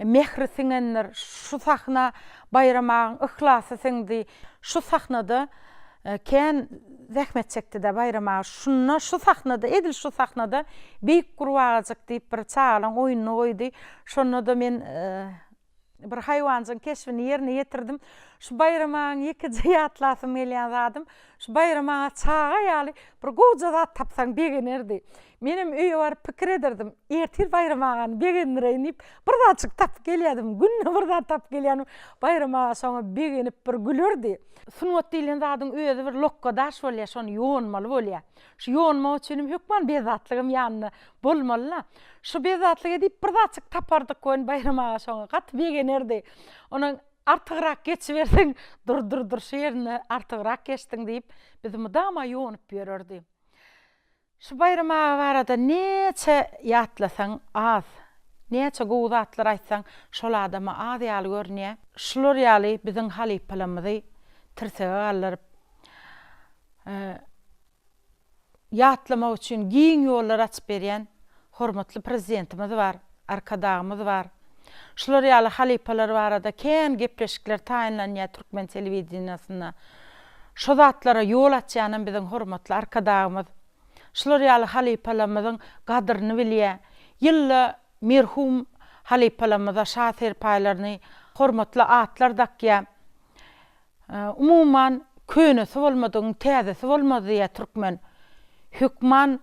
mähri siňendir, şu sahna Baýram agaň yhlasy siňdi, şu sahnada kän zähmet çekdi-dä Baýram aga, şunda şu sahnada, edil şu sahnada Beýik gurbagajyk diýip bir çagalaň oýnuny goýdy, şonda-da men bir haýwanjygyň keşbini ýerine ýetirdim. Şu Baýram agaň ýekeje ýatlasym gelýän zadym, şu Baýram aga çaga ýaly bir gowja zat tapsaň begenerdi. Menem öýe baryp pikir ederdim, ertir Baýram agany begendireýin diýip, bir zatjyk tapyp gelýärdim. Günde bir zat tapyp gelýärdim. Baýram aga şoňa begenip bir gülerdi. Sungat diýlen zadyň özi bir lokga daş bolýar, şony ýonmaly bolýar. Şu ýonmak üçinem hökman bezzatlygam ýanynda bolmaly-la. Şu bezzatlyga diýip bir zatjyk tapardyk welin Baýram aga şoňa gaty begenerdi. Onuň artygrak geçiberseň, dur, dur, dur şu ýerinde artygrak geçdiň diýip, bizi mydama ýonup ýörerdi. Şu Baýram aga barada näçe ýatlasaň az, näçe gowy zatlar aýtsaň şol adama az ýaly görünýär. Şular ýaly biziň halypalarymyzy tirsege galdyryp, ýatlamak üçin giň ýollar açyp berýän hormatly Prezidentimiz bar, Arkadagymyz bar. Şular ýaly halypalar barada kän gepleşikler taýynlanýar türkmen telewideniýasynda. Şo zatlara ýol açýanam biziň hormatly Arkadagymyz. Şular ýaly halypalarymyzyň gadyryny bilýär. Ýylda merhum halypalarymyza şa serpaýlaryny, hormatly atlar dakýar. Umuman, könesi bolmadygyň täzesi bolmaz diýýär türkmen. Hökman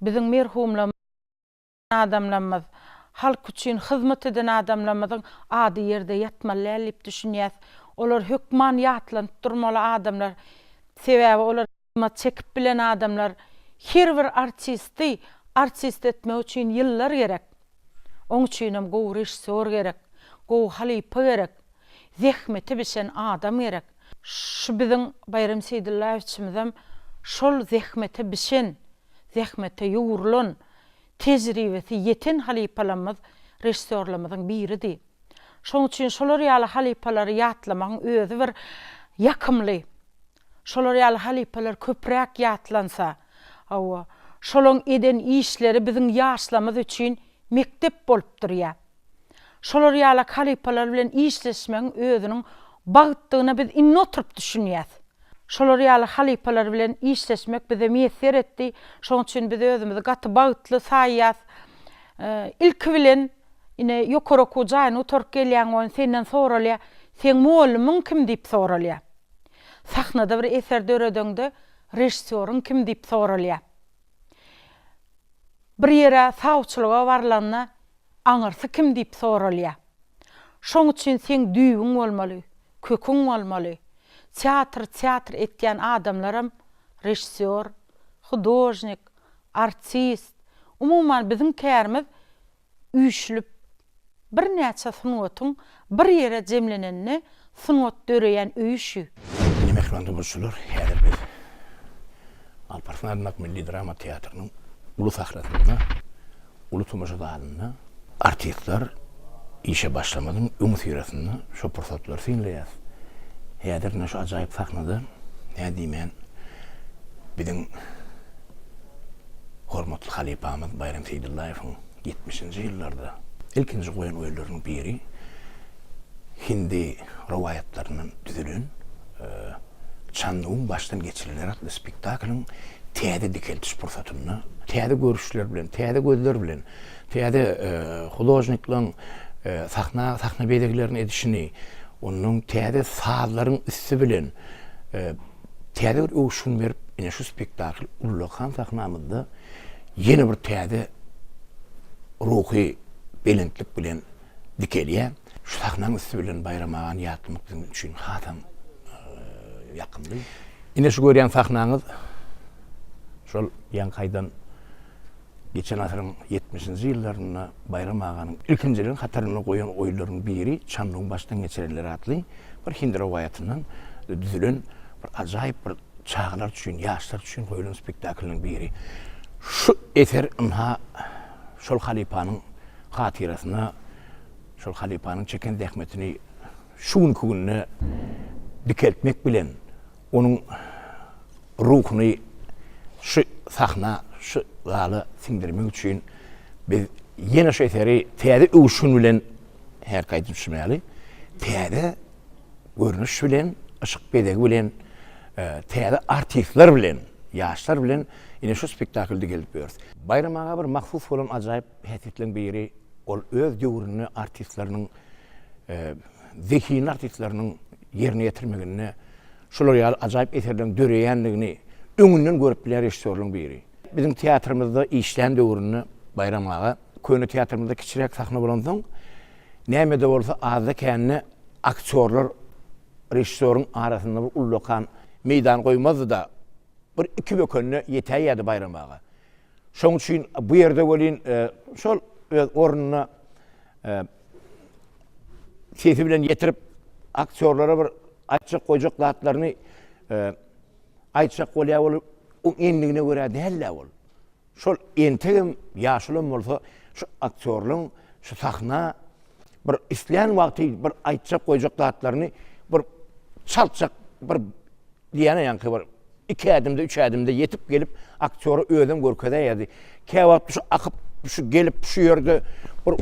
biziň merhumlarymyz, adamlarymyz, halk üçin hyzmat eden adamlarymyzyň ady ýerde ýatmaly däl diýip düşünýäs. Olar hökman ýatlanyp durmaly adamlar. Sebäbi olar hyzmat çekip bilen adamlar. Her bir artisti artist etmek üçin ýyllar gerek. Oň üçinem gowy režissýor gerek, gowy halypa gerek, zähmete bişen adam gerek. Şu biziň Baýram Seýdyllaýewiçimizem şol zähmete bişen, zähmete ýugrulan, tejribesi ýeten halypalarymyz, režissýorlarymyzyň biridi. Şoň üçin şolar ýaly halypalary ýatlamagyň özi bir ýakymly. Şolar ýaly halypalar köpräk ýatlansa, hawa, şolaň eden işleri biziň ýaşlamyz üçin mekdep bolup durýar. Şolar ýalak halypalar bilen işleşmegiň özüniň bagtdygyna biz indi oturyp düşünýäs. Şolar ýaly halypalar bilen işleşmek bize miýesser etdi. Şoň üçin biz özümizi gaty bagtly saýýas. Ilki bilen, ine, ýokary okuw jaýyny gutaryp gelýäň welin senden soralýar, Seň mugallymyň kim diýip soralýar. Sahnada bir eser döredeňde režissýoryň kim diýip soralýar. Bir ýere sawçylyga barlanda aňyrsy kim diýip soralýar. Şoň üçin seň düýbüň bolmaly, köküň bolmaly. Teatry teatr etýän adamlaram režissýor, hudožnik, artist, umuman biziň kärimiz üýşülip, birnäçe sungatyň bir ýere jemlenende sungat döreýän öý-işi. Ine mähriban tomaşaçylar, häzir biz Alparslan adyndaky milli drama teatrynyň uly sahnasynda, uly tomaşa zalynda artistler işe başlamazyň öňüsyrasynda şo pursatlary synlaýarys. Häzir ine şu ajaýyp sahnada nä diýmän biziň Hormatly halypamyz Baýram Seýdyllaýewiň ýetmişinji ýyllarda ilkinji goýan oýunlarynyň biri hindi rowaýatlaryndan düzülen Çannuwyň başdan geçirenleri atly spektaklyň täze dikeldiş pursatynda täze görüşler bilen, täze gözler bilen, täze hudožnikleriň sahna sahna bezeglerini edişini, ondan täze sazlaryň üsti bilen täze bir öwüşgin berip, ine şu spektakl ullakan sahnamyzda ýene bir täze ruhy belentlik bilen dikelýär. Şu sahnaň üsti bilen Baýram agany ýatlamak biziň üçin hasam ýakymly. Ine şu görýän sahnaňyz şol ýaňky aýdan. Geçen asyryň ýetmişinji ýyllarynda Baýram aganyň ilkinjileriň hatarynda goýan oýunlarynyň biri Çandugyň başdan geçirenleri atly bir hindi rowaýatyndan düzülen bir ajaýyp bir çagalar üçin, ýaşlar üçin goýlan spektaklynyň biri. Şu eser ynha şol halypanyň hatyrasyna, şol halypanyň çeken zähmetini şu günki günde dikeltmek bilen, onuň ruhuny şu sahna, şu zala siňdirmek üçin biz ýene şu eseri täze öwüşgin bilen, häzirki aýdyşym ýaly, täze görnüş bilen, yşyk bezegi bilen, täze artistler bilen, ýaşlar bilen ine şu spektakly dikeldip ýörüs. Baýram aga bir mahsus bolan ajaýyp häsiýetleriň biri, ol öz döwründe artistleriniň zehinli artistleriniň ýerine ýetirmeginde şular ýaly ajaýyp eserleriň döreýändigini öňünden görüp bilýän režissýorlaryň biri. Biziň teatrymyzda işlän döwründe Baýram aga, köne teatrymyzda kiçiräk sahna bolansoň, näme-de bolsa azda-kände aktýorlar režissýoryň arasynda bir ullakan meýdan goýmazdy-da, bir iki bökende ýetäýýärdi Baýram aga. Şoň üçin bu ýerde welin şol öz ornunda sesi bilen ýetirip aktýorlara bir aýtjak goýjak zatlaryny aýtjak bolýar ol oň endigine görä däl-dä ol. Şol entegem ýaşulam bolsa şu aktýorlaryň şu sahna bir islän wagty bir aýtjak goýjak zatlaryny bir çaltjak bir Diýýän ýaňky bir iki ädimde, üç ädimde ýetip gelip, aktýora özem görkezäýerdi. Käwagt şu akyp, şu gelip, şu ýerde bir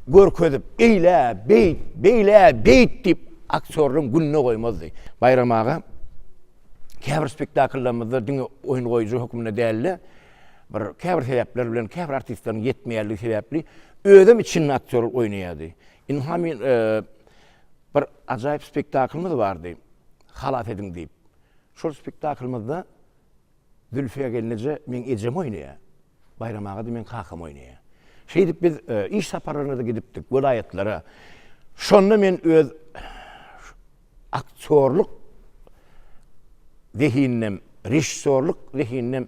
görkezip, eýle, beýt, beýle, beýt diýip, aktýorlaryň gününe goýmazdy. Baýram aga käbir spektakllarymyzda diňe oýun goýujy hökmünde däl-de, bir käbir sebäpler bilen käbir artistleriň ýetmeýänligi sebäpli özem içinde aktýor oýnaýardy. Ynha men bir ajaýyp spektaklymyz bardy. Halas ediň diýip. Şol spektaklymyzda Zülfiýa gelneje meň ejem oýnaýar. Baýram aga-da meň kakam oýnaýar. Şeýdip biz iş saparlaryna-da gidipdik welaýatlara. Şonda men öz aktýorlyk zehininem, režissýorlyk zehininem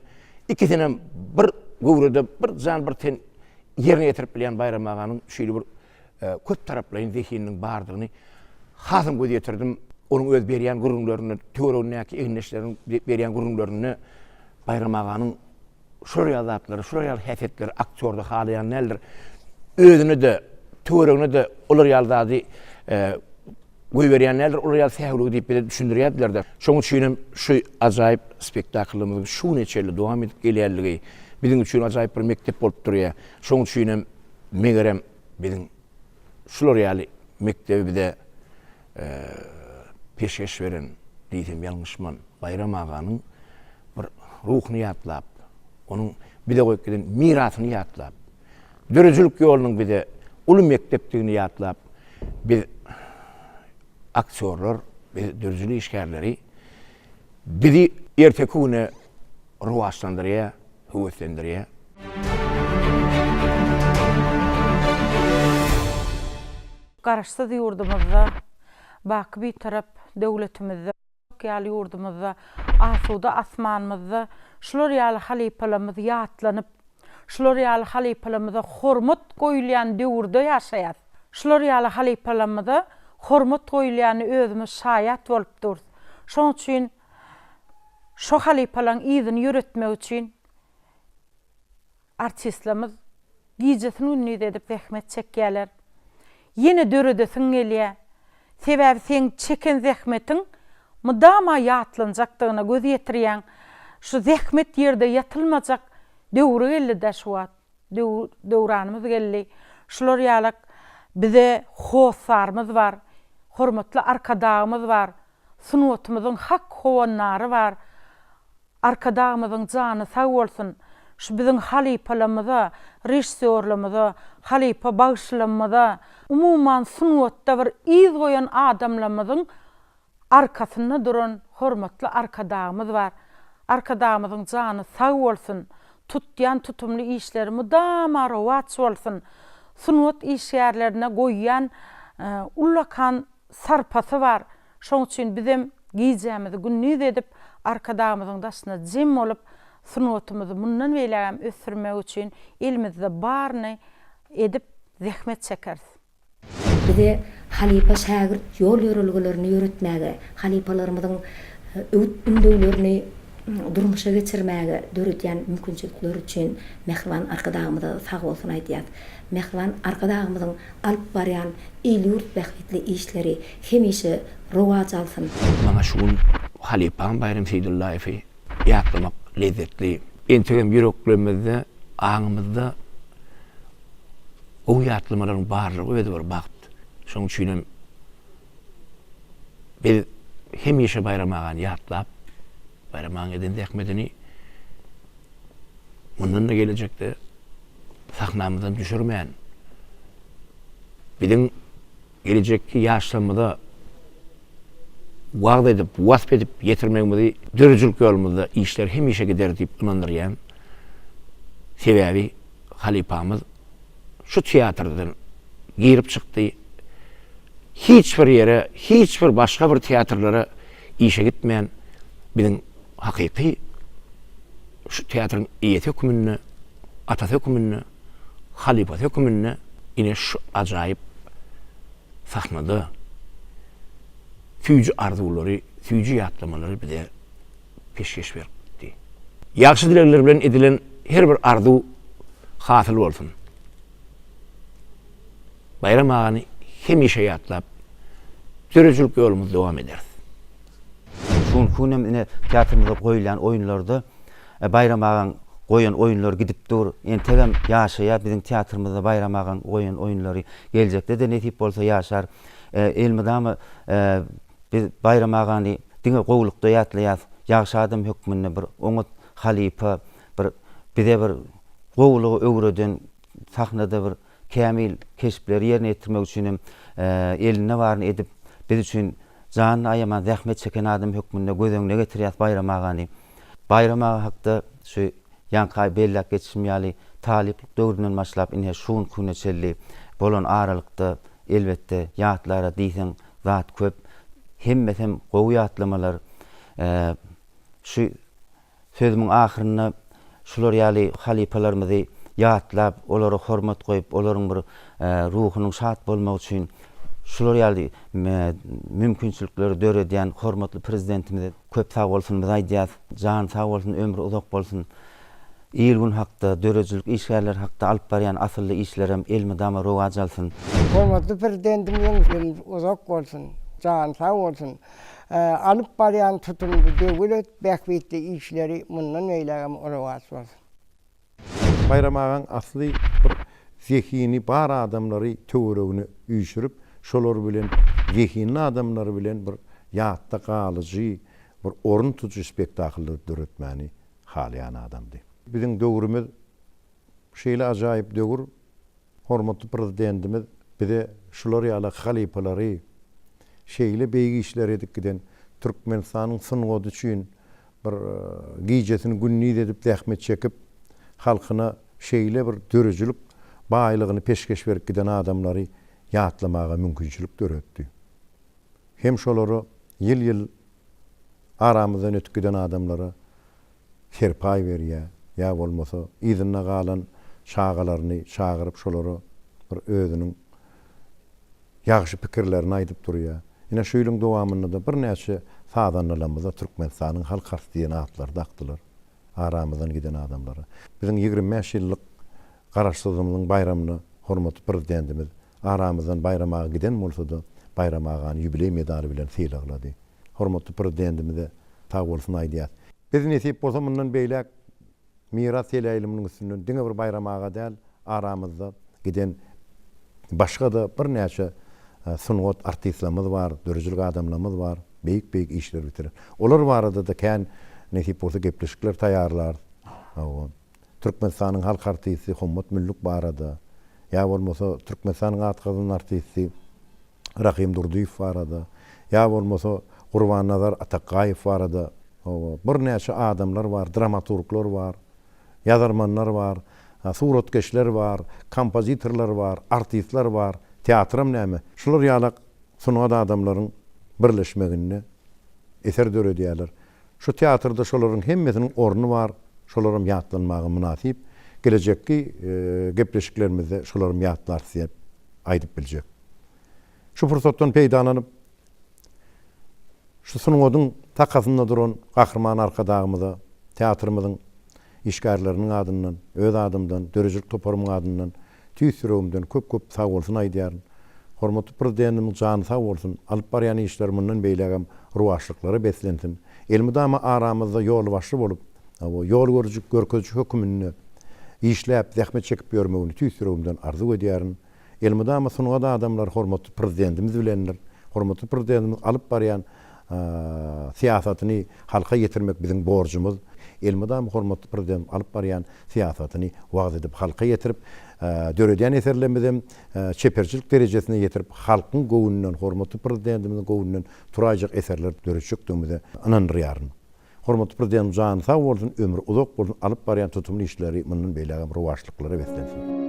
ikisinem bir göwrede, bir jan, bir ten ýerine ýetirip bilýän Baýram aganyň şeýle bir köptaraplaýyn zehininiň bardygyny hasam göz ýetirdim. Onuň öz berýän gürrüňlerinde, töweregindäki egindeşleriniň berýän gürrüňlerinde Baýram aganyň şular ýaly zatlary, şular ýaly häsiýetleri aktýorda halaýan däldir. Özüne-de, töweregine-de olar ýaly zady goýberýän däldir, olar ýaly säwligi diýip bize düşündirýärdiler-de. Şonuň üçin hem şu ajaýyp spektaklymyzyň şu güne çenli dowam edip gelýänligi biziň üçin ajaýyp bir mekdep bolup durýar. Şonuň üçin hem Megerem, biziň şular ýaly mekdebi bize peşgeş beren diýsem ýalňyşman, Baýram aganyň bir ruhuny ýatlap, onuň bize goýup giden mirasyny ýatlap, döredijilik ýolunyň bize uly mekdepdigini ýatlap, biz aktýorlar, biz döredijilik işgärleri bizi erteki güne rowaçlandyrýar. höweslendirýär. Garaşsyz ýurdumyzda, baky Bitarap döwletimizde, ýaly ýurdumyzda, asuda asmanymyzda şular ýaly halypalarymyz ýatlanyp, şular ýaly halypalarymyza hormat goýulýan döwürde ýaşaýas. Şular ýaly halypalarymyza hormat goýulýanyna özümiz şaýat bolup durus. Şonuň üçin Şo halypalaň yzyny ýöretmek üçin artistlerimiz gijesini gündiz edip zähmet çekýärler. Ýene döredesiň gelýär. Sebäbi seň çeken zähmetiň mydama ýatlanjakdygyna göz ýetirýäň. Şu zähmet ýerde ýatylmajak döwri geldi-dä şu wagt. Döwür, döwranymyz geldi. Şular ýalak bize hossarymyz bar. Hormatly Arkadagymyz bar. Sungatymyzyň hak howandary bar. Arkadagymyzyň jany sag bolsun. Şu biziň halypalamyza, režissýorlamyza, halypa bagşylamyza, umuman sungatda bir yz goýan adamlamyzyň arkasynda duran hormatly Arkadagymyz bar. Arkadagymyzyň jany sag bolsun. Tutýan tutumly işleri mydama rowaç bolsun. Sungat işgärlerine goýýan ullakan sarpasy bar. Şoň üçin bizem gijämizi gündiz edip, Arkadagymyzyň daşyna jem bolup, Sungatymyzy mundan beýlägem ösdürmek üçin elimizde baryny edip zähmet çekeris. Bize halypa-şägirt ýol-ýörelgelerini ýöretmäge, halypalarymyzyň öwüt-ündewlerini durmuşa geçirmäge döredýän mümkinçilikleri üçin mähriban Arkadagymyza sagbolsun aýdýas. Mähriban Arkadagymyzyň alyp barýan il-ýurt bähbitli işleri hemişe rowaç alsyn! Maňa şu gün halypam Baýram Seýdullaýewi ýatlamak lezzetli. Entegem ýüreklerimizde, aňymyzda gowy ýatlamalaryň barlygy özi bir bagt. Şonuň üçin hem biz hemişe Baýram agany ýatlap, Baýram agaň eden zähmetini mundan-da gelejekde sahnamyzdan düşürmän, biziň gelejekki ýaşlarymyza wagyz edip, wasp edip ýetirmegimizi döredijilik ýolumyzda işler hemişe gider diýip ynandyrýan. Sebäbi halypamyz şu teatrdan girip çykdy. Hiç bir ýere, hiç bir başga bir teatrlara işe gitmän biziň hakyky şu teatryň eýesi hökmünde, atasy hökmünde, halypasy hökmünde ine şu ajaýyp sahnada süýji arzuwlary, süýji ýatlamalary bize peşgeş berip gitdi. Ýagşy dilegler bilen edilen her bir arzuw hasyl bolsun. Baýram agany hemişe ýatlap, döredijilik ýolumyzy dowam ederis. Şu günki günem ine teatrymyzda goýulýan oýunlarda Baýram agaň goýan oýunlary gidip dur. Entegem ýaşaýar biziň teatrymyzda Baýram agaň goýan oýunlary. Geljekde-de nesip bolsa ýaşar. Elmydama biz Baýram agany diňe gowulykda ýatlaýas. Ýagşy adam hökmünde bir oňat halypa, bir bize bir gowulygy öwreden, sahnada bir kämil keşpleri ýerine ýetirmek üçin hem elinde baryny edip, biz üçin janyny aýaman zähmet çeken adam hökmünde göz öňüne getirýäs Baýram agany. Baýram aga hakda şu ýaňky belläp geçişim ýaly, talyplyk döwründen başlap ine şu günki güne çenli bolan aralykda elbetde ýatlara diýseň zat köp. Hemmesem gowy ýatlamalar. Şu Sözümiň ahyrynda şular ýaly halypalarymyzy ýatlap, olara hormat goýup, olaryň bir ruhunyň şat bolmagy üçin şular ýaly mümkinçilikleri döredýän hormatly Prezidentimize köp sagbolsunymyzy aýdýas. Jany sag bolsun, ömri uzak bolsun. Il-gün hakda, döredijilik işgärleri hakda alyp barýan asylly işlerem elmydama rowaç alsyn. Hormatly Prezidentimiziň ömri uzak bolsun, jany sag bolsun. Alyp barýan tutumly döwlet bähbitli işleri mundan beýlägem rowaç bolsun. Baýram agaň asly bir zehini bar adamlary töweregine üýşürip, şolar bilen zehinli adamlar bilen bir ýatda galyjy, bir orun tutujy spektakllar döretmäni halaýan adamdy. Biziň döwrümiz şeýle ajaýyp döwür, Hormatly Prezidentimiz bize şular ýaly halypalary, şeýle beýik işleri edip giden Türkmenistanyň sungaty üçin bir gijesini gündiz edip zähmet çekip, halkyna şeýle bir döredijilik baýlygyny peşgeş berip giden adamlary ýatlamaga mümkinçilik döretdi. Hem şolara ýyl-ýyl aramyzdan ötüp giden adamlara serpaý berýär, ýa bolmasa yzynda galan çagalaryny çagyryp şolara bir özüniň ýagşy pikirlerini aýdyp durýar. Ine şu ýylyň dowamynda-da birnäçe sazandalarymyza Türkmenistanyň halk artisti diýen atlary dakdylar. Aramyzdan giden adamlara. Biziň 25 ýyllyk Garaşsyzlygymyzyň baýramyna hormatly Prezidentimiz aramyzdan Baýram aga giden bolsa-da, Baýram agany ýubileý medaly bilen sylaglady. Hormatly Prezidentimize sag bolsun aýdýas. Biz nesip bolsa mundan beýläk Miras teleýaýlymynyň üstünden diňe bir Baýram aga däl, aramyzda giden başga-da birnäçe sungat artistlerimiz bar, döredijilik adamlarymyz bar, beýik-beýik işler bitiren. Olar barada-da kän nesip bolsa gepleşikler taýýarlarys. Hawa. Türkmenistanyň halk artisti Hommat Müllük barada, ýa bolmasa Türkmenistanyň at gazanan artisti Rahym Durdyýew barada, ýa bolmasa Gurbannazar Atakgaýew barada, hawa, birnäçe adamlar bar, dramaturglar bar, ýazarmanlar bar, suratkeşler bar, kompozitorlar bar, artistler bar, teatram näme, şular ýalak sungat adamlaryň birleşmeginde eser döredýärler. Şu teatrda şolaryň hemmesiniň orny bar. Şolaram ýatlanmaga mynasyp. Gelejekki gepleşiklerimizde şolaram ýatlarys diýip aýdyp biljek. Şu pursatdan peýdalanyp, şu sungatyň sakasynda duran Gahryman Arkadagymyza teatrymyzyň işgärleriniň adyndan, öz adymdan, döredijilik toparymyň adyndan tüýs ýüregimden köp-köp sagbolsun aýdýaryn. Hormatly Prezidentimiziň jany sag bolsun, alyp barýan işleri mundan beýlägem rowaçlyklara beslensin. Elmydama aramyzda ýolbaşçy bolup, ýol görüji, görkeziji höküminde işläp, zähmet çekip ýörmegini tüýs ýüregimden arzuw edýärin. Elmydama sungat adamlary hormatly Prezidentimiz bilendir. Hormatly Prezidentimiz alyp barýan syýasatyny halka ýetirmek biziň borjumyz. Elmydama hormatly Prezidentimiz alyp barýan syýasatyny wagyz edip halka ýetirip, döredýän eserlerimizem çeperçilik derejesine ýetirip halkyň göwnünden, hormatly Prezidentimiziň göwnünden turaýjak eserler döretjekdigimize ynandyrýaryn. Hormatly Prezidentimiz jany sag bolsun, ömri uzak bolsun, alyp barýan tutumly işleri mundan beýlägem rowaçlyklara beslensin.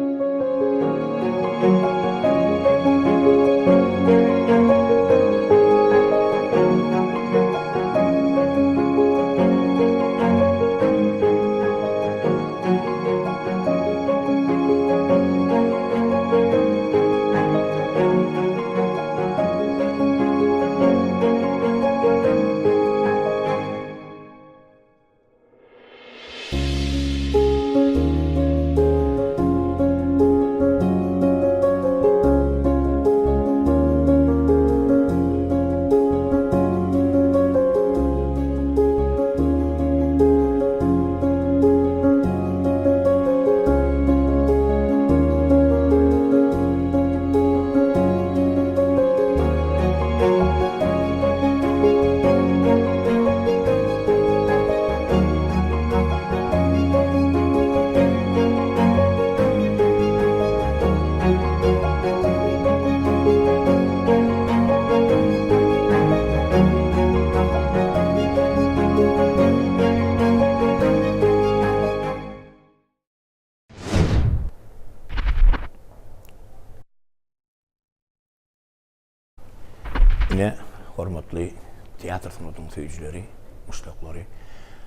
Ine, hormatly teatr sungatynyň söýüjileri, muşdaklary,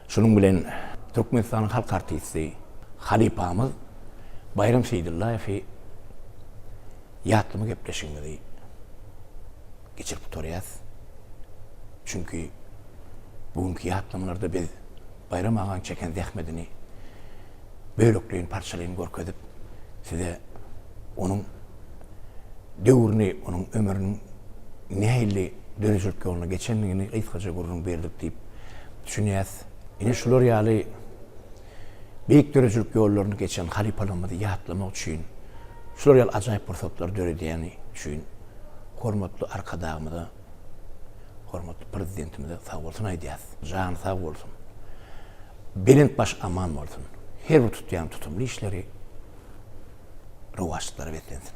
şunuň bilen Türkmenistanyň halk artisti, halypamyz Baýram Seýdyllaýewi ýatlama gepleşigimizi geçirip gutarýas. Çünki bu günki ýatlamalarda biz Baýram agaň çeken zähmedini bölekleýin, parçalaýyn görkezip, size onuň döwrüni, onuň ömrüniň nähili döredijilik ýoluna geçendigini gysgaça gürrüň berdik diýip düşünýäs. Ine şular ýaly beýik döredijilik ýollaryny geçen halypalarymyzy ýatlamak üçin, şular ýaly ajaýyp pursatlary döredýäni üçin hormatly Arkadagymyza, hormatly Prezidentimize sagbolsun aýdýas. Jany sag bolsun. Belent baş aman bolsun. Her bir tutýan tutumly işleri rowaçlyklara beslensin.